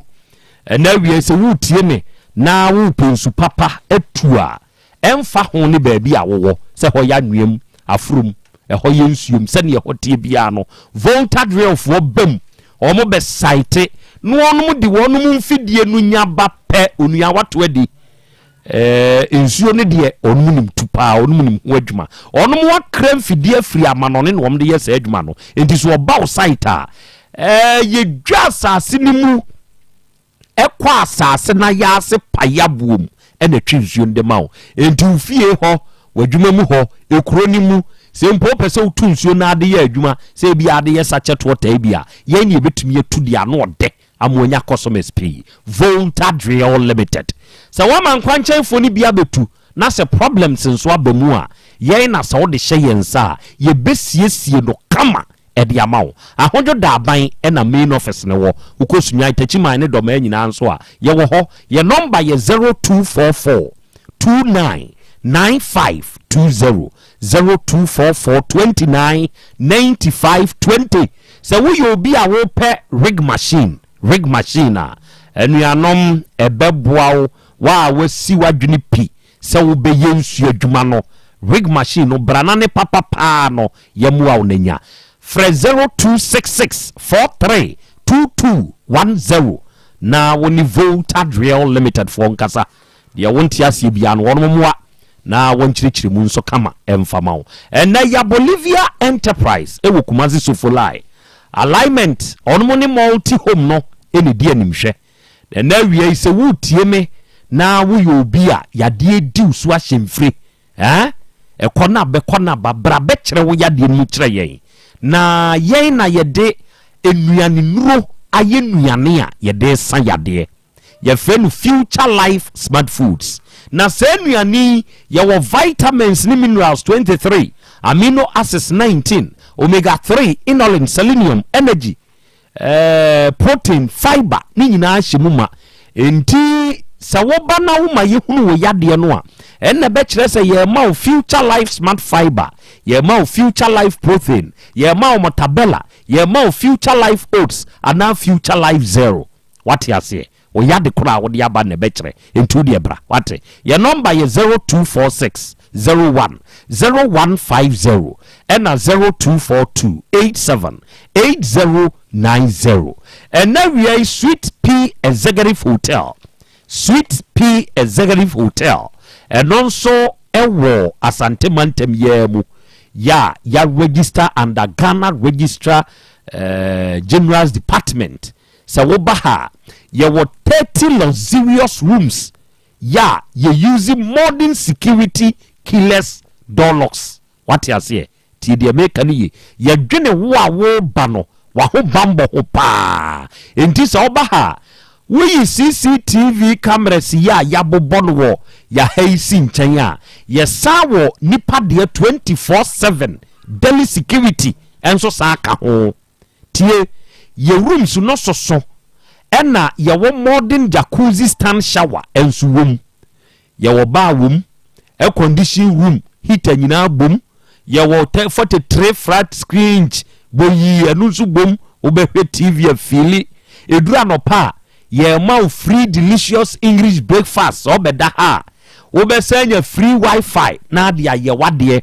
Ɛnnɛ awia yi, sɛ woretie me na worepɛ nsu papa atu a, ɛmfa ho ne baabi a wowɔ, sɛ ɛhɔ yɛ anwea mu, aforo mu, ɛhɔ yɛ nsuo mu, sɛdeɛ ɛhɔ teɛ biara no, Volta Drielfoɔ ba mu, wɔbɛsaete, na wɔnom de wɔnom mfidie no nya ba pɛ, onua wato adi. Ɛɛ nsuo no deɛ ɔnom nim tu paa, ɔnom nim ho adwuma. Ɔnom akra mfidie afiri amanɔne na wɔn de yɛ saa adwuma no. Nti so ɔba wo site a, ɛɛ yɛdwa asase no mu ɛkɔ asase na yɛase payaboɔ mu ɛna ɛtwe nsuo no de ma wo. Nti wo fie hɔ, w'adwuma mu hɔ, ekuro no mu, sɛ mpo wopɛ sɛ wotu nsuo no ade yɛ adwuma, sɛ ebi ade yɛ sachet water bi a, yɛn ne yɛbɛtumi atu deɛ ano ɔdɛ ama wanya customers pii. Volta Drill Limited. Sɛ woama nkwankyɛnfoɔ no bi abɛtu na sɛ problems nso aba mu a, yɛn na sɛ wode hyɛ yɛn nsa a, yɛbɛsiesie no kama de ama wo. Ahodwo Daaban na main office no wɔ. Wokɔ Sunyani, Takyiman ne Dɔmaa nyinaa nso a, yɛwɔ hɔ. Yɛn nɔmba yɛ 0244 29 9520, 0244 29 95 20. Sɛ woyɛ obi a wopɛ rig machine, rig machine a, anuanom, ɛbɛboa wo, wo a woasi w'adwene pi sɛ wobɛyɛ nsuo adwuma no, rig machine no, bra na ne papa paa no, yɛmmoa wo na nya. Frɛ 0266 43 2210 na wo ne Volta Drill Limited foɔ nkasa. Deɛ wonte aseɛ biara no, wɔnom mmoa na wɔnkyerɛkyerɛ mu nso kama mfa ma wo. Ɛnnɛ ya Bolivia Enterprise wɔ Kumasi Sofolai Alignment, wɔnom ne Multi Home no na ɛdi animhwɛ. Na ɛnnɛ awia yi sɛ woretie me na woyɛ obi a yadeɛ di wo so ahyɛmfire, eh, ɛkɔ na bɛkɔ na ba, bra bɛkyerɛ wo yadeɛ no mu kyerɛ yɛn. Na yɛn na yɛde nnuanennuro ayɛ nnuane a yɛde resa yadeɛ. Yɛfrɛ no Future Life Smart Foods. Na saa nnuane yi, yɛwɔ vitamins ne minerals 23, amino acids 19, omega 3, inulin, selenium, energy, eh, protein, fiber, ne nyinaa hyɛ mu ma. Enti sɛ woba na woma yɛhunu wo yadeɛ no a, ɛnna ɛbɛkyerɛ sɛ yɛrema wo Future Life Smart Fiber, yɛrema wo Future Life Protein, yɛrema wo Mortabella, yɛrema wo Future Life Oats anaa Future Life Zero. Wate aseɛ? Wo yade korɔ a wode aba na ɛbɛkyerɛ. Enti wo deɛ bra. Wate? Yɛn nɔmba yɛ 0246 01 0150 ɛna 0242 87 8090. Ɛnnɛ awia yi Sweet Pea Executive Hotel, Sweet Pea Executive Hotel, ɛno nso ɛwɔ Asante mantam yi ara mu, yɛ a yɛ register under Ghana Registrar eh, General's Department. Sɛ woba ha a, yɛwɔ 30 luxurious rooms yɛ a yɛ use modern security keyless door locks. Wate aseɛ? Tie deɛ meka no yie. Yɛdwene wo a woreba no w'ahobanbɔ ho paa. Enti sɛ woba ha a, woyi CCTV cameras yi a yɛabobɔ no wɔ yɛn ha yi si nkyɛn a, yɛsan wɔ nipa deɛ 24/7 daily security nso san ka ho. Tie, yɛ rooms no soso ɛna yɛwɔ modern jacuzzi stand shower nso wom. Yɛwɔ bar wom, air condition room, heater nyinaa bom. Yɛwɔ 43 flat screen inch boyii ɛno nso bom, wobɛhwɛ TV afeeli. Ɛduru anɔpa a, yɛma wo free delicious English breakfast sɛ wobɛda ha a, wobɛsan anya free wifi na ade ayɛ w'adeɛ.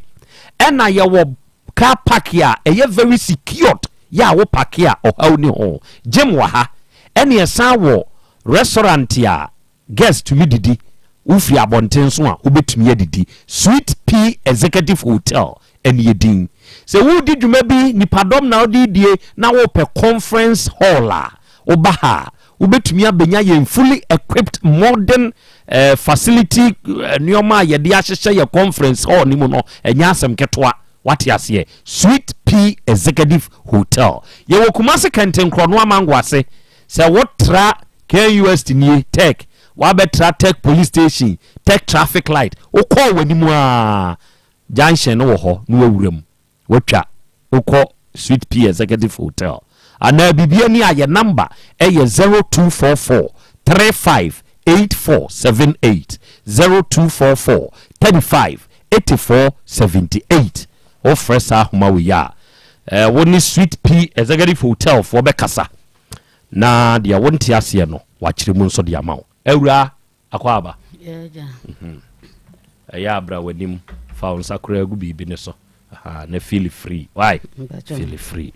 Ɛna yɛwɔ Car park a ɛyɛ very secured yɛ a wo parke a ɔhaw nni ho. Gym wɔ ha. Ɛne ɛsan wɔ restaurant a guest tumi didi. Wo firi abɔnten nso a wobɛtumi adidi. Sweet Pea Executive Hotel ɛne yɛ din. Sɛ woredi dwuma bi, nipadɔm na wode redie na worepɛ conference hall a, woba ha a wobɛtumi abɛnya yɛn fully equipped modern eh, facility eh, nneɛma a yɛde ahyehyɛ yɛ conference hall no mu no, ɛnyɛ asɛm ketewa. Wate aseɛ? Sweet Pea Executive Hotel. Yɛwɔ Kumasi Kɛntenkorɔno Amango ase. Sɛ wotra KNUST nie, Tech, woabɛtra Tech Police Station, Tech Traffic Light, wokɔɔ w'anim a, junction no wɔ hɔ na woawura mu. Wotwa wokɔ Sweet Pea Executive Hotel anaa biribi ani a yɛ number yɛ 0244 35 84 78, 0244 35 84 78. Wofrɛ saa ahoma wei a, wo ne Sweet Pea Executive Hotel foɔ bɛkasa na deɛ wonte aseɛ no wakyerɛ mu nso de ama wo. Awuraa. Akwaaba. Mhm. Ɛyɛ a bra w'anim, fa wo nsa koraa gu biribi ne so. Aha, na feel free. Why? Feel free.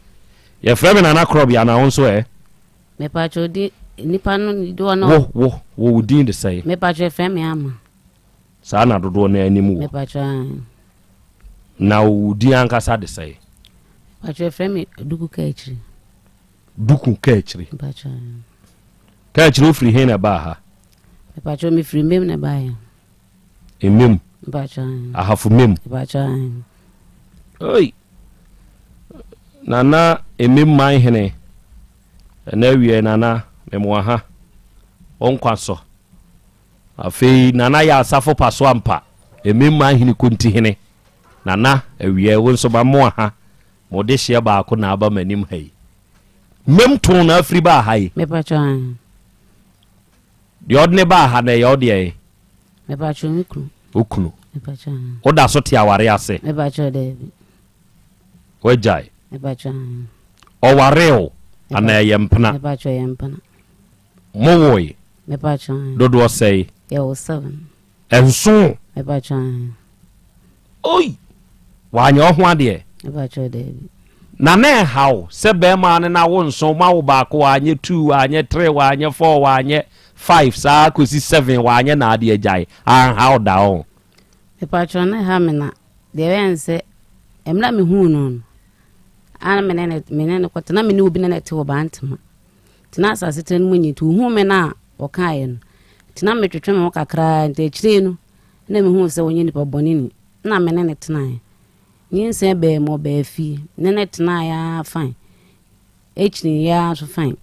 Yɛfrɛ me Nana Korɔbea na wo nso ɛ? Mepatwa odi nipa no doɔ no. Wo wo wo wo din de sɛn? Mepatwa efrɛ me Ama. Saa na dodoɔ no anim wɔ. Mepatwa. Na wo din ankasa de sɛn? Mepatwa efrɛ me Duku Kaakyire. Duku Kaakyire. Mepatwa. Kaakyire ofiri he na ɛbaa ha? Mepakyɛw me firi Mem na ɛbaeɛ. Mem? Mepakyɛw. Ahafo Mem? Mepakyɛw. Oi! Nana Emem man hene, ɛna awiɛ Nana mem wɔ ha, wo nkwa so. Afei Nana yɛ asafo pa so ampa, Emem man hene konti hene. Nana awiɛ wo nso ma mo ha, mo dehyeɛ baako na aba m'anim ha yi. Mem too na afiri baa ha yi. Mepakyɛw. Deɛ ɔde ne baa ha no ɛyɛ wo deɛn? Mepakyɛw me kunu. Wo kunu. Mepakyɛw. Woda so te aware ase? Mepakyɛw daabi. Wagyae? Mepakyɛw. Ɔwaree wo anaa ɛyɛ mpena? Mepakyɛw ɛyɛ mpena. Mowoe? Mepakyɛw. Dodoɔ sɛe? Yɛwo seven. Ɛnso. Mepakyɛw ahe. Oi! Wanyɛ wo ho adeɛ? Mepakyɛw daabi. Na na ɛha wo sɛ bɛrima ne na wo nso ma wo baako wanyɛ two wanyɛ three wanyɛ four wanyɛ five saa kɔsi seven wanyɛ na adeɛ agyae anha wo da ɔho? Mepakyɛw na ɛha me na deɛ ɛbɛyɛ ne sɛ mmerɛ a mehuu no no a na me ne no me ne no kɔte na me ne obi na na ɛte wɔ Bantama. Nti na asase tena no mu nyi nti ohuu me no a ɔkaeɛ no nti na metwetwe me ho kakraa nti akyire no na mehuu sɛ ɔnyɛ nipa bɔne ni na me ne no tenaeɛ. Nyinsɛn baa mu ɔbaa fie ne no tenaeɛ ara fine ɛkyiniiɛ ara nso fine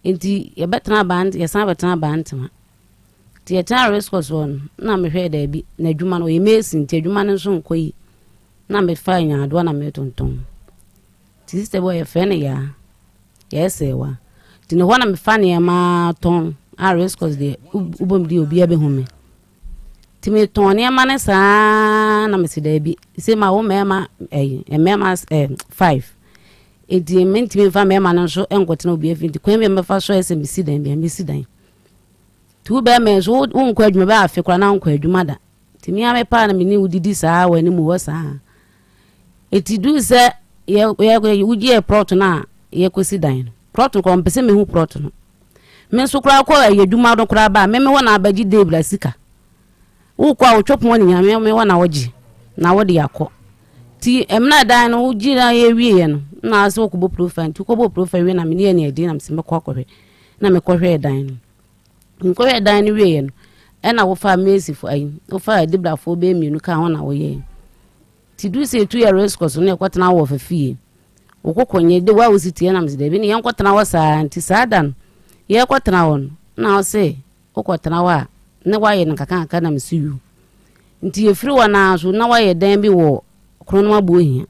nti yɛbɛtena baa yɛsan bɛtena Bantama nti yɛtena race course hɔ no na mehwɛɛ daabi na adwuma no ɔyɛ mason nti adwuma no nso nkɔ yi na mefaa nyaadoa na metontɔn nti sister bi wɔ yɛfrɛ no yaa Yɛyɛ sɛɛwa. Nti ne hɔ na mefa nneɛma tɔn a race course deɛ wobɔ me din obiara bɛhu me. Nti metɔn nneɛma no saa na mese daabi sɛ ma wo mmarima ɛyi mmarima ɛɛ five nti mentumi mfa mmarima no nso nkɔtena obi afi nti kwan bi a mɛfa so ayɛ sɛ mesi dan bi a mesi dan. Nti wo bɛrima yi nso wonkɔ adwuma bɛyɛ afe koraa na wonkɔ adwuma da. Nti me ara me paa na me ne wo didi saa wɔ anim hɔ saa. Eti duu sɛ yɛ yɛ wogye yɛ prɔt no a yɛkɔsi dan no. Prɔt no koraa ɔmpɛ sɛ mehu prɔt no. Me nso koraa kɔ ɛyɛ adwuma no koraa ba a me me hɔ na abɛgye Debra sika. Wokɔ a wotwa pon ne nyinaa me me hɔ na wogye na wode akɔ. Nti mmerɛ a dan no wogye na yɛwieɛ no na sɛ wokɔbɔ profile nti wokɔbɔ profile wie na me ne yɛ ne adi na mesɛ mɛkɔ akɔhwɛ na mekɔhwɛɛ dan no. Mekɔhwɛɛ dan no wieɛ no ɛna wofaa masifo ayi wofaa adibrafoɔ bɛyɛ mmienu kaa ho na woyɛɛ. Nti duru sɛ yɛtu yɛ race course no yɛkɔtena wɔ fa fie. Wokɔkɔ nyɛ de wo a wosi teɛ na mesɛ daabi ne yɛnkɔtena hɔ saa nti saa da no yɛkɔtena hɔ no na ɔse wokɔtena hɔ a na woayɛ no nkakrankakra na mese yu. Nti yɛfiri hɔ no ara so na woayɛ dan bi wɔ Kronom Abohia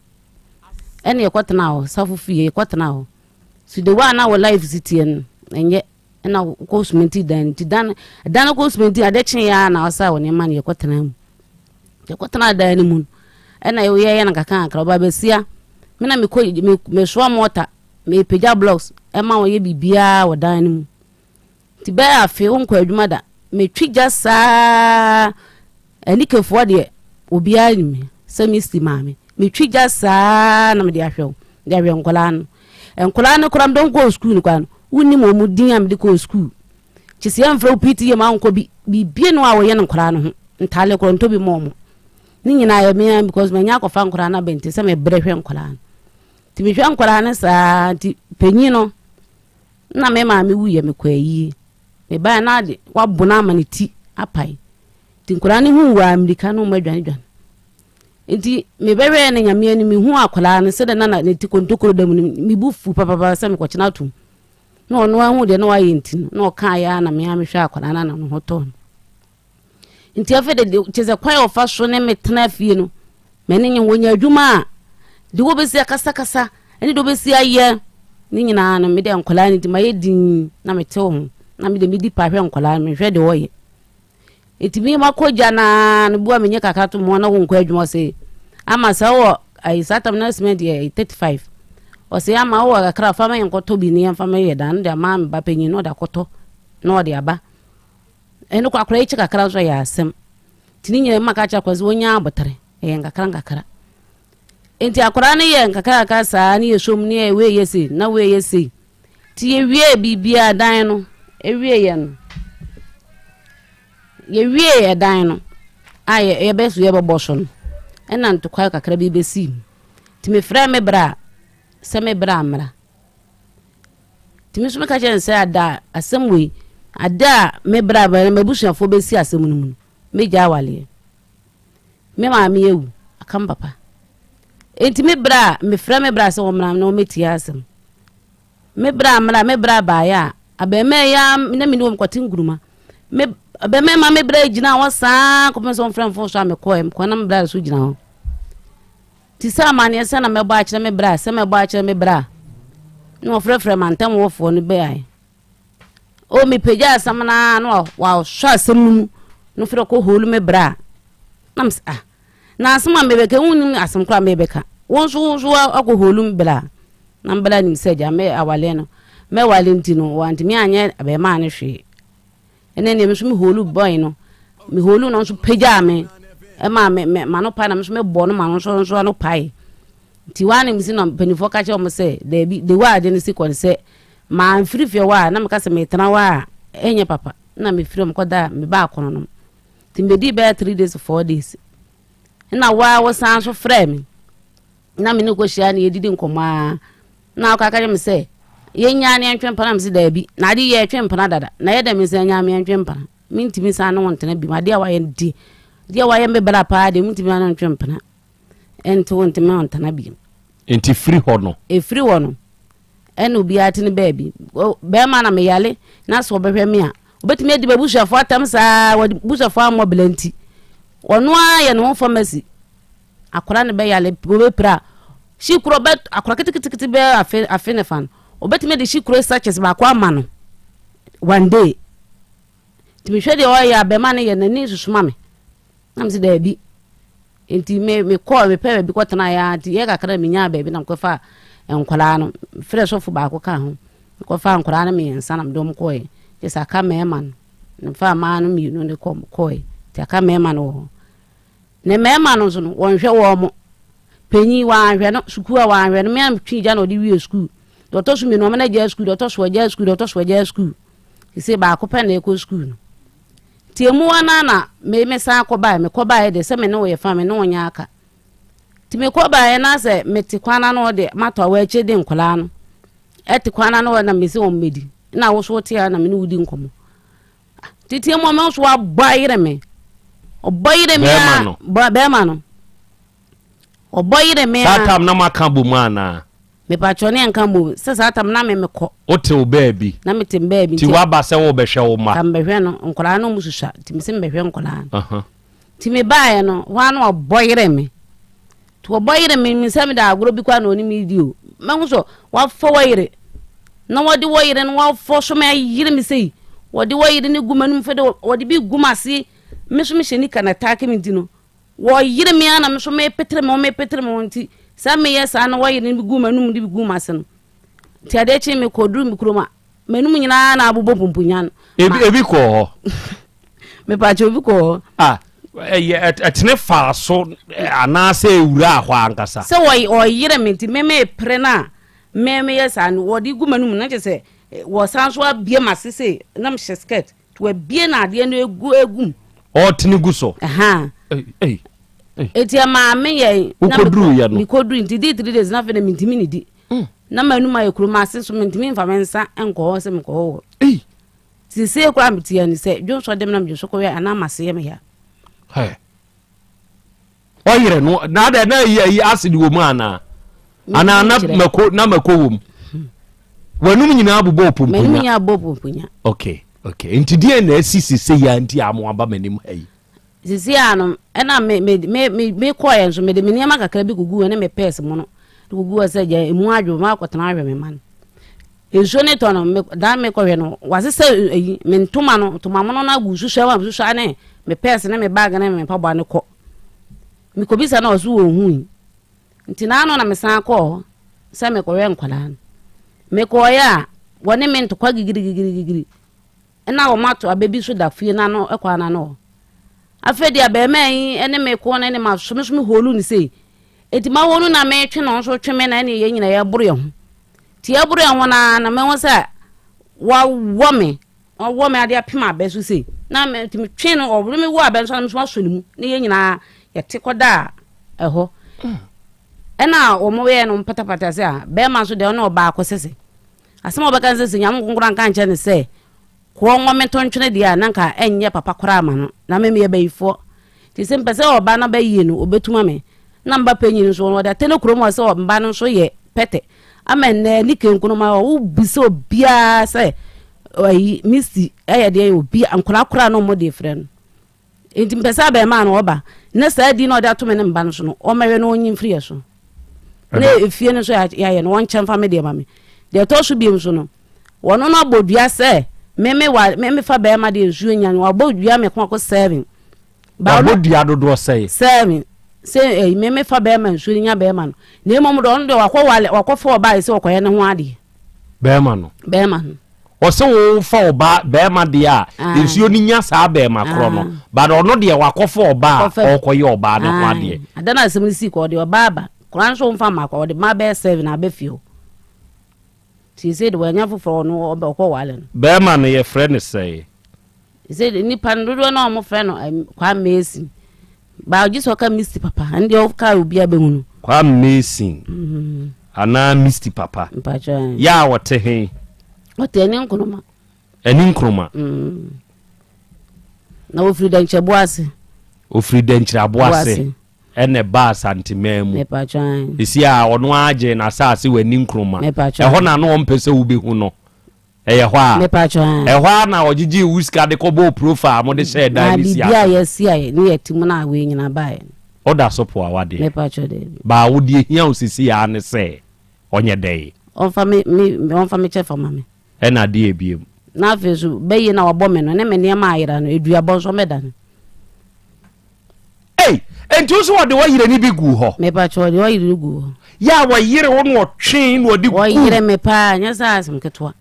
ɛne yɛkɔtena hɔ safo fie yɛkɔtena hɔ. So de wo a na wo life si teɛ no ɛnyɛ ɛna wokɔ sumenti dan nti dan dan no kɔ sumenti ade kye ya na ɔsa wɔ nneɛma no yɛkɔtena mu yɛkɔtena dan no mu no ɛna yɛyɛ no kakra kakra ɔba bɛsia me na mekɔ mesoa mɔta mepagya blocks ɛma wɔyɛ biribiara wɔ dan no mu Nti bɛyɛ afe wonkɔ adwuma da. Metwi gya saa anikefoɔ deɛ obiara nim me sɛ Misty maame. Metwi gya saa na mede ahwɛ wo, mede ahwɛ nkwadaa no. Nkwadaa no koraa mede wɔn kɔɔ sukuu no koraa no, wonnim wɔn din a mede kɔɔ sukuu. Kyɛ sɛ yɛmfrɛ wo PTA ma wonkɔ bi, biribi no a wɔyɛ no nkwadaa no ho. Ntaale korɔ ntɔ bi ma wɔn. Ne nyinaa yɛ me ara because manya akɔfa nkwadaa no aba nti sɛ mebrɛ hwɛ nkwadaa no. Nti mehwɛ nkwadaa no saa nti panyin no Nna me maame wuiɛ mekɔɔ ayie. Mebaeɛ na ade wabono ama ne ti apae. Nti nkwadaa no huu waa mmirika na wɔn adwane dwane. Nti mebɛhwɛɛ no nyame anim mehu akwadaa no sɛdeɛ na ne ti kontokuro da mu no mebu fu papapa sɛ mekɔkyena atom. Na ɔno ahu deɛ na wayɛ nti no na ɔkaeɛ ara na me ara mehwɛ akwadaa no na ne ho tɔɔ no. Nti afei de kyerɛ sɛ kwan a ɔfa so ne me tena fie no, m'ani nye ho. Wɔnya adwuma a, de wɔbɛsi akasakasa ne de wɔbɛsi ayɛ ne nyinaa no, me deɛ nkwadaa no nti mayɛ dinn na mete wo ho na me deɛ medi pa hwɛ nkwadaa no, mehwɛ deɛ wɔyɛ. Nti me makɔ gya naa no bua menyɛ kakra to mo na wonkɔ adwuma ɔse ama sɛ wɔ ayi saa tam na cement yɛ 35 ɔse ama wɔ kakra fa ma yɛnkɔtɔ bi ne yɛmfa mɛyɛ dan no de ama me ba panyin na ɔde akɔtɔ na ɔde aba. Ɛno kɔ akora yi kyɛ kakra nso ɛyɛ asɛm. Nti ne nyinaa mma ka kyerɛ akora sɛ wɔnya abotere, ɛyɛ nkakra nkakra. Nti akora no yɛ nkakra nkakra saa ne yɛ som ne yɛ wei yɛ sei na wei yɛ sei. Nti yɛwie biribiara dan no ewie yɛ no. Yɛwie ɛdan no a yɛbɛ so yɛbɛbɔ so no ɛna ntokwa kakra bi bɛsii mu. Nti mefrɛ me bra sɛ me bra mmra. Nti me nso meka kyerɛɛ no sɛ ada a asɛm wei, ada a me bra a m'abusuafoɔ bɛsi asɛm no mu no, mɛgya awaleɛ. Me maame awu, aka me papa. Nti me bra a, mefrɛ me bra sɛ wɔmmra na wɔmmɛtie asɛm. Me bra mmra, me bra baeɛ a, abɛɛmaa yi a na me ne wɔn kɔte nkuruma. Me abɛɛmaa ma me bra gyina hɔ saa kɔpem sɛ wɔmfrɛ mfo so a mekɔɛ, mekɔɛ na me bra so gyina hɔ. Te sɛ amanneɛ sɛ na mɛbɔ akyerɛ me bra, sɛ mɛbɔ akyerɛ me bra. Na wɔfrɛfrɛ mantam hɔfoɔ no bɛae. O mepagya asɛm no ara na wɔasɔ asɛm no mu no frɛ kɔ holu me bra. Na mesɛ ah, na asɛm a mebɛka wonnim asɛm koraa mebɛka. Wo nso wo nso akɔ holu me bra. Na me bra nim sɛ gya me awale no mɛwale nti no wantumi anyɛ abɛɛmaa no hwee. Ɛnna nea me nso me hoolu boy no, me hoolu no nso pagyaa me ɛma me me ma no pae na me nso me bɔ no ma no nso nso ano pae. Nti waa na mesi na mpanimfoɔ ka kyerɛ wɔn sɛ daabi de waa ade no si kɔ no sɛ maa mfiri fie hɔ a na meka sɛ metena hɔ a ɛnyɛ papa na mefiri wɔn kɔda me ba akono nom. Nti mebɛdii bɛyɛ 3 days 4 days na waa wɔsan so frɛ me na me ne kɔhyia na yɛdidi nkɔmmɔ a Na ɔka kyerɛ me sɛ, Yɛnnyaa ne yɛntwe mpena. Mese, Daabi, na ade yi yɛtwe mpena dada, na ɛyɛ dɛn me nsa nyaa me yɛntwe mpena? Mentumi nsan ne wo ntena bio. Adeɛ a wayɛ no di, adeɛ a wayɛ me bra paa deɛ, mentumi ne wo ntwe mpena. Ɛnte wo ntumi wo ntena bio. Nti firi hɔ no? Ɛfiri hɔ no, ɛna obiara te ne baabi. Bɛrima na meyale, na sɛ ɔbɛhwɛ me a, obɛtumi adi m'abusuafoɔ atam saa, wɔde busuafoɔ ammɔ bla nti. Ɔno ara yɛ ne ho pharmacy. Akwadaa no bɛyale, ɔbɛpira. Hyi koro bɛ akwadaa ketekete bɛ afe afe ne fa no, ɔbɛtumi de hyi koro sachets baako ama no one day. Nti mehwɛ deɛ ɔyɛ a bɛrima no yɛ n'ani susu ma me. Na mese daabi. Nti me mekɔɔ mepɛ baabi kɔtena yɛ nti yɛ kakra na menyaa baabi na mekɔfa nkwadaa no. Frɛ sɔfo baako ka ho. Mekɔfa nkwadaa no mmiɛnsa na mede wɔn kɔɛ. Kyɛ sɛ aka mmarima no. Mfa mmaa no mmienu no kɔ kɔe. Nti aka mmarima no wɔ hɔ. Ne mmarima no nso no, wɔnhwɛ wɔn mo. Panyin wɔanhwɛ no, sukuu a wɔanhwɛ no, me a metwe gya na ɔde wie sukuu. Deɛ ɔtɔ so mmienu, ɔmo no agyae sukuu, deɛ ɔtɔ so agyae sukuu, deɛ ɔtɔ so agyae sukuu. Sese baako pɛ na ɛkɔ sukuu no. Nti emu hɔ no na me me san kɔ baeɛ, mekɔ baeɛ deɛ sɛ me ne wo yɛ fa, me ne wo nyɛ aka. Nti mekɔ baeɛ na sɛ mete kwan ano hɔ deɛ matɔ awɔ akyire de nkwadaa no ɛte kwan ano hɔ na mesi wɔn mmɛdi. Na wo so wote ha na me ne wo di nkɔmmɔ. Tete mu ɔmo nso abɔ ayere me. Ɔbɔ yere me a bɛrima no. Ɔbɔ yere me a. Saa tam na mo aka bɔ mu anaa? Mepatwɔ ne nka bɔ sɛ saa tam na me mekɔ. Wote wo baabi. Na mete baabi. Ti waba sɛ wobɛhwɛ wo ma. Ka mbɛhwɛ no nkwadaa no ɔmo susua nti mese mbɛhwɛ nkwadaa no. Nti mebaeɛ no hɔ ara na ɔbɔ yere me. Nti wɔbɔ yere me me sɛ mede agorɔ bi koraa na ɔne me redi o. Mɛhu sɛ wafa wɔ yere na wɔde wɔ yere no wɔfɔ so me ayere me sei. Wɔde wɔ yere no gu m'anum fɛ de wɔde bi gu m'ase. Me nso mehyɛ nika na taake me nti no wɔyere me ara na me nso mepetere me ho mepetere me ho nti sɛ meyɛ saa na wɔyere no bi gu m'anum de bi gu m'ase no. Nti adeɛ kye me kɔduru me kurom a m'anum nyinaa na abobɔ pumpunyan. Ebi ebi kɔɔ hɔ. Mepaakyɛ obi kɔɔ hɔ. Ah, ɛyɛ ɛtene faa so anaasɛ ewuraa hɔ ankasa. Sɛ ɔyere me nti me mepere no a me meyɛ saa no wɔde gu m'anum na kyerɛ sɛ wɔsan so abie m'ase sei na mehyɛ skirt nti wɔabie na adeɛ no egu egu mu. Ɔtene gu so. Eti ɛmaa me yɛ. Wokɔduru yɛ no. Mekɔduru nti di three days na afei na mentumi ne di. Na m'anum ayɛ kuro m'ase so mentumi nfa me nsa nkɔ hɔ sɛ mekɔ hɔ wɔ. Seesei koraa mete ani sɛ dwonsɔ de me na medwonsɔ kɔwia anaa m'ase yɛ me ya. Hɛ. Ɔyere no na adɛ na ayi ayi acid wɔ mu anaa? Anaa na mako na mako wɔ mu. W'anum nyinaa bobɔ pomponya. M'anum nyinaa bobɔ pomponya. Okay, okay. Nti deɛ na asi sese ya nti a mo aba m'anim ha yi. Sisi a no ɛna me me me me me kɔɛ nso mede me nneɛma kakra bi gugu hɔ ne me pɛɛs mu no de gugu hɔ sɛ gya emu adwo ma akɔtena ahwɛ me ma no. Nsuo no tɔ no, me dan me kɔhwɛ no, wasesa ayi me ntoma no, ntoma mono no agu susua wa susua ne me pɛɛse ne me baage ne me mpaboa no kɔ. Mekɔbisa na ɔso wɔn hui. Nti n'ano na mesan kɔɔ hɔ sɛ mekɔhwɛ nkwadaa no. Mekɔɔeɛ a, wɔne me ntɔkwa gigirigigirigigiri. Ɛna wɔn ato abɛ bi so da fie n'ano kwan n'ano hɔ. Afei deɛ abarimaa yi ne me ko ne ne ma so me so me holu ne sei. Eti ma holu na metwe no nso twe me na ɛne yɛn nyinaa yɛboro yɛn ho. Nti yɛboro yɛn ho na na mehu sɛ wawɔ me wawɔ me ade apem abɛ so sei. Na me nti metwe no ɔwore me wɔ abɛ nso na me nso asɔ ne mu ne yɛn nyinaa yɛte kɔdaa ɛhɔ. Ɛna wɔn yɛ no patapata sɛ a bɛrima nso deɛ ɔne ɔbaa kɔsɛsɛ. Asɛm a ɔbɛka ne sɛ, sɛ Nyame Kronkron anka ankyerɛ no sɛ, Koɔ nwɔ me nto ntwene deɛ a, na anka ɛnyɛ papa koraa ma no. Na me meyɛ bayifoɔ. Nti sɛ mepɛ sɛ ɔba na bɛyie no, ɔbɛtu ma me. Na me ba panyin nso, ɔde atɛ no kurom hɔ sɛ mba no nso yɛ pɛtɛ. Ama nnɛ, ne kenkono ma wobisa obiara sɛ, ayi, Misty ɛyɛ deɛn, obi, nkwadaa koraa na wɔde frɛ no. Enti mepɛ sɛ abarimaa no ɔba na saa din na ɔde ato me ne mba no so no ɔmmɛhwɛ na ɔnyi mfiri yɛ so na efie no nso yɛayɛ no wɔnkyɛ mfa me deɛ ma me. Deɛ ɛtɔ so biom so no wɔno no abɔ dua sɛ me me wa me mefa bɛrima deɛ nsuo nya no wabɔ dua me ko ako seven. Wabɔ dua dodoɔ sɛe? Seven sɛ ɛyi me mefa bɛrima nsuo nya bɛrima no na mmom deɛ ɔno deɛ wakɔ wale wakɔfa ɔbaa sɛ ɔkɔyɛ ne ho adeɛ. Bɛrima no. Bɛrima no. Ɔse wo fa ɔbaa bɛɛma deɛ a nsuo no nya saa bɛɛma korɔ no but ɔno deɛ wakɔfa ɔbaa a ɔkɔyɛ ɔbaa no ho adeɛ. Ada no asɛm no sii kɔ ɔde ɔbaa ba koraa nso mfa mma kɔ ɔde mma bɛyɛ seven aba fie hɔ nti sɛ de wanya foforɔ ɔno ɔkɔ wale no. Bɛɛma no yɛfrɛ no sɛe? Sɛ nipa no dodoɔ no a wɔfrɛ no Kwame Mason Ba gye sɛ ɔka Misty papa ɛno deɛ ɔka obiara bɛhu no. Kwame Mason mm. anaa Misty papa. Mpakyɛ. Yɛ a ɔte he? Ɔte ani nkroma. Ani nkroma. Mm. Na ofiri Dɛnkyɛboɔ ase. Ofiri Dɛnkyerɛboɔ ase ɛna ɛbaa Asanteman mu. Mepakyɛ. Esi a ɔno ara gyee n'asaase wɔ ani nkroma. Mepakyɛ. Ɛhɔ na ano ɔmpɛ sɛ wobɛhu no. Ɛyɛ hɔ a. Mepakyɛw ae. Ɛhɔ ara na ɔgyegyee wo sika de kɔbɔɔ profile a mode hyɛɛ dan no si Na biribi a ase no. yɛasi a ne yɛte mu no a wei nyinaa baeɛ no. Woda so po awadeɛ? Mepakyɛw daabi. Baa wo deɛ ehia wo seesei ara ne sɛ ɔnyɛ dɛn? Ɔmfa me me ɔmfa me kyɛfa ma me. Ɛna deɛ biom? Na afei nso bɛyie no a wabɔ me no ne me nneɛma a ayera no aduabɔ nso ɔmmɛdane. Ei! Enti wo nso wɔde ɔyere no bi guu hɔ? Mepakyɛw ɔde ɔyere no guu hɔ. Yɛ a wɔyere wo na ɔtwee na ɔde guu. Ɔyere me paa, nyɛ sɛ asɛm ketewa.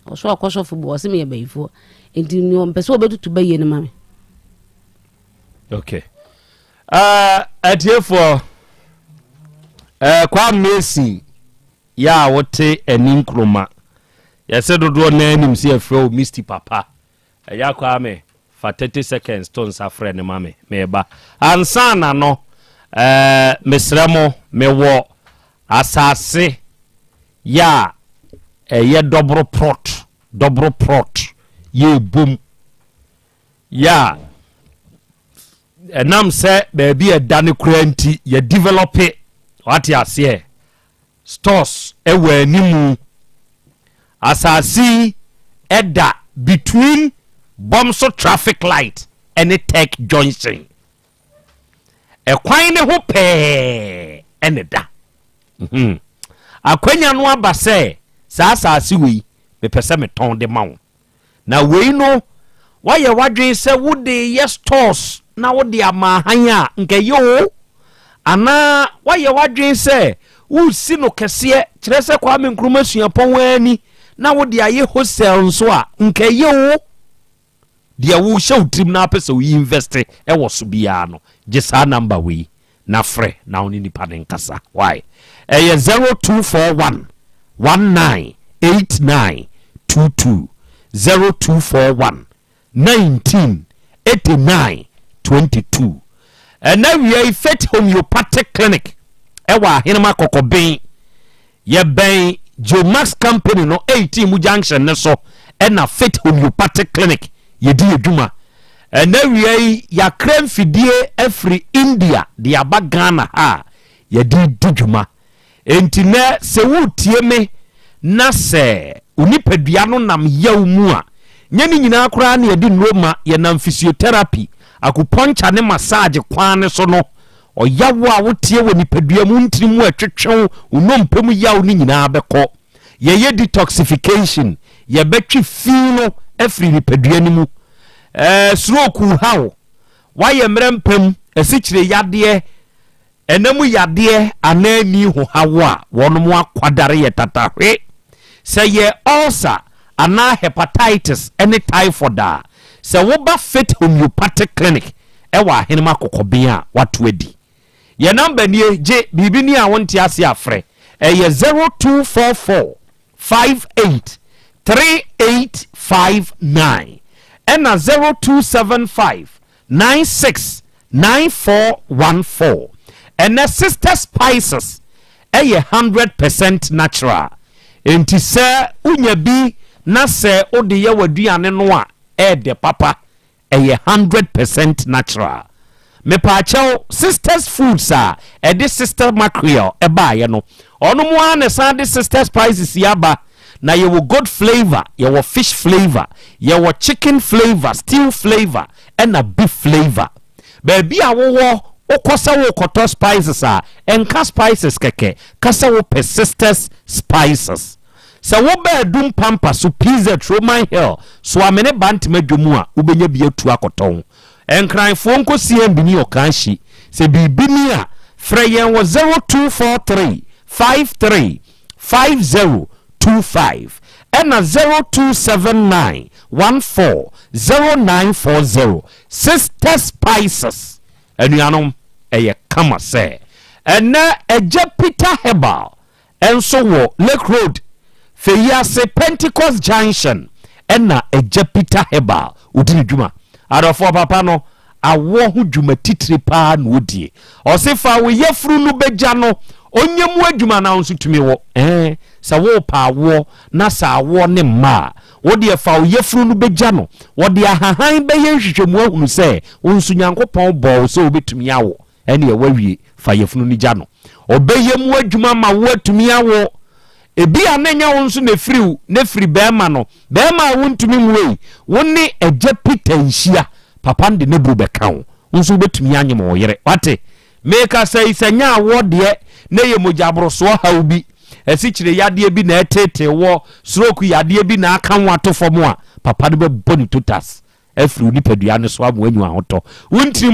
Ɔso ɔkɔ sɔfo bi ɔse meyɛ bayifoɔ nti nea ɔmpɛ sɛ ɔbɛtutu bayie no ma me. Okay. Uh, atiefoɔ uh, Kwame Mason yɛ a wote ani nkroma yɛsɛ dodoɔ na anim sɛ yɛfrɛ wo Misty Papa Agya Kwame, fa 30 seconds to nsa frɛ no ma me, mereba. Ansa na no, eh, mesrɛ mo, mewɔ asase yɛ a ɛyɛ dɔboro prɔt, dɔboro prɔt, yɛ ɛbom, yɛ a ɛnam sɛ baabi a ɛda no koraa nti, yɛ develope, wate aseɛ, Stores wɔ animu. Asase yi da between Bomso traffic light ne Tech junction. Ɛkwan no ho pɛɛ na ɛda. Mhm. Akwanya no aba sɛ saa asase wei mepɛ sɛ metɔn de ma wo. Na wei no, woayɛ w'adwene sɛ wode reyɛ stores na wode ama ahan a, nka ɛyɛ o. Anaa woayɛ w'adwene sɛ woresi no kɛseɛ, kyerɛ sɛ Kwame Nkrumah Suapɔn ara ni, na wode ayɛ hostel nso a, nka ɛyɛ o. Deɛ wohyɛ wo tirim na apɛ sɛ wo invest wɔ so biara no, gye saa number wei na frɛ na wo ne nipa no nkasa. Why? Ɛyɛ 0241 19 89 22 0241 19 89 22. Ɛna wia yi Faith Homeopathic Clinic ɛwɔ Ahenema Kɔkɔben. Yɛbɛn Geomax Company no 18 mu junction no so ɛna Faith Homeopathic Clinic yɛdi yɛ dwuma. Ɛnɛ awia yi yɛakra mfidie afiri India de aba Ghana ha a yɛde redi dwuma. Enti nɛ sɛ woretie me na sɛ wo nipadua no nam yaw mu a, nyɛ ne nyinaa koraa na yɛde nnuro ma, yɛnam physiotherapy, acupuncture ne massage kwan no so no, ɔyaw a woteɛ wɔ nipadua mu, wo ntini mu a ɛtwetwe wo, wo nnompe mu yaw no nyinaa bɛkɔ. Yɛyɛ detoxification, yɛbɛtwe fi no afiri nipadua no mu. Ɛɛ, stroke haw, woayɛ mmerɛ mpam, asikyire yadeɛ, ɛna mu yadeɛ anaa ani ho haw a, wɔnom akwadare yɛ tatahwe. Sɛ yɛ ulcer anaa hepatitis ne typhoid a, sɛ woba Faith Homeopathic Clinic wɔ Ahenem Akokɔben a, woato adi. Yɛn number nie, gye biribi ni a wonte ase a frɛ. Ɛyɛ 0244 58 3859 ɛna 0275 96 9414. Ɛnɛ Sister Spices ɛyɛ 100% natural. Enti sɛ wonya bi na sɛ wode yɛ w'aduane no a ɛɛdɛ papa. Ɛyɛ 100% natural. Mepaakyɛw, Sisters Foods a ɛde Sister Mackerel baeɛ no, ɔnom ara na ɛsan de Sister Spices yi aba. Na yɛwɔ goat flavour, yɛwɔ fish flavour, yɛwɔ chicken flavour, stew flavour, ɛna beef flavour. Baabi a wowɔ, wokɔ sɛ worekɔtɔ spices a, ɛnka spices kɛkɛ, ka sɛ wopɛ Sisters Spices. Sɛ woba Adum Pampa so, PZ, Roman Hill, Soame ne Bantama dwa mu a, wobɛnya bi atu akɔtɔn. Nkranfoɔ nkɔ CMB ne Ɔkanhyi. Sɛ biribi ni a, frɛ yɛn wɔ 0243 53 5025 ɛna 0279 14 0940. Sister Spices, anuanom, ɛyɛ kama sɛ. Ɛnnɛ, Agya Peter Herbal nso wɔ Lake Road, Feyiase Pentecost Junction na Agya Peter Herbal ɔdi ne dwuma. Adɔfoɔ papa no awoɔ ho dwuma titire paa na ɔdie. Ɔse fa wo yafunu no bɛgya no ɔnyɛ mu adwuma na wo nso tumi wo. Ɛɛ sɛ worepɛ awoɔ na sɛ awoɔ ne mma a, wo deɛ fa wo yafunu no bɛgya no. Wɔde ahahan bɛyɛ nhwehwɛmu ahunu sɛ wo nso Nyankopɔn bɔɔ wo sɛ wobɛtumi awo. Ɛneɛ wawie, fa yafunu no gya no. Ɔbɛyɛ mu adwuma ma wo atumi awo. Ebia na ɛnyɛ wo nso na ɛfiri wo, na ɛfiri bɛrima no. Bɛrima a wontumi nwo yi, wo ne agya Peter nhyia, papa no de n'aburu bɛka wo. Wo nso wobɛtumi anyem wo yere. Wate? Mekasa yi, sɛ nyɛ awoɔ deɛ, na ɛyɛ mogyaborosoɔ haw bi, asikyire yadeɛ bi na ɛreteetee woɔ, stroke yadeɛ bi na aka wo ato fam a, papa no bɛbɔ ne totas afiri wo nipadua no so ama woanya ahotɔ. Wo ntini.